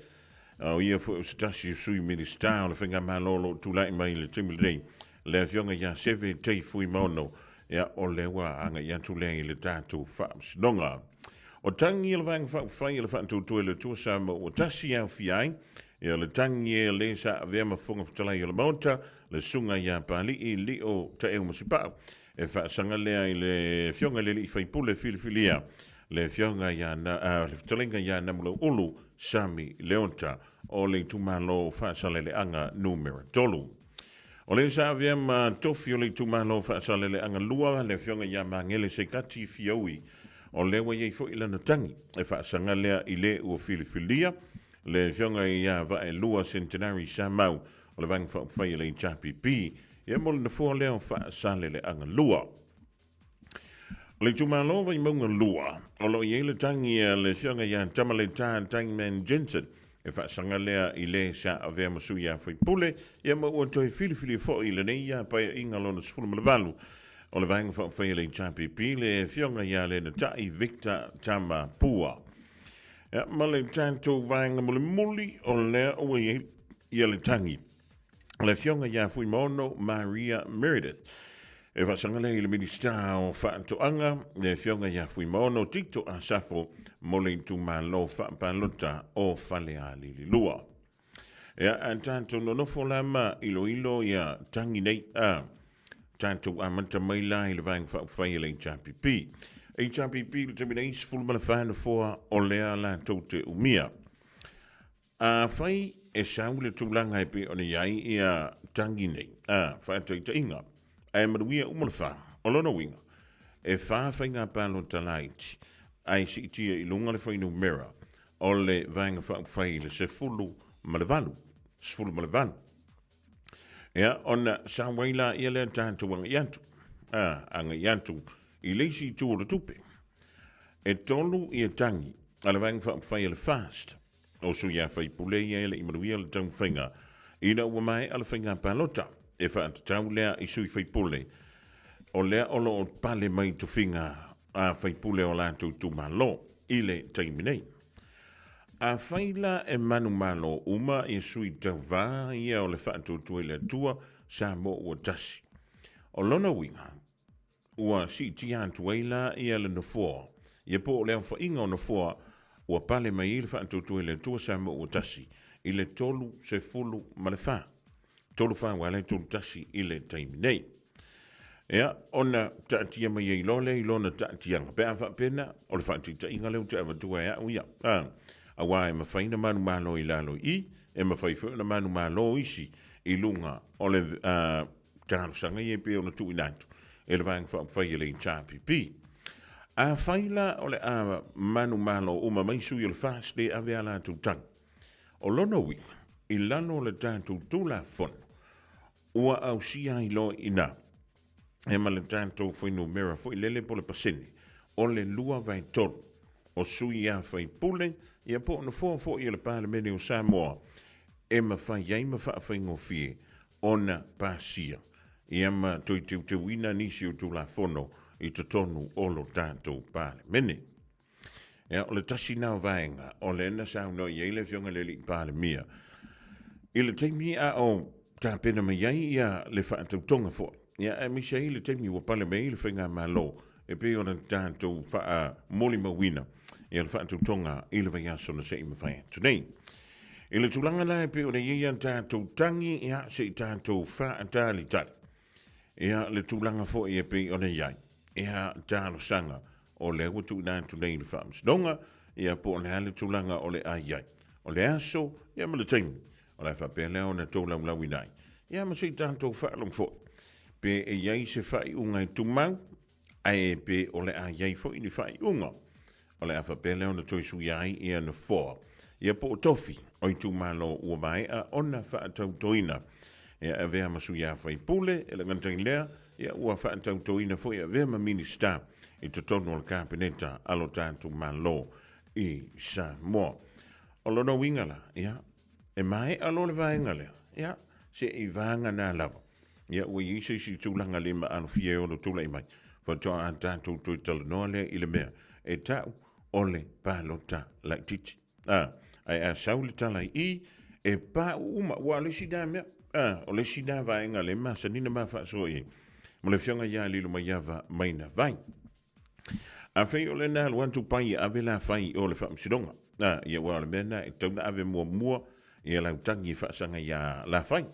a o ia foi o se tasi o sui Minisita o le Faigamalo o lo o tulai mai i le taimi lenei, le Afioga ia Seve Tei Fuimaono, ia, o lea ua agai atu lea i le tatou Faamasinoga. O tagi a le Vaega Faaupufai a le Faatuatua i le Atua Samoa ua tasi e aofia ai, ia le tagi e le sa avea ma Fofoga Fetalai o le Maota, le Susuga ia Papalii Lio Taeu Masepau, e faasaga lea i le Afioga i le Alii Faipule filifilia, le Afioga ia na, le Fetalaiga ia Namulauulu Sami Leota o le itumalo o Faasaleleaga Numera 3. O le sa avea ma tofi o le itumalo o Faasaleleaga 2, le Afioga ia Magele Sekati Fiaui, o lea ua i ai foi lana tagi e faasaga lea i le ua filifilia, le Afioga ia Vaelua Centenary Samau o le Vaega Faaupufai a le HRPP, ia mo le nofoa lea o Faasaleleaga 2. O le itumalo o Vaimauga 2, o lo o i ai le tagi a le Afioga ia Tamaleta Tangman Jensen, e faasaga lea i le sa avea ma sui a faipule, ia ma ua toe filifili foi i lenei ia Paeaiga lona 18 o le Vaega Faaupufai a le HRPP, le Afioga ia Lenatai Victor Tamapua. Ia, ma le tatou vaega mulimuli, o lea ua i ai ia le tagi le Afioga ia Fuimaono Maria Meredith. E faasaga lea i le Minisita o Faatoaga, le Afioga ia Fuimaono Tito Asafo mo le itumalo faapalota o Falealili 2. Ia, a tatou nonofo la ma iloilo ia tagi nei, a tatou amata mai la i le Vaega Faaupufai a le HRPP. HRPP i le taimi nei, 14 nofoa o lea latou te umia. Afai e sau le tulaga e pei ona i ai ia tagi nei, ā, faataitaiga, ae manuia uma le fa, o lona uiga, e fa faiga palota laiti, ae siitia i luga le fuainumera o le Vaega Faaupufai i le 18, 18. Ia, ona sau ai laia lea tatou agai atu, ā, agai atu i le isi itu o le tupe. E tolu ia tagi a le Vaega Faaupufai a le FAST, o sui a faipule ia e le i manuia le taumafaiga ina ua maea le faiga palota e faatatau lea i sui faipule o lea o lo o pale mai tofiga a faipule o latou itumalo i le taimi nei. Afai la e manumalo uma ia sui tauva ia o le Faatuatua i le Atua Samoa ua tasi. O lona uiga, ua siitia atu ai la ia le nofoa, ia po o le aofaiga o nofoa ua pale mai ai le Faatuatua i le Atua Samoa ua tasi i le 34. 3 fa ua ala i 3 tasi i le taimi nei. Ia, ona taatia mai ai loa lea i lona taatiaga. Pe a faapena, o le faataitaiga lea ou te avatua e au ia. A, aua e mafai ona manumalo i lalo i i, e mafai foi ona manumalo isi i luga o le a, talosaga ia e pei ona tuuina atu e le Vaega Faaupufai a le HRPP. Afai la o le a manumalo uma mai sui o le FAST e ave a latou tagi, O lona uiga, i lalo o le tatou Tulafono, ua ausia ai loa i ina, e ma le tatou fuainumera foi lele po o le pasene, o le 2/3 o sui a faipule, ia po o nofoa foi o le Palemene o Samoa, e mafai ai ma faafaigofie ona pasia, ia ma toe teuteuina nisi o Tulafono i totonu o lo tatou Palemene. Ia, o le tasi lena o vaega o lea na saunoa i ai le Afioga i le Alii Palemia i le taimi a o tapena mai ai ia le faatautoga foi, ia aemaise ai le taimi ua pale mai ai le Faigamalo e pei ona tatou faamolimauina ia le faatautoga i le vaiaso na se i mafai atu nei. I le tulaga la e pei ona i ai a tatou tagi, ia se i tatou faatalitali ia le tulaga foi e pei ona i ai ia talosaga o lea ua tuuina atu nei i le Faamasinoga, ia po o le a le tulaga o le a i ai. O le aso, ia ma le taimi, o le a faapea lea ona tolaulauina ai. Ia ma se i tatou faalogo foi, pe e i ai se faaiuga e tumau, ae pe o le a i ai foi ni faaiuga o le a faapea lea ona toe suia ai ia nofoa, ia po o tofi o itumalo ua maea ona faatautoina. Ia, e avea ma sui faipule, e le gata i lea, ia, ua faatautoina foi e avea ma Minista i totonu o le Kapeneta a lo tatou Malo i Samoa. O lona uiga la, ia, e maea loa le vaega lea, ia, se'i vagana lava, ia, ua i ai se isi tulaga le maalofia e ono tulai mai, faatoa tatou toe talanoa lea i le mea e ta'u o le palota laitiiti. A, ae a sau le tala i i, e pa'u uma, ua o le isi lea mea, a, o le isi lea vaega lea e masani ona ma faasoa i ai ma le Afioga ia Lilomaiava Mainavai. Afai o lena alu atu pai e ave la fai i o le faamasinoga. A, ia ua o le mea lena e tatau ona ave muamua ia lau tagi e faasaga iā la fai.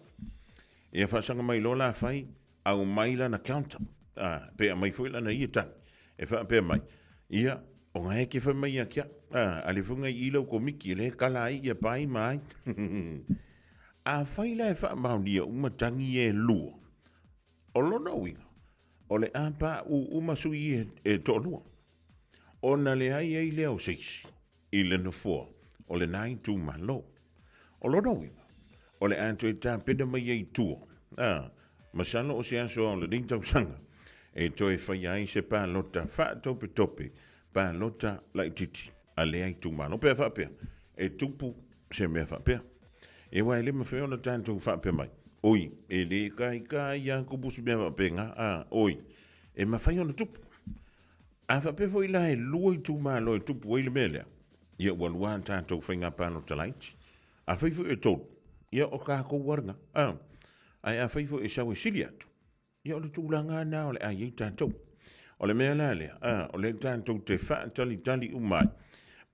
Ia faasaga mai loa la fai, aumai lana counter. A, pe aumai foi lana ia tagi. E faapea mai, ia, o nga e ke fai mai ia kia. A, a le foi ngai i lau komiti e le kala ai ia pai ma ai. Afai la e faamaonia uma tagi e lua, o lona uiga, o le a paʻu uma sui ia e toalua, ona leai ai lea o se isi i le nofoa o lena itumalo. O lona uiga, o le a toe tapena mai ai i tua, ā, masalo o se aso ao lenei tausaga e toe faia ai se palota faatopetope, palota laitiiti a lea itumalo, pe a faapea e tupu se mea faapea. E aua e le mafai ona tatou faapea mai, oi, e le kaikai lava kupu se mea faapena, a, oi, e mafai ona tupu. A faapea foi la e lua itumalo e tupu ai le mea lea, ia ua lua a tatou faiga palota laiti. Afai foi e tolu, ia o tatou lava lena, a, ae afai foi e sau e sili atu, Ia o le tulaga lava lena o le a i ai tatou. O le mea la lea, a, o lea tatou te faatalitali uma ai,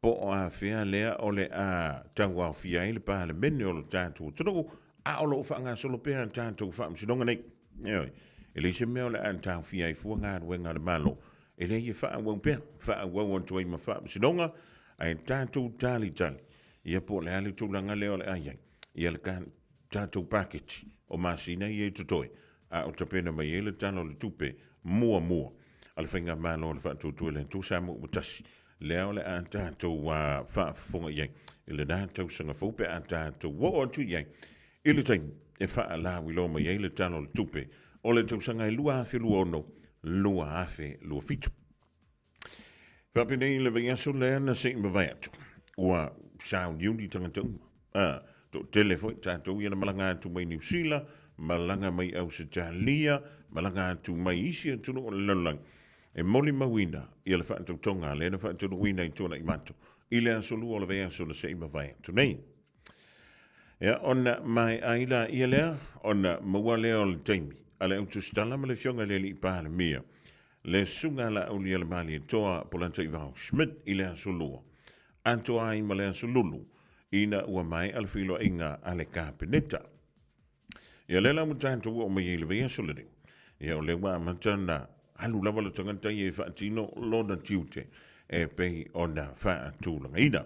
po o afea lea o le a tauaofia ai le Palemene o lo tatou atunuu, a o lo o faagasolo pea a tatou faamasinoga nei. Ioe, e leai se mea o le a taofia ai fua galuega a le Malo, e leai e faaauau pea, faaauau atu ai ma faamasinoga, ae tatou talitali, ia po o le a le tulaga lea o le a i ai, ia le tatou paketi o masina ia e totoe, a o tapena mai ai le Tala o le Tupe muamua a le Faigamalo o le Faatuatua i le Atua Samoa ua tasi, lea o le a tatou faafofoga i ai i lena tausaga fou pe a tatou oo atu i ai i le taimi e faalauiloa mai ai le Tala o le Tupe o le tausaga e 2026, 2027. Faapenei le vaiaso lea na se i mavae atu, ua sauniuni tagata uma. A, toatele foi tatou ia na malaga atu mai Niu Sila, malaga mai Ausetalia, malaga atu mai isi atunuu o le lalolagi, e molimauina ia le faatautoga lea na faataunuuina i Tuanaimato i le aso Lua o le vaiaso na se i mavae atu nei. Ia, ona maea ai laia lea, ona maua lea o le taimi a le au tusitala ma le Afioga i le Alii Palemia, le Susuga a Laaulialemalietoa Polataivao Schmidt i le aso Lua, atoa ai ma le aso Lulu, ina ua maea le feiloaiga a le Kapeneta. Ia, lea la ua tatou oo mai ai i le vaiaso lenei, ia o lea ua amata ona alu lava le tagata ia e faatino lona tiute e pei ona faatulagaina.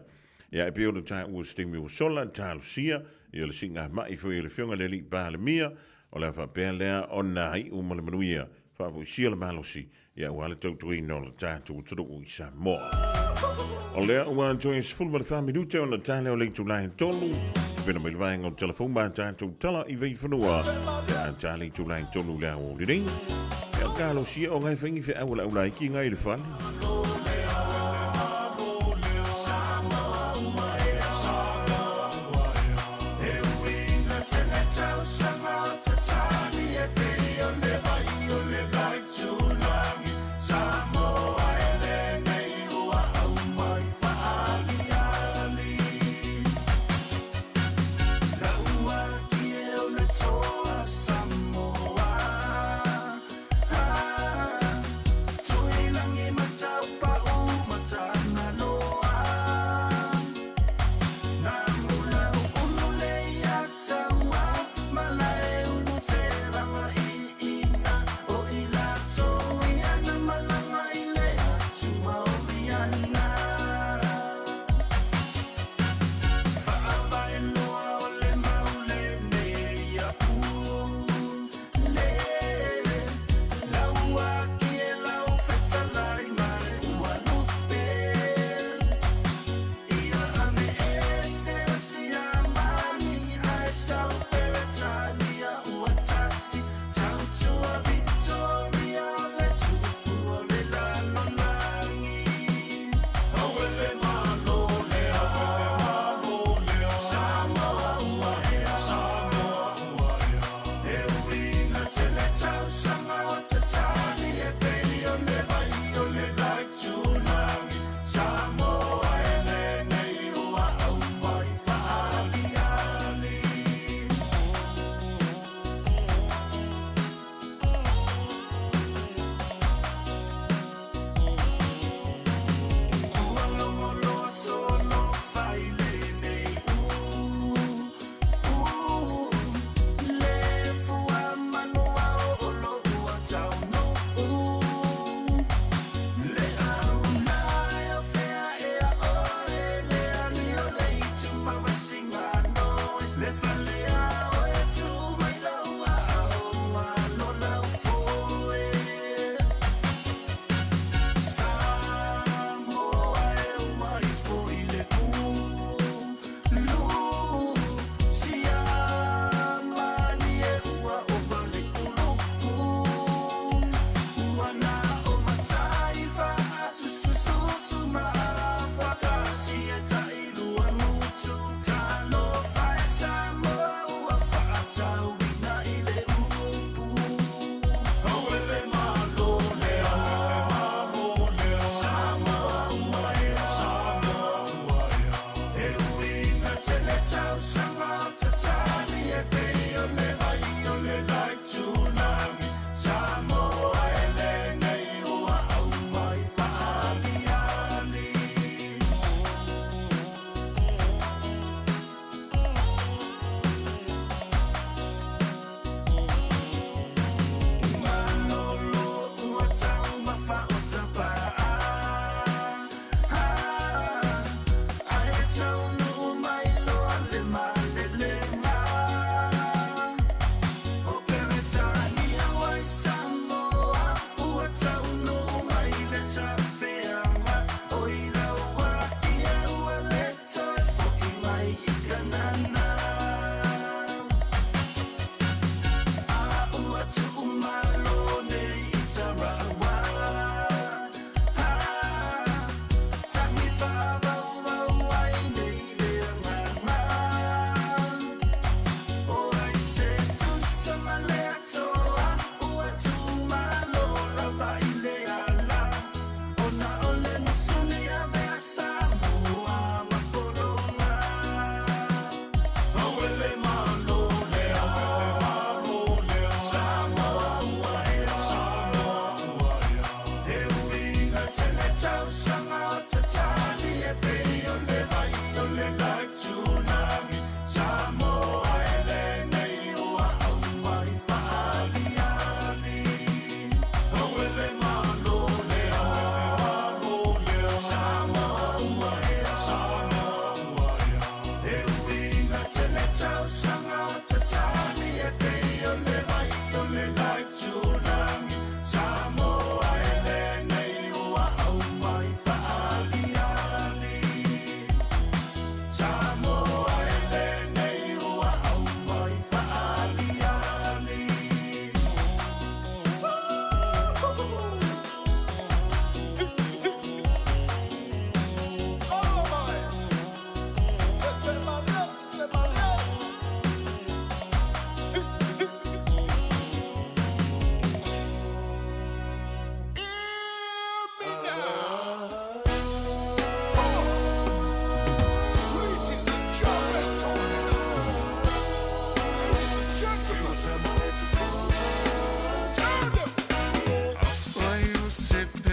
Ia, e pei ona taua i se taimi ua sola, talosia ia le siigamai foi a le Afioga i le Alii Palemia, o le a faapea lea ona iu ma le manuia Faafoisia le malosi, ia aua le tautuaina o le tatou atunuu i Samoa. O lea ua toe 14 minute ona tale o le itula e tolu. Pena mai le vaega o telefou ma tatou tala i veifanua. Pe a tale itula e tolu le ao lenei. Ia kalosia o ngai whaingi wheau o le aulaiki ngai le fale.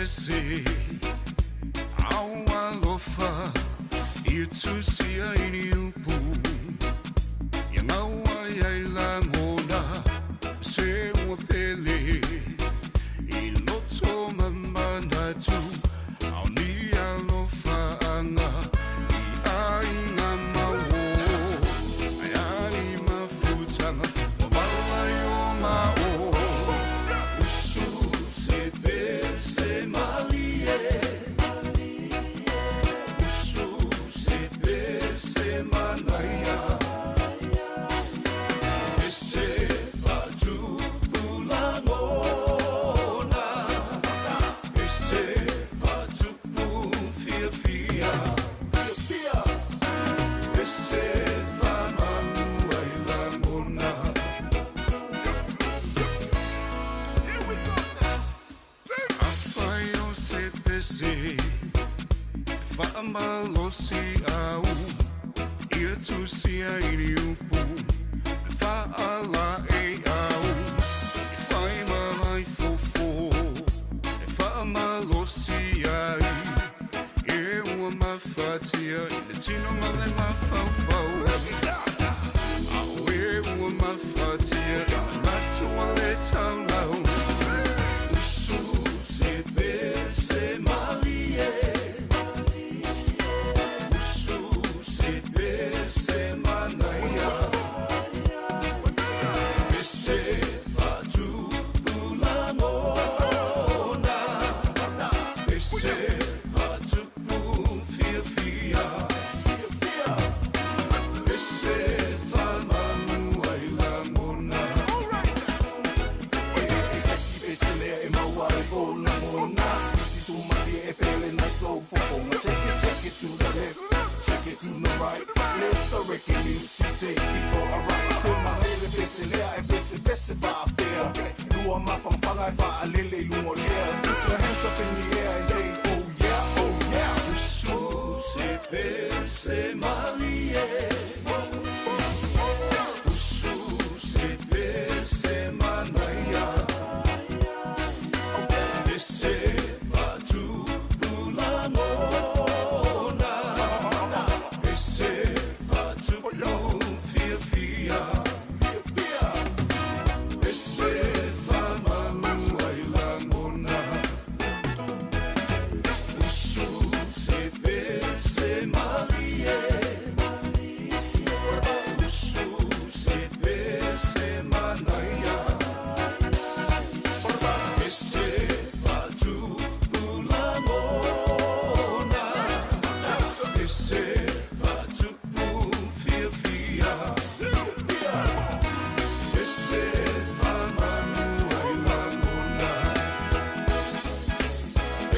pese au alofa i tusia i ni upu ia ngaua ia i langona se ua pele i loto mamanatu au ni alofa anga i ainga mawo ai ali mafutanga o vala i o mao usu se pese malie usu se pese manaia ese fatupulangona ese fatupu fiafia ese famanua i lagona. Afai o se pese faamalosi au ia tusia i ni upu faala e au e fai ma ai fofo e faamalosi ai e ua mafatia i le tino ma le mafaufau ao e ua mafatia i le matua le taulau usu se pese malie usu se pese manaia ese fatupulangona ese fatupu fiafia ese famanua i lagona. Shake it, shake it to the left, shake it to the right. Let the reggae music take you for a ride. Se malele pese lea e pese pese faapea. Lua mafangafanga e faalele i luga o le ea. Put your hands up in the air and say, oh yeah, oh yeah. Usu se pese malie usu se pese manaia ese fatupulangona ese fatupu fiafia ese famanua i lagona usu se pese malie usu se pese manaia ese fatupulangona ese fatupu fiafia ese famanua i lagona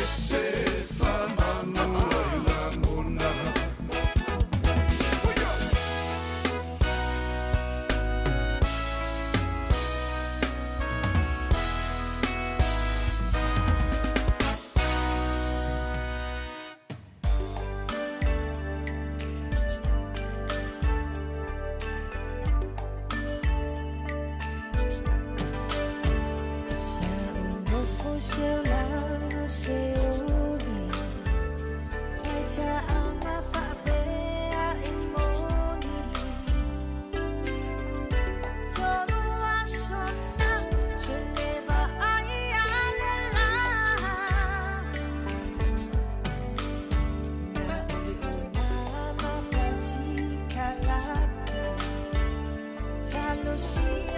ese famanua i lagona. Lucia,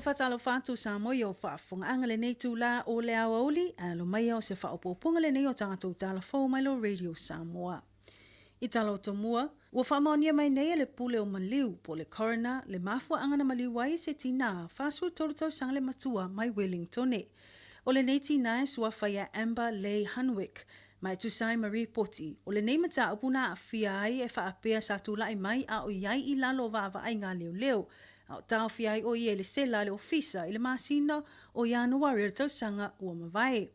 E faatalofa atu Samoa i ou faafofogaaga lenei itulā o le aoauli, alo maia o se faaopoopoga lenei o tatou tala fou mai lo Radio Samoa. I tala o tomua, ua faamaonia mai nei e le pule o maliu po o le coroner le mafuaaga na maliu ai se tinā 43 tausaga le matua mai Wellingtone. O lenei tinā e suafa ia Amber Leigh Hunwick, ma e tusa ai ma ripoti, o lenei mataupu na aafia ai e faapea sa tulai mai a o i ai i lalo o vaavaaiga a leoleo, a o taofia ai o ia i le sela a le ofisa i le masina o Ianuari o le tausaga ua mavae.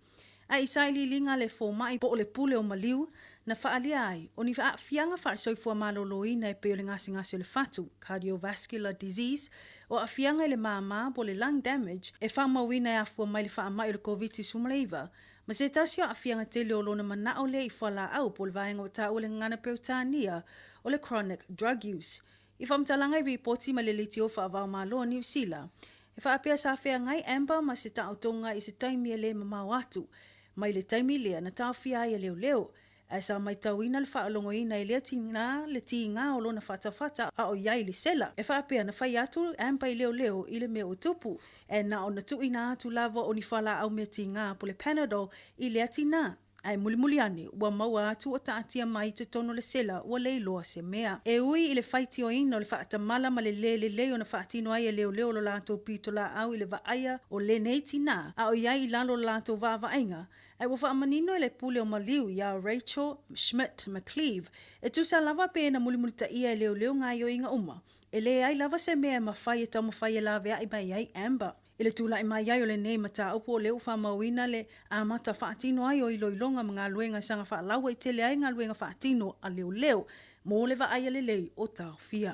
A i sailiiliga a le fomai po o le pule o maliu na faaalia ai, o ni aafiaga faale-soifua maloloina e pei o le gasegase o le fatu, cardiovascular disease, o aafiaga i le māmā po o le lung damage e faamauina e afua mai le faamai o le Koviti-19, Ma se tasi o aafiaga tele o lona manao lea i fualaau po o le vaega ua taua i le gagana Peretania o le chronic drug use. I faamatalaga i ripoti mai le leitio faava-o-Malo o Niu Sila, e faapea sa feagai Amber ma se taotoga i se taimi e le mamao atu mai le taimi lea na taofia ai e leoleo, ae sa maitauina le faalogoina e lea tina le tiga o lona fatafata a o i ai i le sela. E faapea na fai atu Amber i leoleo i le mea ua tupu, ae na ona tuuina atu lava o ni fualaau mea tiga po le Panadol i lea tina. Ae mulimuli ane, ua maua atu o taatia mai i totonu o le sela ua le iloa se mea. E ui i le faitioina o le faatamala ma le le lelei ona faatino ai e leoleo lo latou pitolaau i le vaaia o lenei tina, a o i ai i lalo o le latou vaavaaiga, ae ua faamanino e le pule o maliu iā Rachel Schmidt McCleave, e tusa lava pe na mulimulitaia e leoleo gaoioiga uma, e leai lava se mea e mafai e taumafai e laveai mai ai Amber. I le tulai mai ai o lenei mataupu o lea ua faamauina le amata faatino ai o iloiloga ma galuega e saga faalauaitele ai galuega faatino a leoleo mo le vaaia lelei o taofia.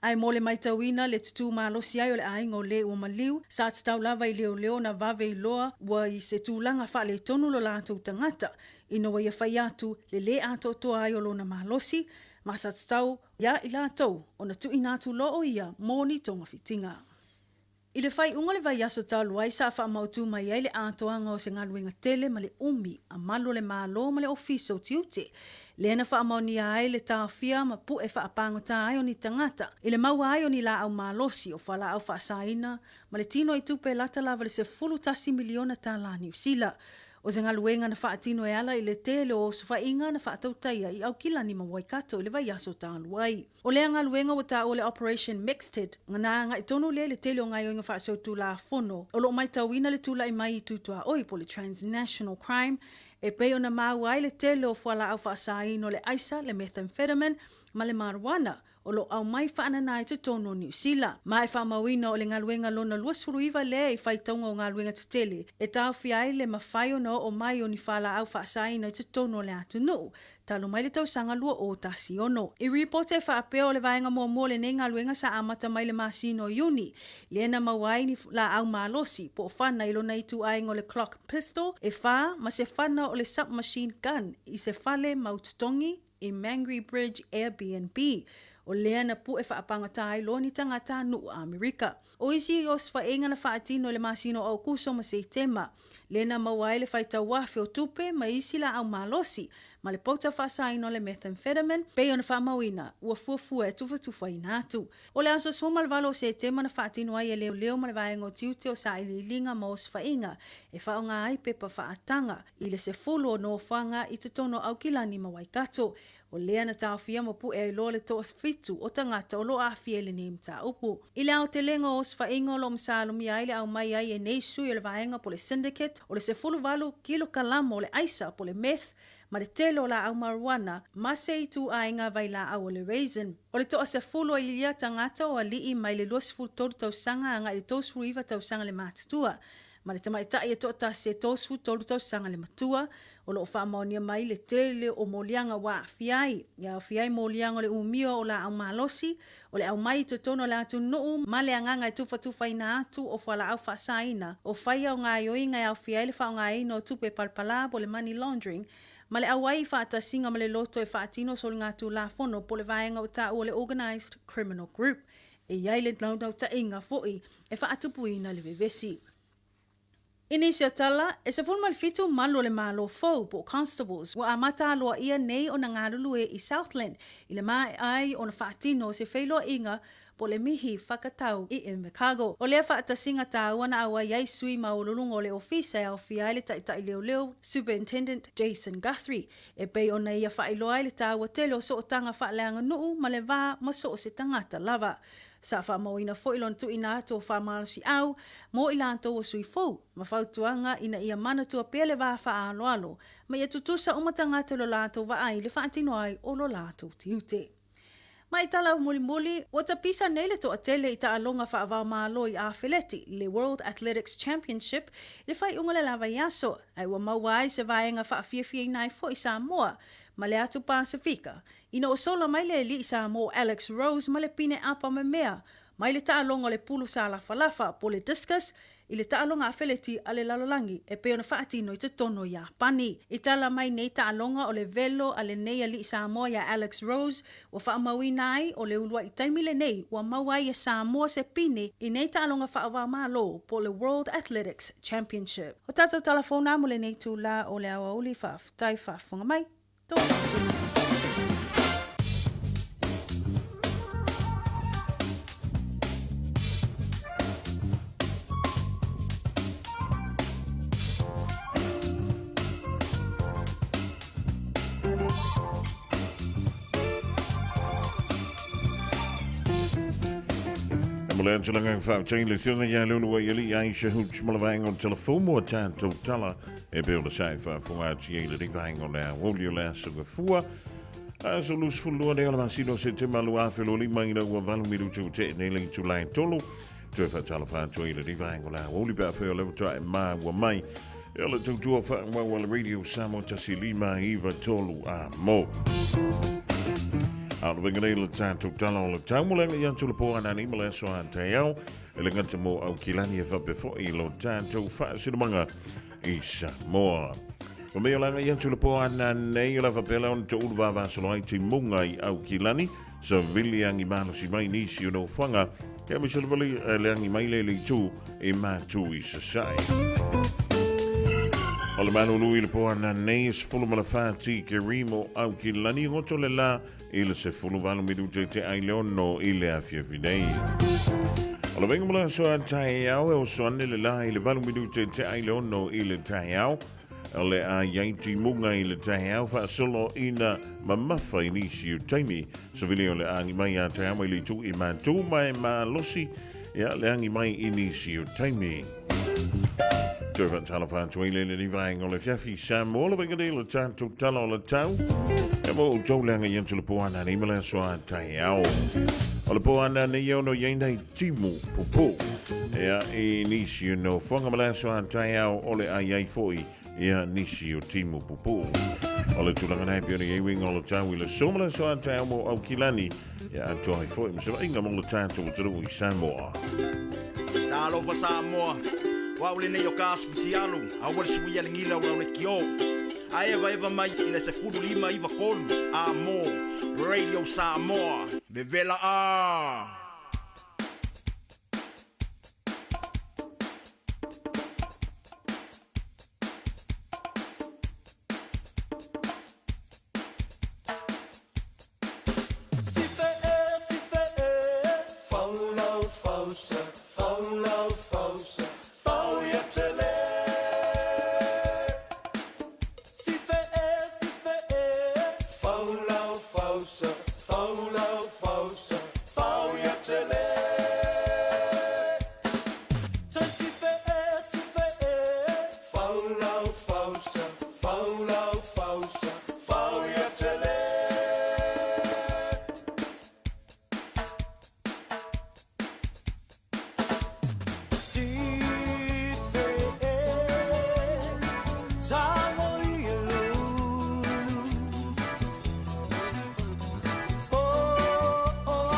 Ae mo le maitauina le tutū malosi ai o le aiga o le ua maliu, sa tatau lava i leoleo ona vave iloa ua i se tulaga faaletonu lo latou tagata ina ua ia fai atu le lē atoatoa ai o lona malosi, ma sa tatau ia i latou ona tuuina atu loa o ia mo ni togafitiga. I le faaiuga o le vaiaso talu ai sa faamautu mai ai le atoaga o se galuega tele ma le umi a malu o le Malo ma le Ofisa o Tiute, lea na faamaonia ai le taofia ma pu'e faapagota ai o ni tagata i le maua ai o ni laau malosi o fualaau faasaina ma le tino i tupe lata lava i le $11 miliona tālā Niu Sila. O se galuega na faatino e ala i le tele o osofaiga na faatautaia i Aukilani ma Waikato i le vaiaso talu ai. O lea galuega ua taua le Operation Mixted, na agai tonu lea i le tele o gaoioiga faasolitulafono o lo o matauina le tulai mai i tutuaoi po o le transnational crime e pei ona maua ai le tele o fualaau faasaina o le aisa, le methamphetamine ma le marijuana o lo o aumai faanana i totonu o Niu Sila. Ma e faamauina o le galuega lona 29 lea i faitauga o galuega tetele e taofia ai le mafai ona oo mai o ni fualaau faasaina i totonu o le atunuu talu mai le tausaga 2016. I ripoti e faapea o le vaega muamua o lenei galuega sa amata mai le masina o Iuni, lea na maua ai ni laau malosi po o fana i lona ituaiga o le Glock pistol e fa ma se fana o le submachine gun i se fale mau totogi i Mangere Bridge Airbnb. O lea na pu'e faapagata ai loa ni tagata nuu Amerika. O isi osofaiga na faatino i le masina o Aokuso ma Setema, lea na maua ai le faitauafe o tupe ma isi laau malosi, ma le pauta faasaina o le methamphetamine, pei ona faamauina, ua fuafua e tufatufaina atu. O le aso 18 o Setema na faatino ai e leoleo ma le vaega o tiute o sailiiliga ma osofaiga e faaaoga ai pepa faataga i le 10 o nofoaga i totonu o Aukilani ma Waikato. O lea na taofia ma pu'e ai loa le toafitu o tagata o lo o aafia i lenei mataupu. I le aotelega o osofaiga o lo o masalomia ai le aumai ai e nei sui o le vaega po le syndicate o le 18 kilokalama o le aisa po le meth ma le tele o laau marijuana ma se ituaiga vailaau o le raisin. O le toasefulu o ia tagata o alii mai le 23 tausaga agai i le 39 tausaga le matutua ma le tamaitai e toatasi e 33 tausaga le matua, o lo o faamaonia mai le tele o moliaga ua aafia ai. E aofia ai moliaga o le umia o laau malosi, o le aumai i totonu o le atunuu ma le agaga e tufatufaina atu o fualaau faasaina, o faia o gaoioiga e aofia ai le faaaogaina o tupe palapala po o le money laundering, ma le auai i faatasiga ma le loto e faatino soligatulafono po o le vaega ua taua o le Organised Criminal Group. E i ai le naunautaiga foi e faatupuina le vevesi. I nisi o tala, e 17 malu o le Malo fou, po o Constables, ua amata aloaia nei ona galulue i Southland i le maea ai ona faatino o se feiloaiga po o le mihi whakatau i Invercargill. O lea faatasiga taua na auai ai sui maualuluga o le ofisa e aofia ai le taitai leoleo Superintendent Jason Guthrie, e pei ona ia faailoa ai le taua tele o sootaga faaleaganuu ma le va ma so o se tagata lava. Sa faamauina foi lona tuuina atu o faamalosiau mo i latou o sui fou, ma fautuaga ina ia manatua pea le va faaaloalo ma ia tutusa uma tagata i lo latou vaai i le faatino ai o lo latou tiute. Ma i tala mulimuli, ua tapisa nei le toatele i taaloga faava-o-Malo i Afeleti, le World Athletics Championship, i le faaiuga o le la vaiaso, ae ua maua ai se vaega faafiafiaina ai foi Samoa ma le atu Pasefika, ina ua sola mai le alii Samoa o Alex Rose ma le pine apa memea mai le taaloga o le pulu salafalafa po o le discus. i le taaloga afeleti a le lalolagi e pei ona faatino i totonu o Iapani. I tala mai nei taaloga o le velo a lenei alii Samoa ia Alex Rose ua faamauina ai o le uluai taimi lenei ua maua ai e Samoa se pine i nei taaloga faava-o-Malo po o le World Athletics Championship. O tatou tala fou na mo lenei itula o le aoauli faafetai faafofoga mai. Tō whakatū. E mo le atu langa whaotai le whionga ia lulu wa iali Aisha Hooch mo le vaenga o telefono mo tātou tala e pe o le sai whaafonga atu i le vaenga o le awoli o le aso gafua. A so lus fulua nei o le masino se te malu a whelo lima i ua valu miru te te nei le tulai tolu. Toe whaatalo whaatu i le vaenga o le awoli pe a wheo lewa toa e maa ua mai. E o le tautua whaangau le Radio Samoa tasi lima iwa tolu a mo. A o le nei le tātou tala o le taumolenga i atu le pō anani ma le aso a te au. E le ngata mo au kilani e whape i lo tātou whaasinomanga i Samoa. O mea langa i atu le pō anani o la whapela on te uru vāvāsolo ai te munga i au kilani. Sa vili angi malosi mai nisi o no whanga. Ia me se le le angi mai le le tū e mātu i sasai. O le manu lui le pō anani e se fulu ma le whāti ke rimo au kilani ngoto le la i le se fulu valu miru te te ai leono i le awhia vinei. O le venga mala soa tai au e o soane le la i le valu miru te te ai leono i le tai au. O le a iaiti munga i le tai au whaasolo ina mamafa i nisi o taimi. So vile o le angi mai a tai au mai le tu i mātū mai mā losi. Ia le angi mai i nisi o taimi. Toe whaatala whātua i lele ni vaenga o le fiafi Samoa le venga le tātou tala o le tau. E mo o tau leanga i atu le pōana ni mala soa tai au. O le pōana ni ono i nei timu pupu. Ea i nisi no whanga mala soa tai au o le ai ai foi ia nisi o timu pupu. O le tulaga nei pio ni iwinga o le tau i le somala soa tai au mo au kilani. Ia atoa i foi msema inga mo le tātou o te i Samoa. Talofa Samoa. Wa ule nei o ka asu alu, a ua le suia le ngila ua le kio. A eva eva mai i le se fulu lima iwa kolu, a mo, Radio Samoa, vevela a. Si fe e, si fe e, faulau fausa, faulau fausa, fau ia tele. Si fe e, si fe e, faulau fausa, faulau fausa, fau ia tele. Te si fe e, si fe e, faulau fausa, faulau fausa, fau ia tele. Si fe e, tango i lu. Oh, oh,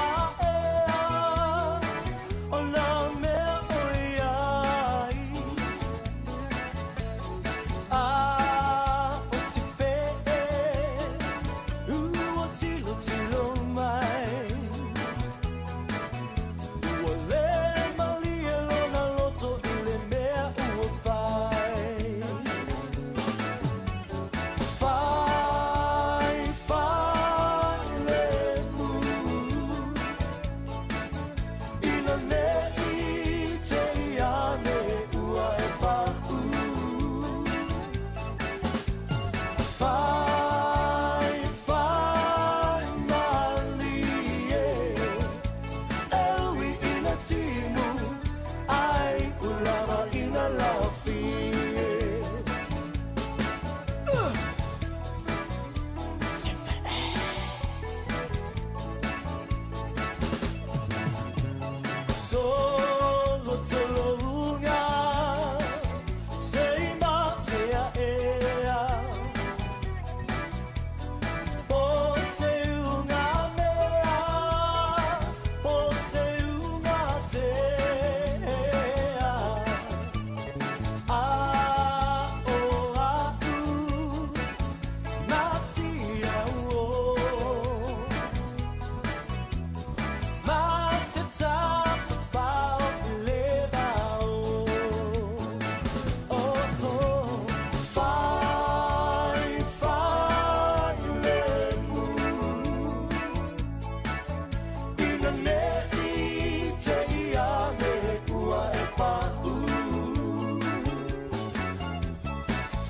Ina nei te ia me ua e pa'u.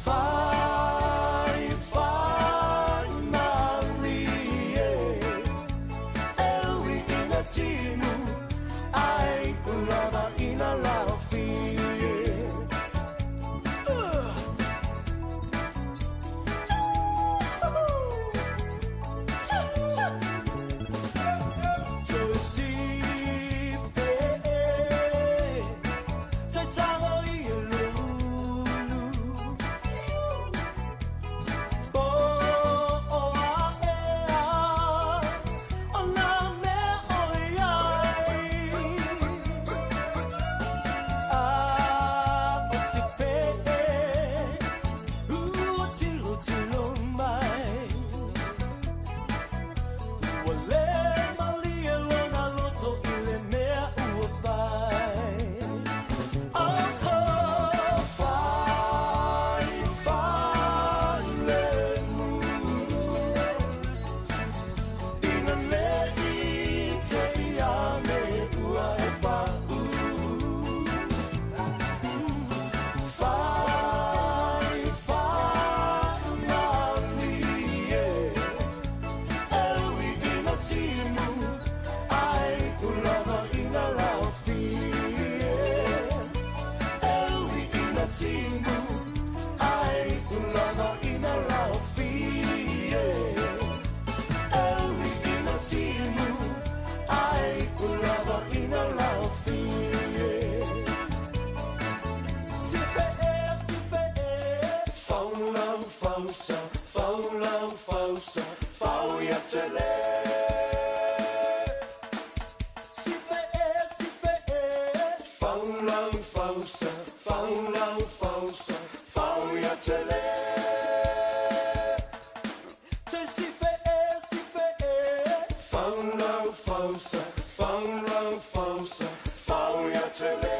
Fai, fai malie, e ui ina timu, ai ulava ina laofie. Tilo mai Ua le malie lona loto i le mea ua fai. Oh, oh, fai, fai le mu. Ina nei te ia me ua e pa'u. Fai, fai malie, e ui ina timu, ai ulava ina laofie. E ui ina timu, ai ulava ina laofie. E ui ina timu, ai ulava ina laofie. Si fe e, si fe e, fau lau fausa, fau lau fausa, fau ia tele. Si fe e, si fe e, fau lau fausa, fau lau fausa, fau ia tele. Te si fe e, si fe e, fau lau fausa, fau lau fausa, fau ia tele.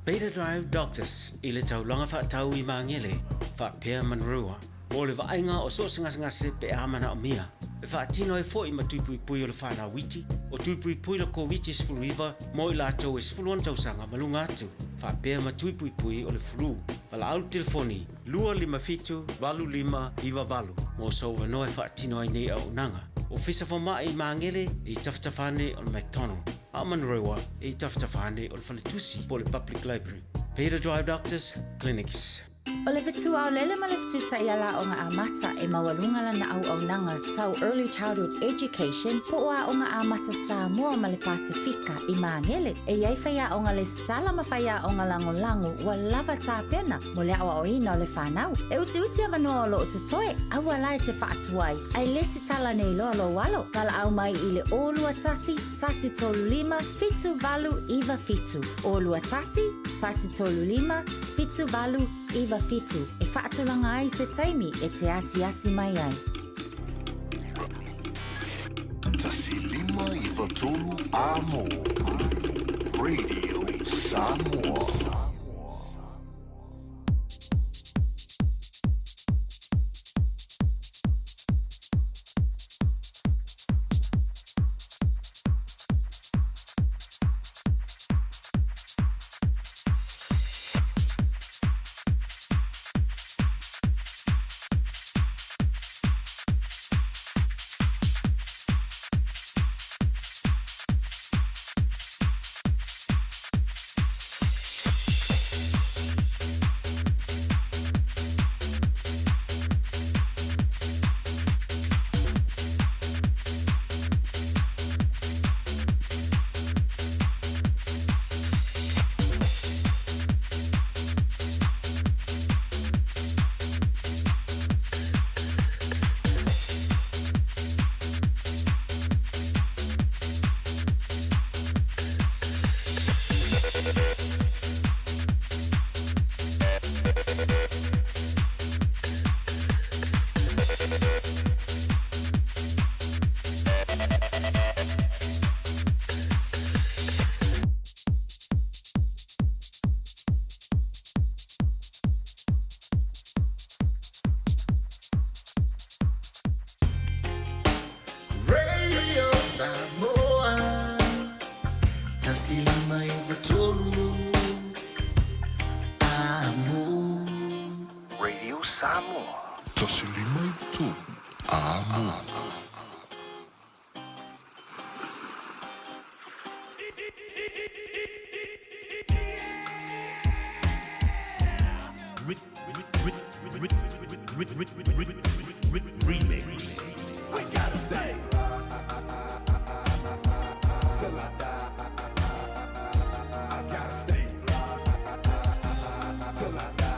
Beta Drive Doctors i le taulaga faatau i Magele faapea Manurewa mo le vaaiga o so o se gasegase pe a manaomia e faatino ai foi ma tui puipui o le fanau iti o tui puipui le Koviti-19 mo i latou e 16 tausaga ma luga atu faapea ma tui puipui o le flu. Valaau i le telefoni 257 8598 mo sou avanoa e faatino ai nei auaunaga. Ofisa Fomai i Magele e i tafatafa ane o le McDonald, a o Manurewa e i tafatafa ane o le Faletusi po o le Public Library. Beta Drive Doctors Clinics. O le fetu aolele ma le fetu taiala aoga amata e maualuga lana auaunaga tau Early Childhood Education po o Aoga Amata Samoa ma le Pasefika i Magele. E i ai faiaoga lesitala ma faiaoga lagolago ua lava tapena mo le aoaoina o le fanau. E utiuti avanoa o lo o totoe, aua la e te faatuai, ae lesitala nei loa lou alo. Valaau mai i le 021 135 7897. 021 135 7897 e faatulaga ai se taimi e te asiasi mai ai. 1593 Amo Radio Samoa. Samoa. 153 Amo. Remix. We gotta stay till I die. I gotta stay till I die.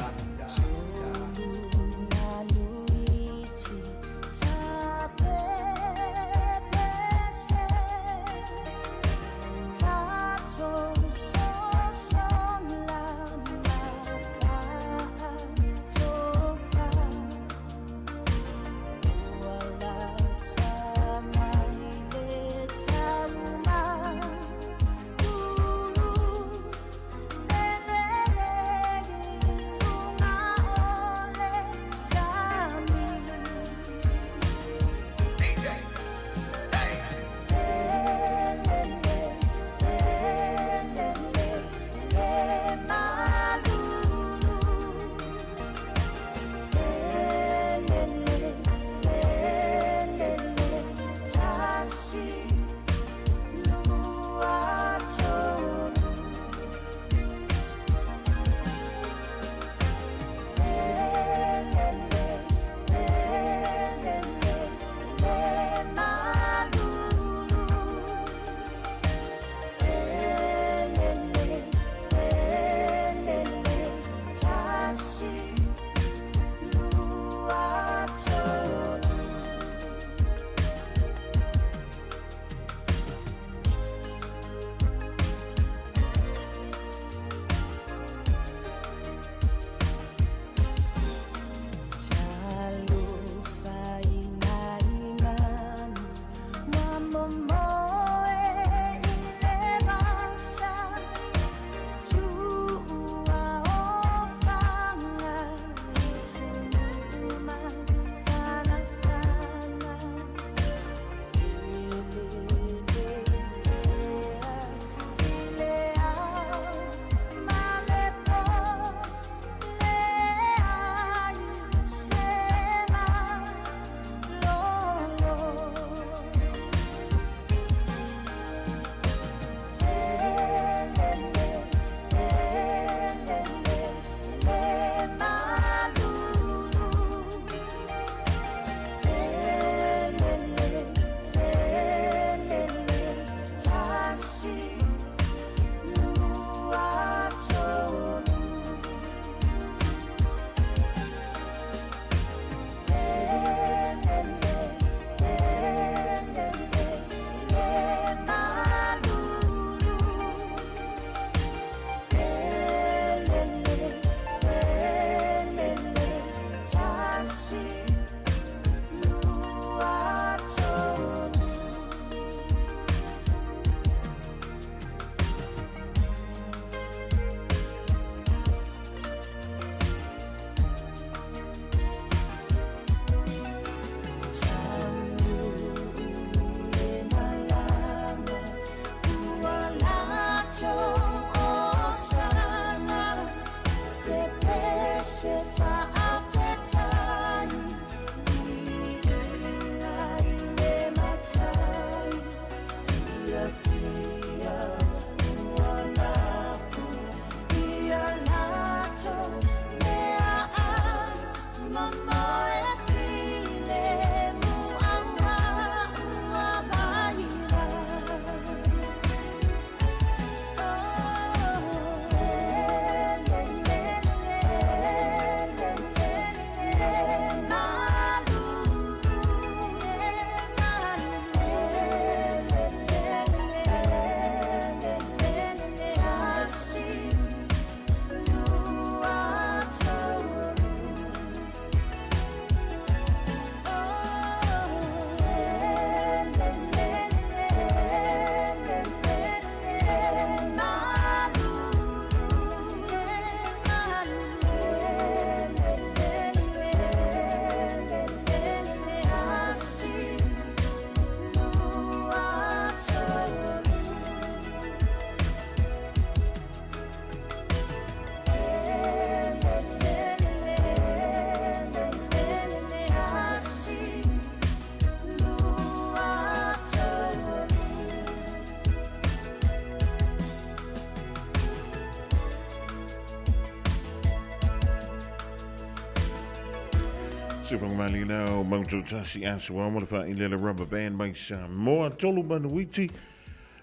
Sufangmalina o Maututasi Asoa ma le faailele Rubber Band mai Samoa tolu manuiti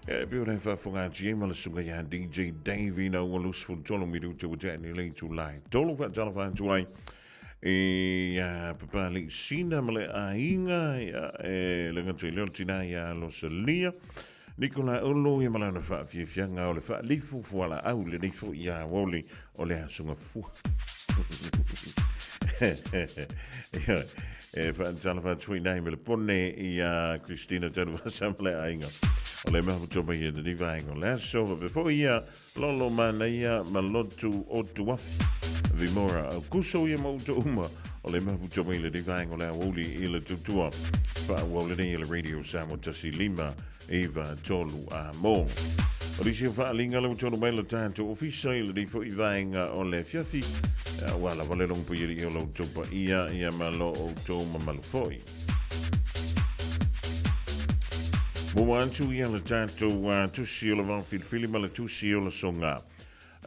e pe o le faafofoga atu ai ma le susuga ia DJ Davey na ua 23 minuta ua tea nei le itulai tolu faatalofa atu ai i a Papali'i Sina ma le aiga ia e le gata i lea o le tina ia Losalia Nicola Olo ia ma lana faafiafiaga o le faalifu fualaau lenei foi ia Woli o le aso gafua. Ia, e faatalofa atu foi nai me le pone ia Christina Tanuvasa ma le aiga. O le mafutoa mai e lenei vaega o le aso. Faapea foi ia Lolo Manaia ma Lotu o Tuafi. Vimora Aukuso ia ma uta uma o le mafutoa mai lenei vaega o le aoauli i le tautua faaauau lenei e le Radio Samoa 15 9 3 a mo. O nisi o faaaliga le ua tonu mai le tatou ofisa i lenei foi vaega o le afiafi, ua lava le logopuialii o lo outou paia ia ma lo outou mamalu foi. Mua atu ia le tatou tusi o le vao filifili ma le tusi o le soga.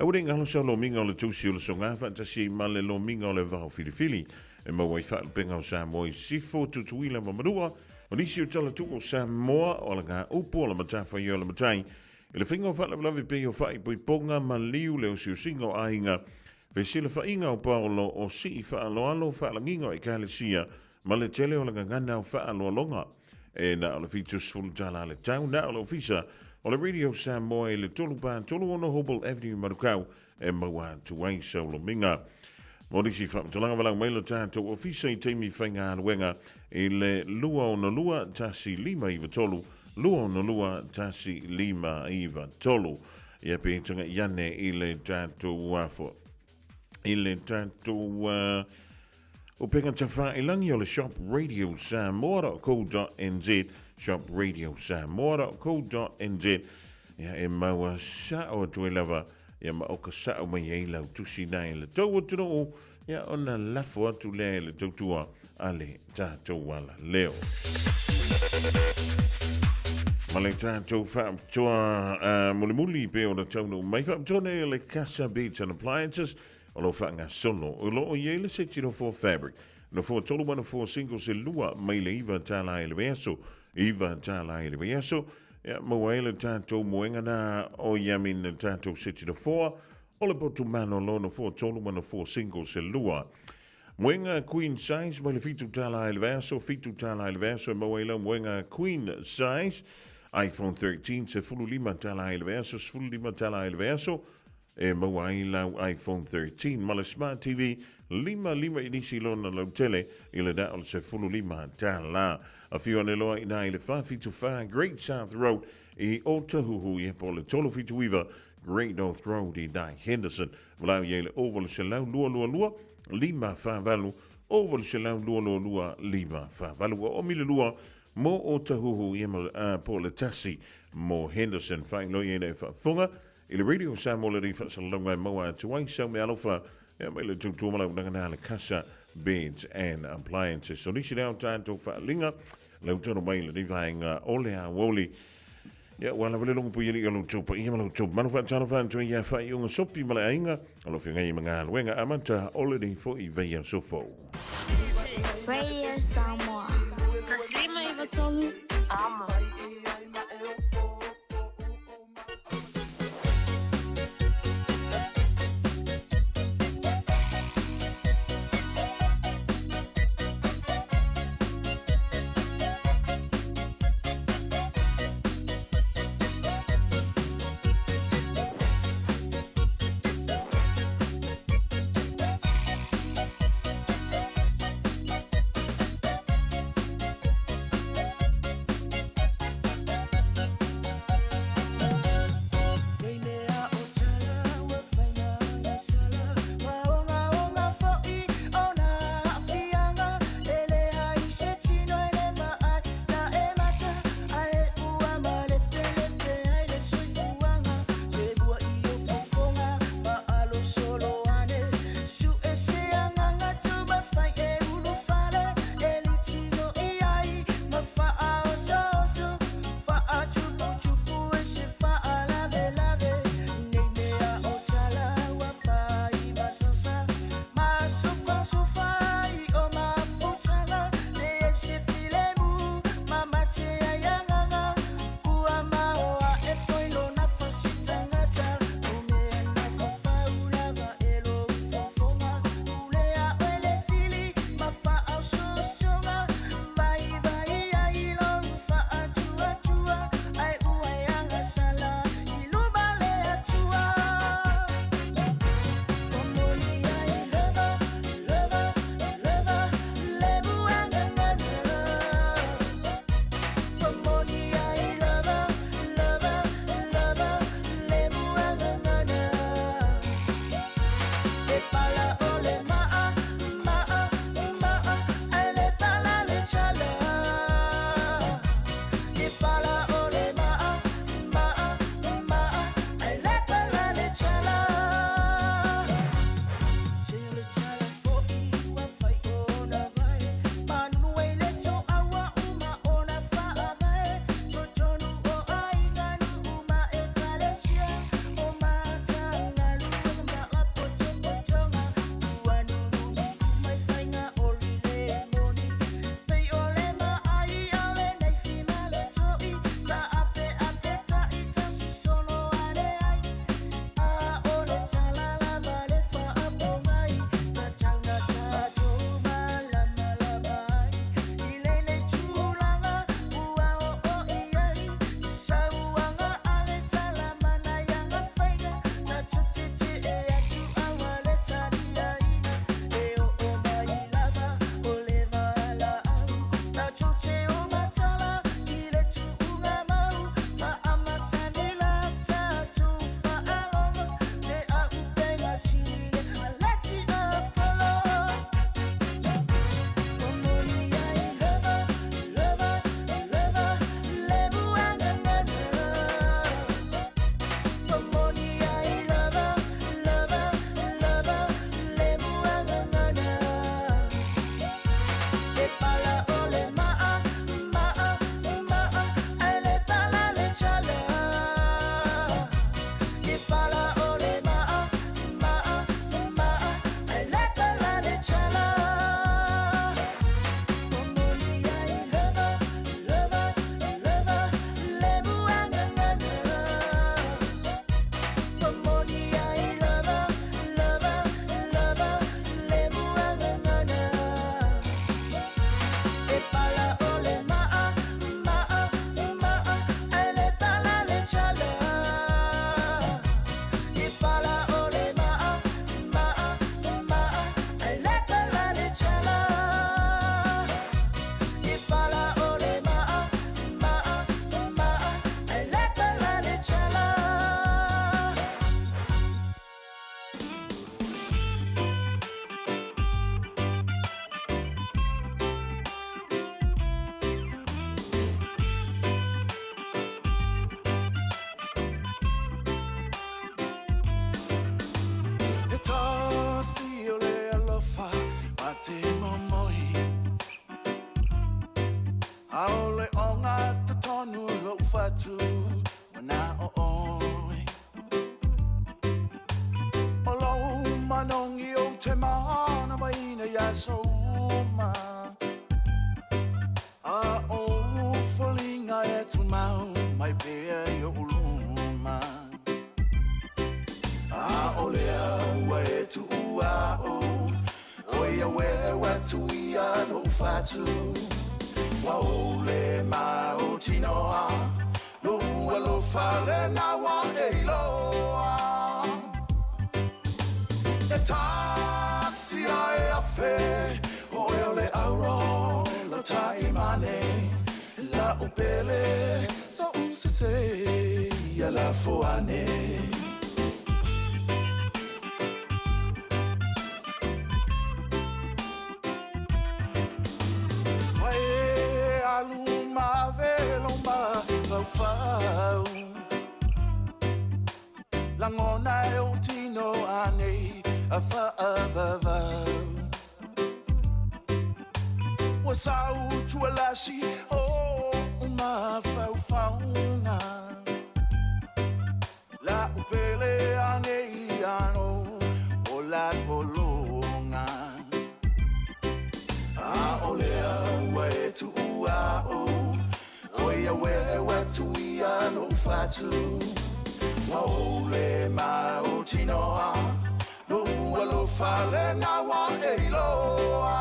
Aua ne i galo sau lomiga o le tusi o le soga faatasi ai ma le lomiga o le vao filifili e maua ai faalupega o Samoa i Sisifo, Tutuila ma Manua. O nisi o tala tuu o Samoa, o alagaupu, o le matawhaioi o le matai, i le faiga o faalavelave pei o faaipoipoga, maliu, le osiosiga o aiga, fesilafaiga o paolo, o sii faaaloalo, faalagiga o ekalesia, ma le tele o le gagana o faaaloaloga. E na o le 70 tala le tau, na o le ofisa o le Radio Samoa i le 3 3 6 Hobble Avenue Manukau e maua atu ai sau lomiga. Mo nisi faamatalaga valaau mai le tatou ofisa i taimi faigaluega i le 262 1593, 262 1593. Ia pe taga'i ane i le tatou afo i le tatou upega tafailangi o le shopradiosamoa.co.nz shopradiosamoa.co.nz ia e maua sa'o atu ai lava ia ma oka sa'o mai ai lau tusi na i le tou atunuu ia ona lafo atu lea i le tautua a le tatou ala leo. Ma le tatou faapitoa mulimuli pe ona taunuu mai faapitoa nei le Casa Beds and Appliances o lo o faagasolo. O lo o i ai le seti nofoa fabric, nofoa tolu ma nofoa single se lua mai le iva tālā i le vaiaso, iva tālā i le vaiaso. Ia, maua ai le tatou moega na o ia min le tatou seti nofoa o le potu malolo nofoa tolu ma nofoa single se lua. Moega queen size mai le fitu tālā i le vaiaso, fitu tālā i le vaiaso e maua ai lau moega queen size. iPhone 13 se 15 tālā i le vaiaso, 15 tālā i le vaiaso. E maua ai lau iPhone 13 ma le Smart TV 55 inisi lona lautele i le na o le 15 tālā. Afio ane loa i nā i le 474 Great South Road i Ōtahuhu ia po o le 379 Great North Road i nā i Henderson. Valaau i ai le 080 222 548 080 222 548. Ua oomi le lua mo Ōtahuhu ia ma, po o le tasi mo Henderson. Faailoa i ai le faafofoga I le Radio Samoa lenei faasalalauga e maua atu ai sau meaalofa e mai le tautua ma launaga na le Casa Beds and Appliances. O nisi lea o tatou faaaliga lau tonu mai lenei vaega o le aoauli. Ia, ua lava le logo pui alii o lo outou paia ma lo outou mamalu faatalofa atu ai ia faaiuga sopi ma le aiga o lo feagai ma galuega amata o lenei foi vaiaso fou. Radio Samoa. 153 Amo. fatu wana o oe. O lou manongi o te mana waina ia souma. A o folinga e tumau mai pea i o uluma. A o lea ua e tuua o, o ia wewe tuia no fatu. Wa o le ma o tinoa, lo ua lo fale na wa e iloa. E tasi ai a fe, o e o le auro, lo taimane, la upele, sa usese, ia la foane. Wae alu ma velo ma faufau. Langona e o tino anei a whaavavau. Wa sau tualasi o uma faufaunga. La upele anei ano o la polonga. A o lea ua e tuua o, o ia wewe tuia no fatu. Wa o le ma o tinoa, lo ua lo fale na wa e iloa.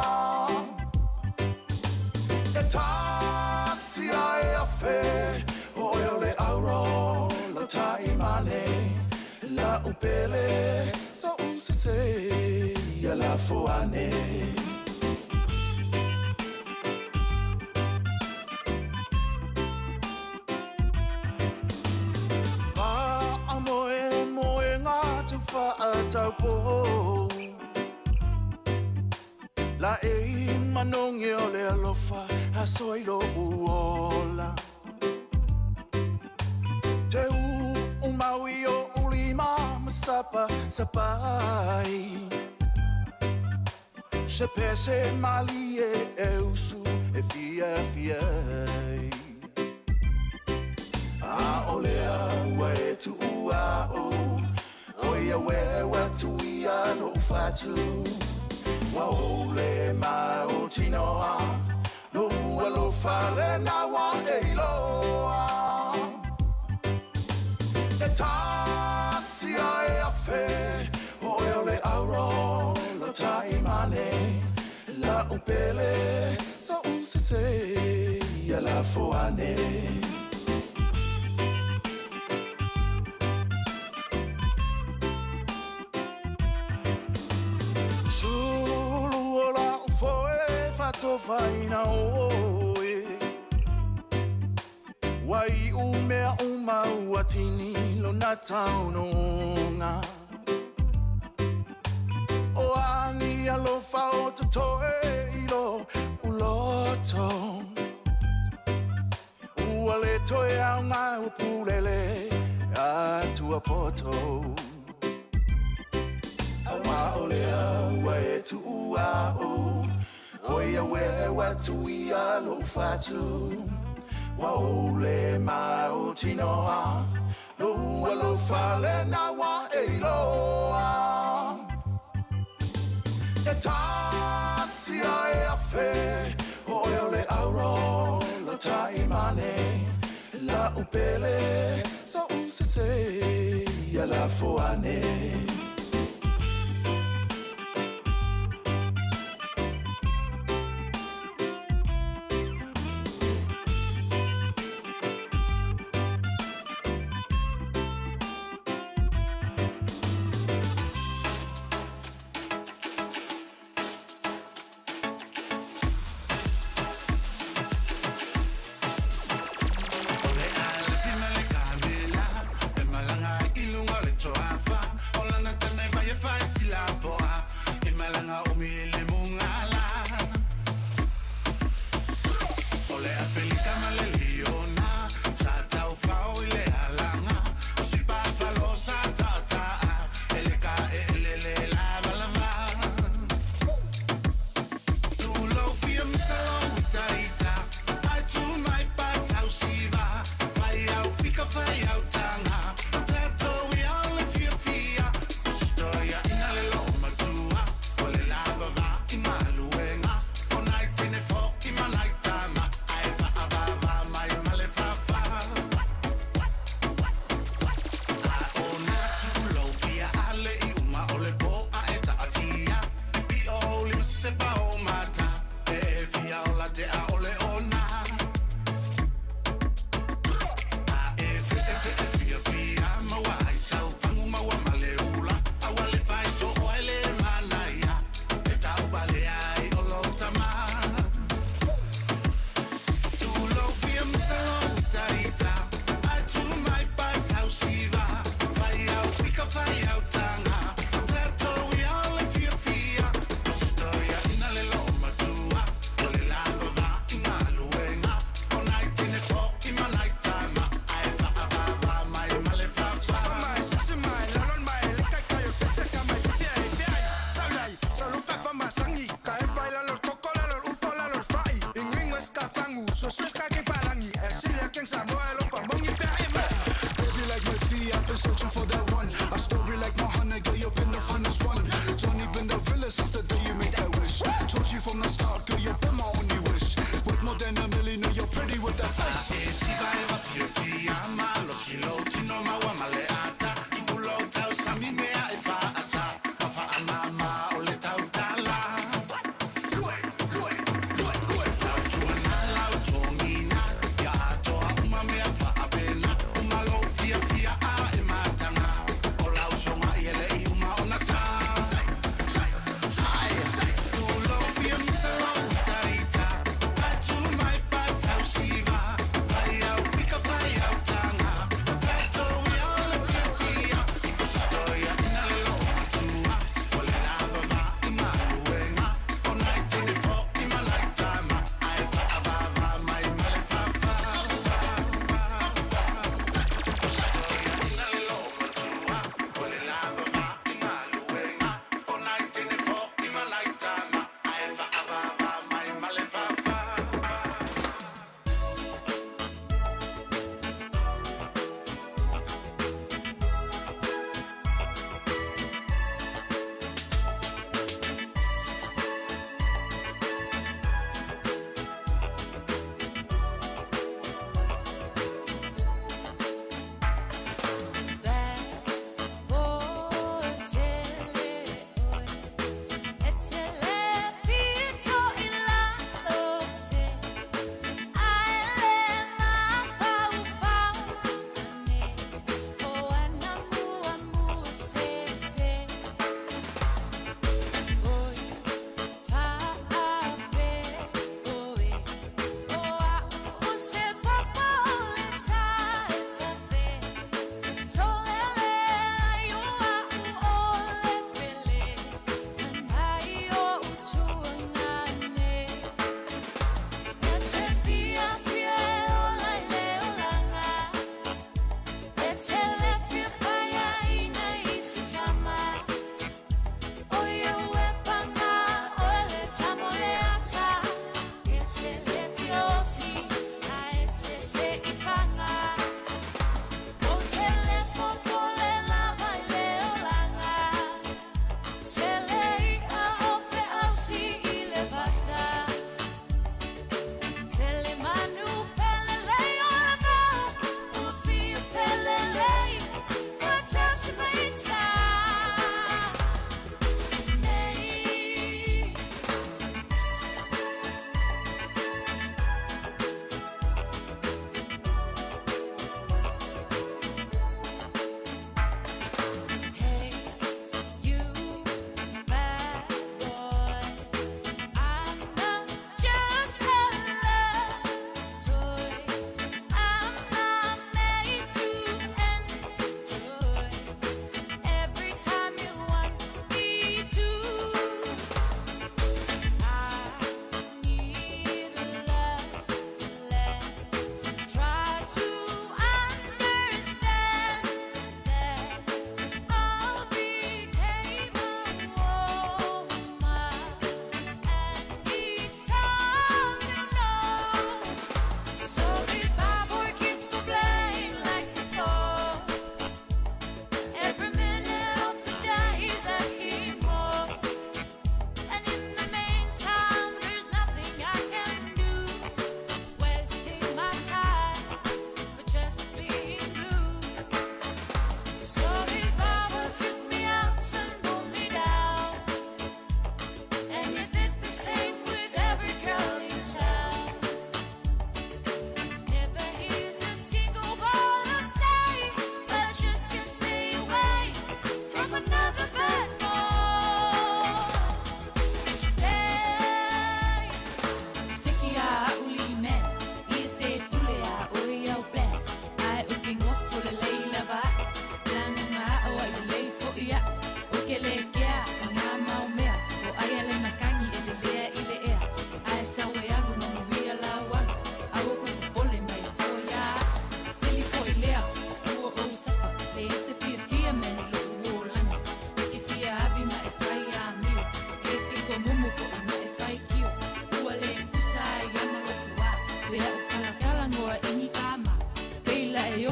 E tasi ai a fe, o e o le auro, lo taimane, la upele, sa usese, ia la foane. A moe moe ngā te whaataupo. La e manongi o le alofa a soilo uola. Te u maui o ulima masapa sapai. Se pese mali e e usu e fia fia ai. A o lea ua e tuua o, o ia wewe tuia no fatu. Wa o le ma o tinoa, lo ua lo fale na wa e iloa. E tasi ai a fe, o e o le auro, lo taimane, la upele, sa usese, ia la foane. Sulu o la ufoe whatofaina oe. Wai umea uma ua tini lo na taunonga. O ani alofa o totoe i lo uloto. Ua le toe au ngā upulele atua poto. Awa o lea ua e tuua o, o ia wewe tuia lo fatu. Wa o le ma o tinoa, lo ua lo fale na wa e iloa. E tasi ai a fe, o e o le auro, lo taimane, la upele, sa usese, ia la foane. E malaga i lunga le toafa, o lana Sing Samoa alofa mauni pe a e mai. Baby like my fee, I've been searching for that one. A story like my honey, girl, you've been the funnest one. Johnny been the realest since the day you made that wish. Told you from the start, girl, you've been my only wish. Worth more than a million, you're pretty with that face.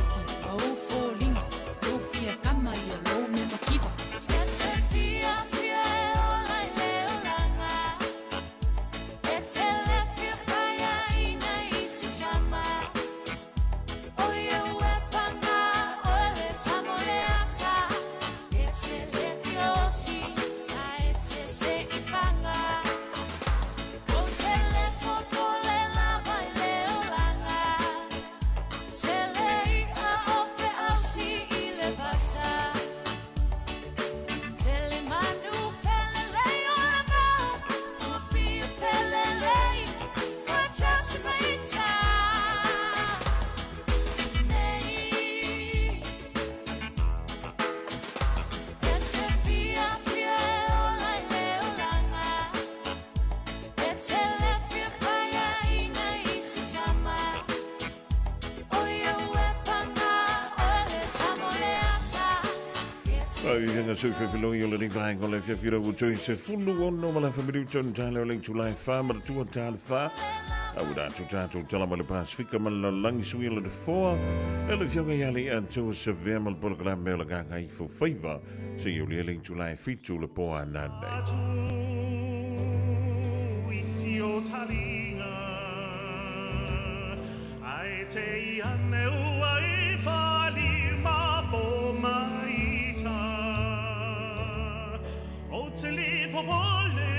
oki ma ou foliga, lou fiakama ia lou mea mativa. E te fiafia e ola i le olaga, e te le fia faiaina i se tama. O ia ua paga oe le tama o le asa, e te le fia oti ae te se'i faga. Ou te le popole lava i le olaga, tele i'a o feausi i le vasa. Tele manu felelei o le vao, ua fia felelei faatasi ma ita nei. E te fiafia e ola i le olaga, e te le fia faiaina i se tama. O ia ua paga oe le tama o le asa. Ai nga sui fefiloi o le ringa o le fiafira ua toi se fulu ono ma la whamiru tonu tale o le tulai wha ma tua tale wha. A ua rātou tātou tala ma le Pasifika ma le langi sui o le foa. E le fioga i ali a tua se vea ma le polokalame o le ganga i fofaiva. Se i o le le tulai fitu le poa nane. I si o talinga Ai te i ane ua i whali ma po mai ta O te li popole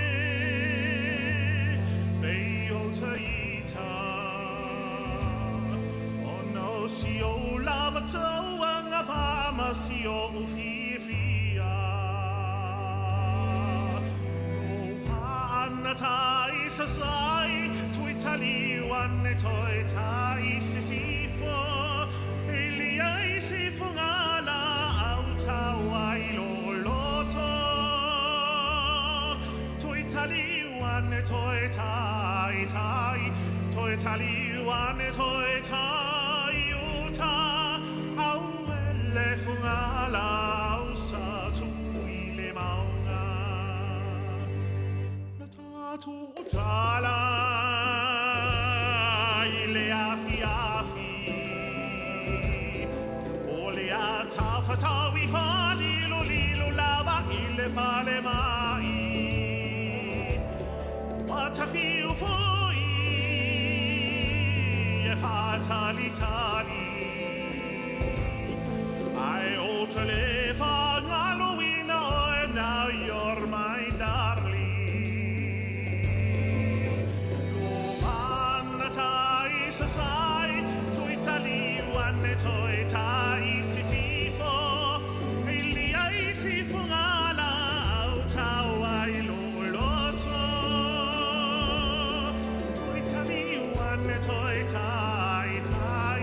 Pe o te ita O no si o lava tau anga wha si o ufi fia Ana tai sa sai, tui tali wane toi tai sisifo, ili ai si fungala au tau ai lo loto. Tui tali wane toi tai tai, toi tali wane toi tai uta, au ele fungala au sa tui le maunga. Na tatu tala i le afi afi O le a tawhatau i whalilo lilo lava i le fale mai Wa tawhiu foi e whatali tali Ai o te le whangalo ina oe now you're my darling Mana tai sa sai, tui tali wane toi tai sisifo, ili ai si fungala au tau ai lo loto. Tui tali wane toi tai tai,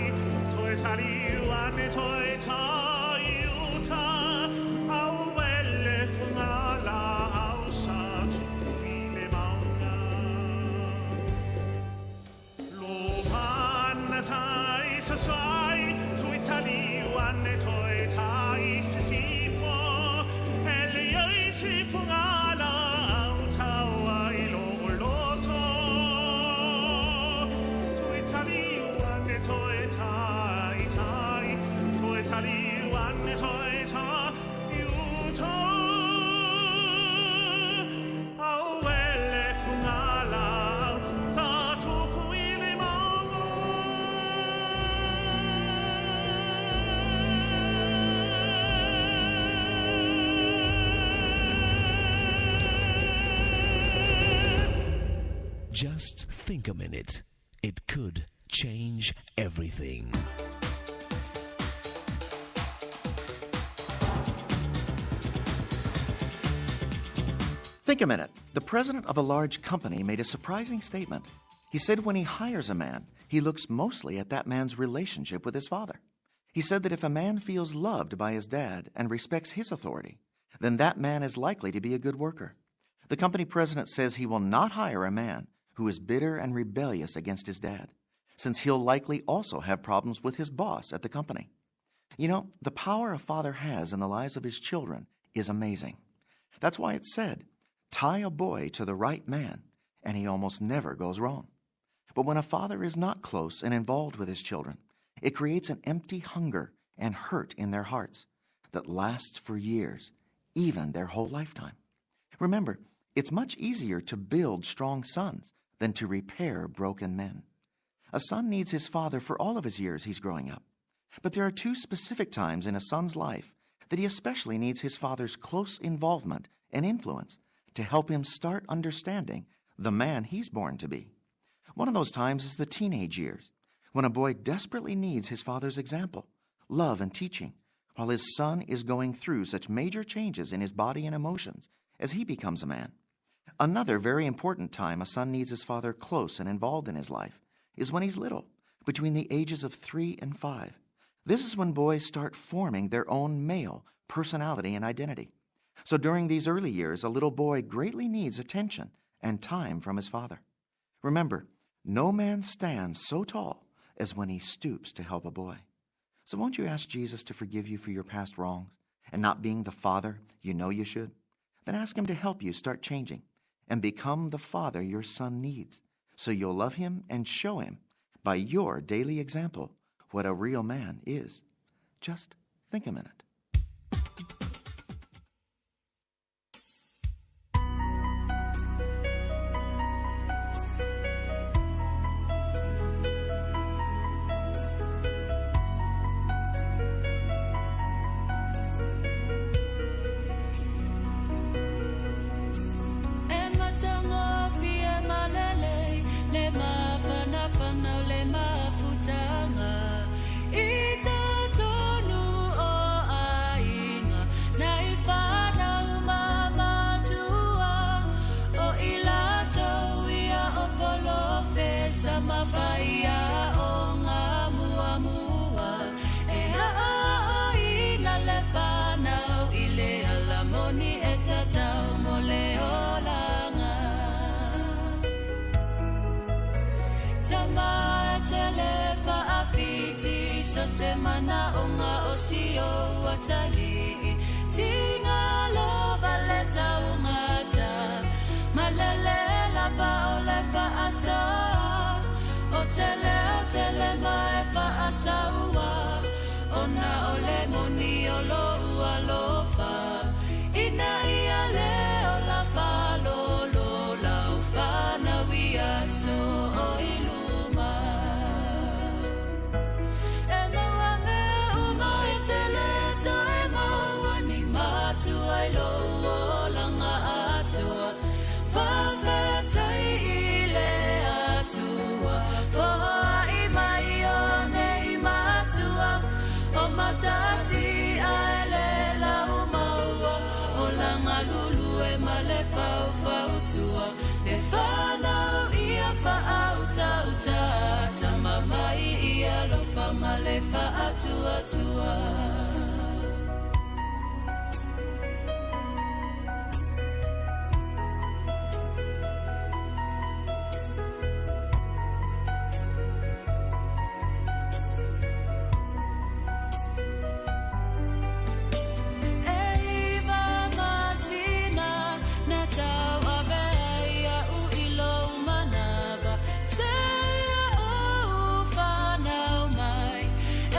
toi tali wane toi tai uta, au ele fungala au sa tui le maunga. Lo mana tai sa sai, tui tali wane toi tai sisifo, ele ai si fungala au tau ai lo loto. Tui tali wane toi tai tai, toi tali wane toi tai uta. Au ele fungala sa tuku i le maunga. Just think a minute. It could change everything. Think a minute. The president of a large company made a surprising statement. He said when he hires a man, he looks mostly at that man's relationship with his father. He said that if a man feels loved by his dad and respects his authority, then that man is likely to be a good worker. The company president says he will not hire a man who is bitter and rebellious against his dad, since he'll likely also have problems with his boss at the company. You know, the power a father has in the lives of his children is amazing. That's why it's said, tie a boy to the right man, and he almost never goes wrong. But when a father is not close and involved with his children, It creates an empty hunger and hurt in their hearts that lasts for years, even their whole lifetime. Remember, it's much easier to build strong sons than to repair broken men. A son needs his father for all of his years he's growing up. But there are two specific times in a son's life that he especially needs his father's close involvement and influence to help him start understanding the man he's born to be. One of those times is the teenage years, when a boy desperately needs his father's example, love, and teaching, while his son is going through such major changes in his body and emotions as he becomes a man. Another very important time a son needs his father close and involved in his life is when he's little, between the ages of 3 and 5. This is when boys start forming their own male personality and identity. So during these early years, a little boy greatly needs attention and time from his father. Remember, no man stands so tall as when he stoops to help a boy. So won't you ask Jesus to forgive you for your past wrongs and not being the father you know you should? Then ask him to help you start changing and become the father your son needs, so you'll love him and show him by your daily example what a real man is. Just think a minute. E matagofie malelei le mafanafana o le mafutaga i totonu o aiga na i fanau mamatua o i latou ia o polofesa ma faiaʻoga muamua e aʻoaʻoina le fanau i le alamoni e tatau mo le olaga. Tama tele faafiti so se manaʻoga o sio atalii tigalo vale taugata malele lava o le faasoa o tele o tele ma e faasaua ona o le moni o lou alofa ina ia le ola faalolo lau fanau ia so o i luma. E maua mea uma e tele toe maua ni matua i lou olaga atoa. Faafetai i le Atua, foai mai o nei matua, o matati ae le lau maua, olaga lulu e ma le faufautua, le fanau ia faautautā, tamamai ia alofa ma le faatuatua. E iwa masina na tau ave ai au i lou manawa. Seia ou whanau mai,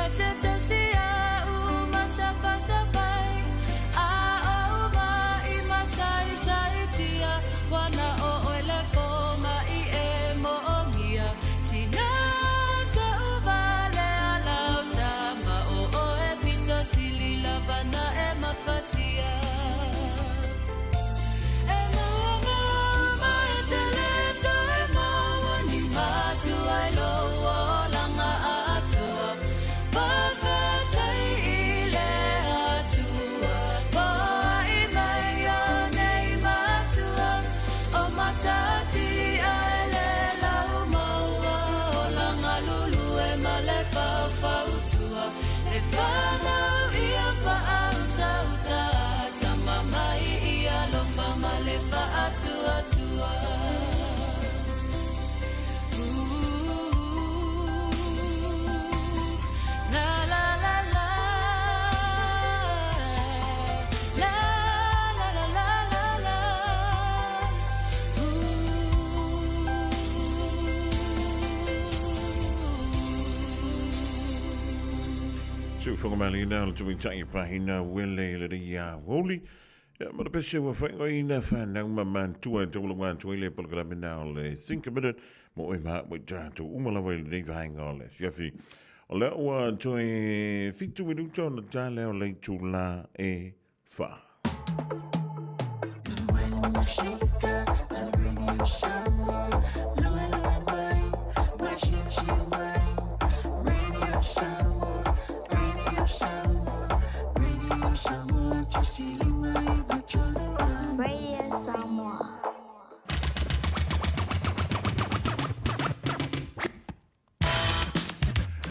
e te tausi au masapasapau. A ou mai masaisaitia, wana o oe le foma i e moomia. Tina tau vale alau tama o oe pito sili lava na e mafatia. E maua mea uma e tele toe maua ni matua i lou olaga atoa. Faafetai i le Atua, foai mai o nei matua, o matati ae le lau maua, olaga lulu e ma le faufautua. Le fanau ia faautautā, tamamai ia alofa ma le faatuatua. La la la la. La la la la la la. Siufogamalina o le tumitai pahina wele le ria woli. Ia ma le pese ua whaingoina whanau ma mantua e taulunga atu ai le polokalame na o le Think a Minute mo oe ma mo i tātou uma lava i lenei vaenga o le afiafi. O lea ua toe 7 minuta ona tā lea o le itulā e 4. Radio Samoa.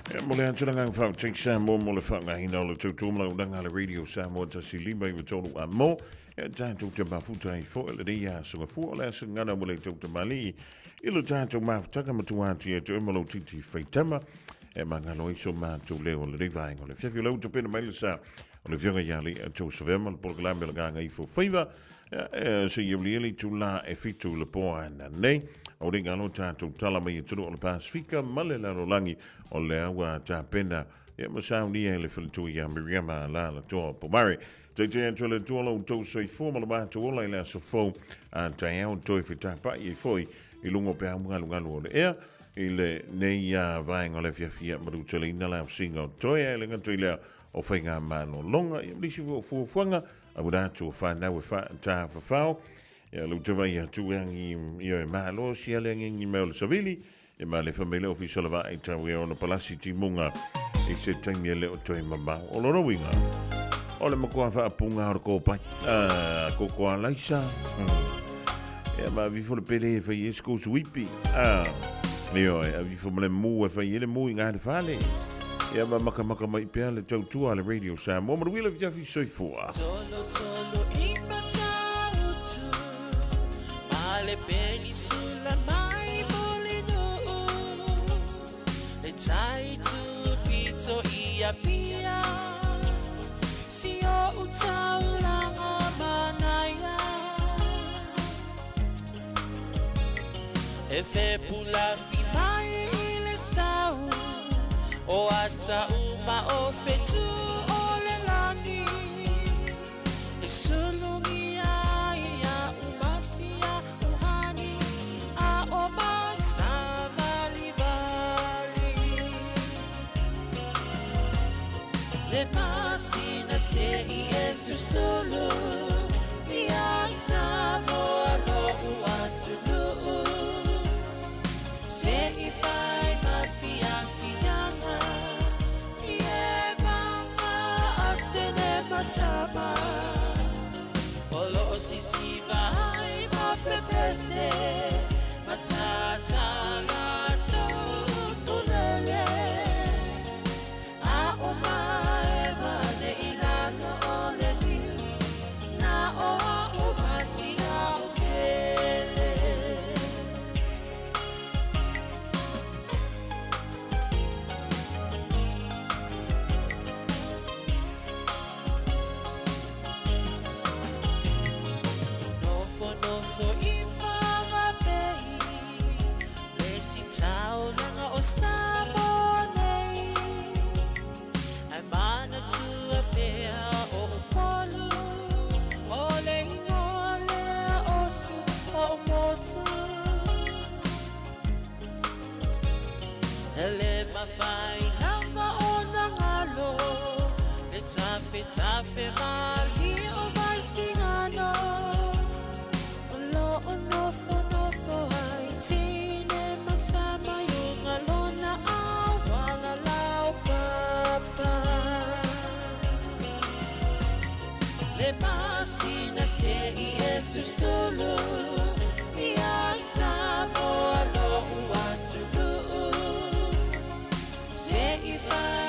E mo le atulaga whautei Samoa mo le whaangahina o le tautua ma launaga a le Radio Samoa 159 a mo. E tātou te mafuta ai foe le nei aso gafua o le aso gana mo le tau tamalii i lo tātou mafutaga matua atu ia te oe ma lou titi faitama e mangalo ai so mātou leo o le nei vaenga o le afiafi o le utu pena mai le sa o le afioga ia le Joseph Emma le polokalame o le Gagaifo Faiva e se ia uli ele itulā e 7 i le po ana nei. O le ngalo tātou tala mai e tunu o le Pasifika ma le lalolagi o lea ua tapena ia ma saunia e le faletua ia Miriama Alaalatoa Pomare. Teitei atu e le Atua lo outou soifua ma lo matou ola i le aso fou a taeao toe fetapa'i ai foi i luga o peau galugalu o le ea i lenei vaega o le afiafi ia maluteleina le ausiga o toe ae le gata i lea o faigamalologa ia ma nisi foi o fuafuaga auina atu o fanau e faatafafao ia lou te vaai atu e agi ia e malo sia le agiagi mai o le savili e malefa mai le ofisa o le vaa i tau e ona palasi timuga i se taimi e le o toe mamao. O lona uiga, o le matua faapuga o le kōpai, koko a laisa, Ia ma avifo le pele e fai e se kousu ipi. Ioe, avifo ma le mū e fai e le mū i ngā le fale. Ia ma makamaka mai pea le tautua a le Radio Samoa. Manuia le afiafi soifua. Tolo tolo i Matautu, ma le penisula mai Mulinuu, le tai tupito i Apia, si o utaulanga manaia. E fepulafi mai i le sau, o ata uma o fetu o le lani. E sulugia ia umasia uhani, a o masavalivali. Le masina se i e susulu, ia Samoa lo'u atunuu. Se i fai ma fiafiaga, i e mama a tene matama. O lo'o sisiva ai ma pepese, matata latou utulele. A o mae vale i lalo o le niu, na o a'u masia o pele. Nofo nofo i Whanganui, le si taulaga o Samoa nei. Ai manatua pea o Upolu, o le ingoa lea o si o motu. E le mafai lava ona galo, le tafetafe mali o Vaisigano. O lo'o nofonofo ai tine ma tama i uga lona auala laupapa. Le masina se i e susulu, ia Samoa lo'u atunuu. Se i fai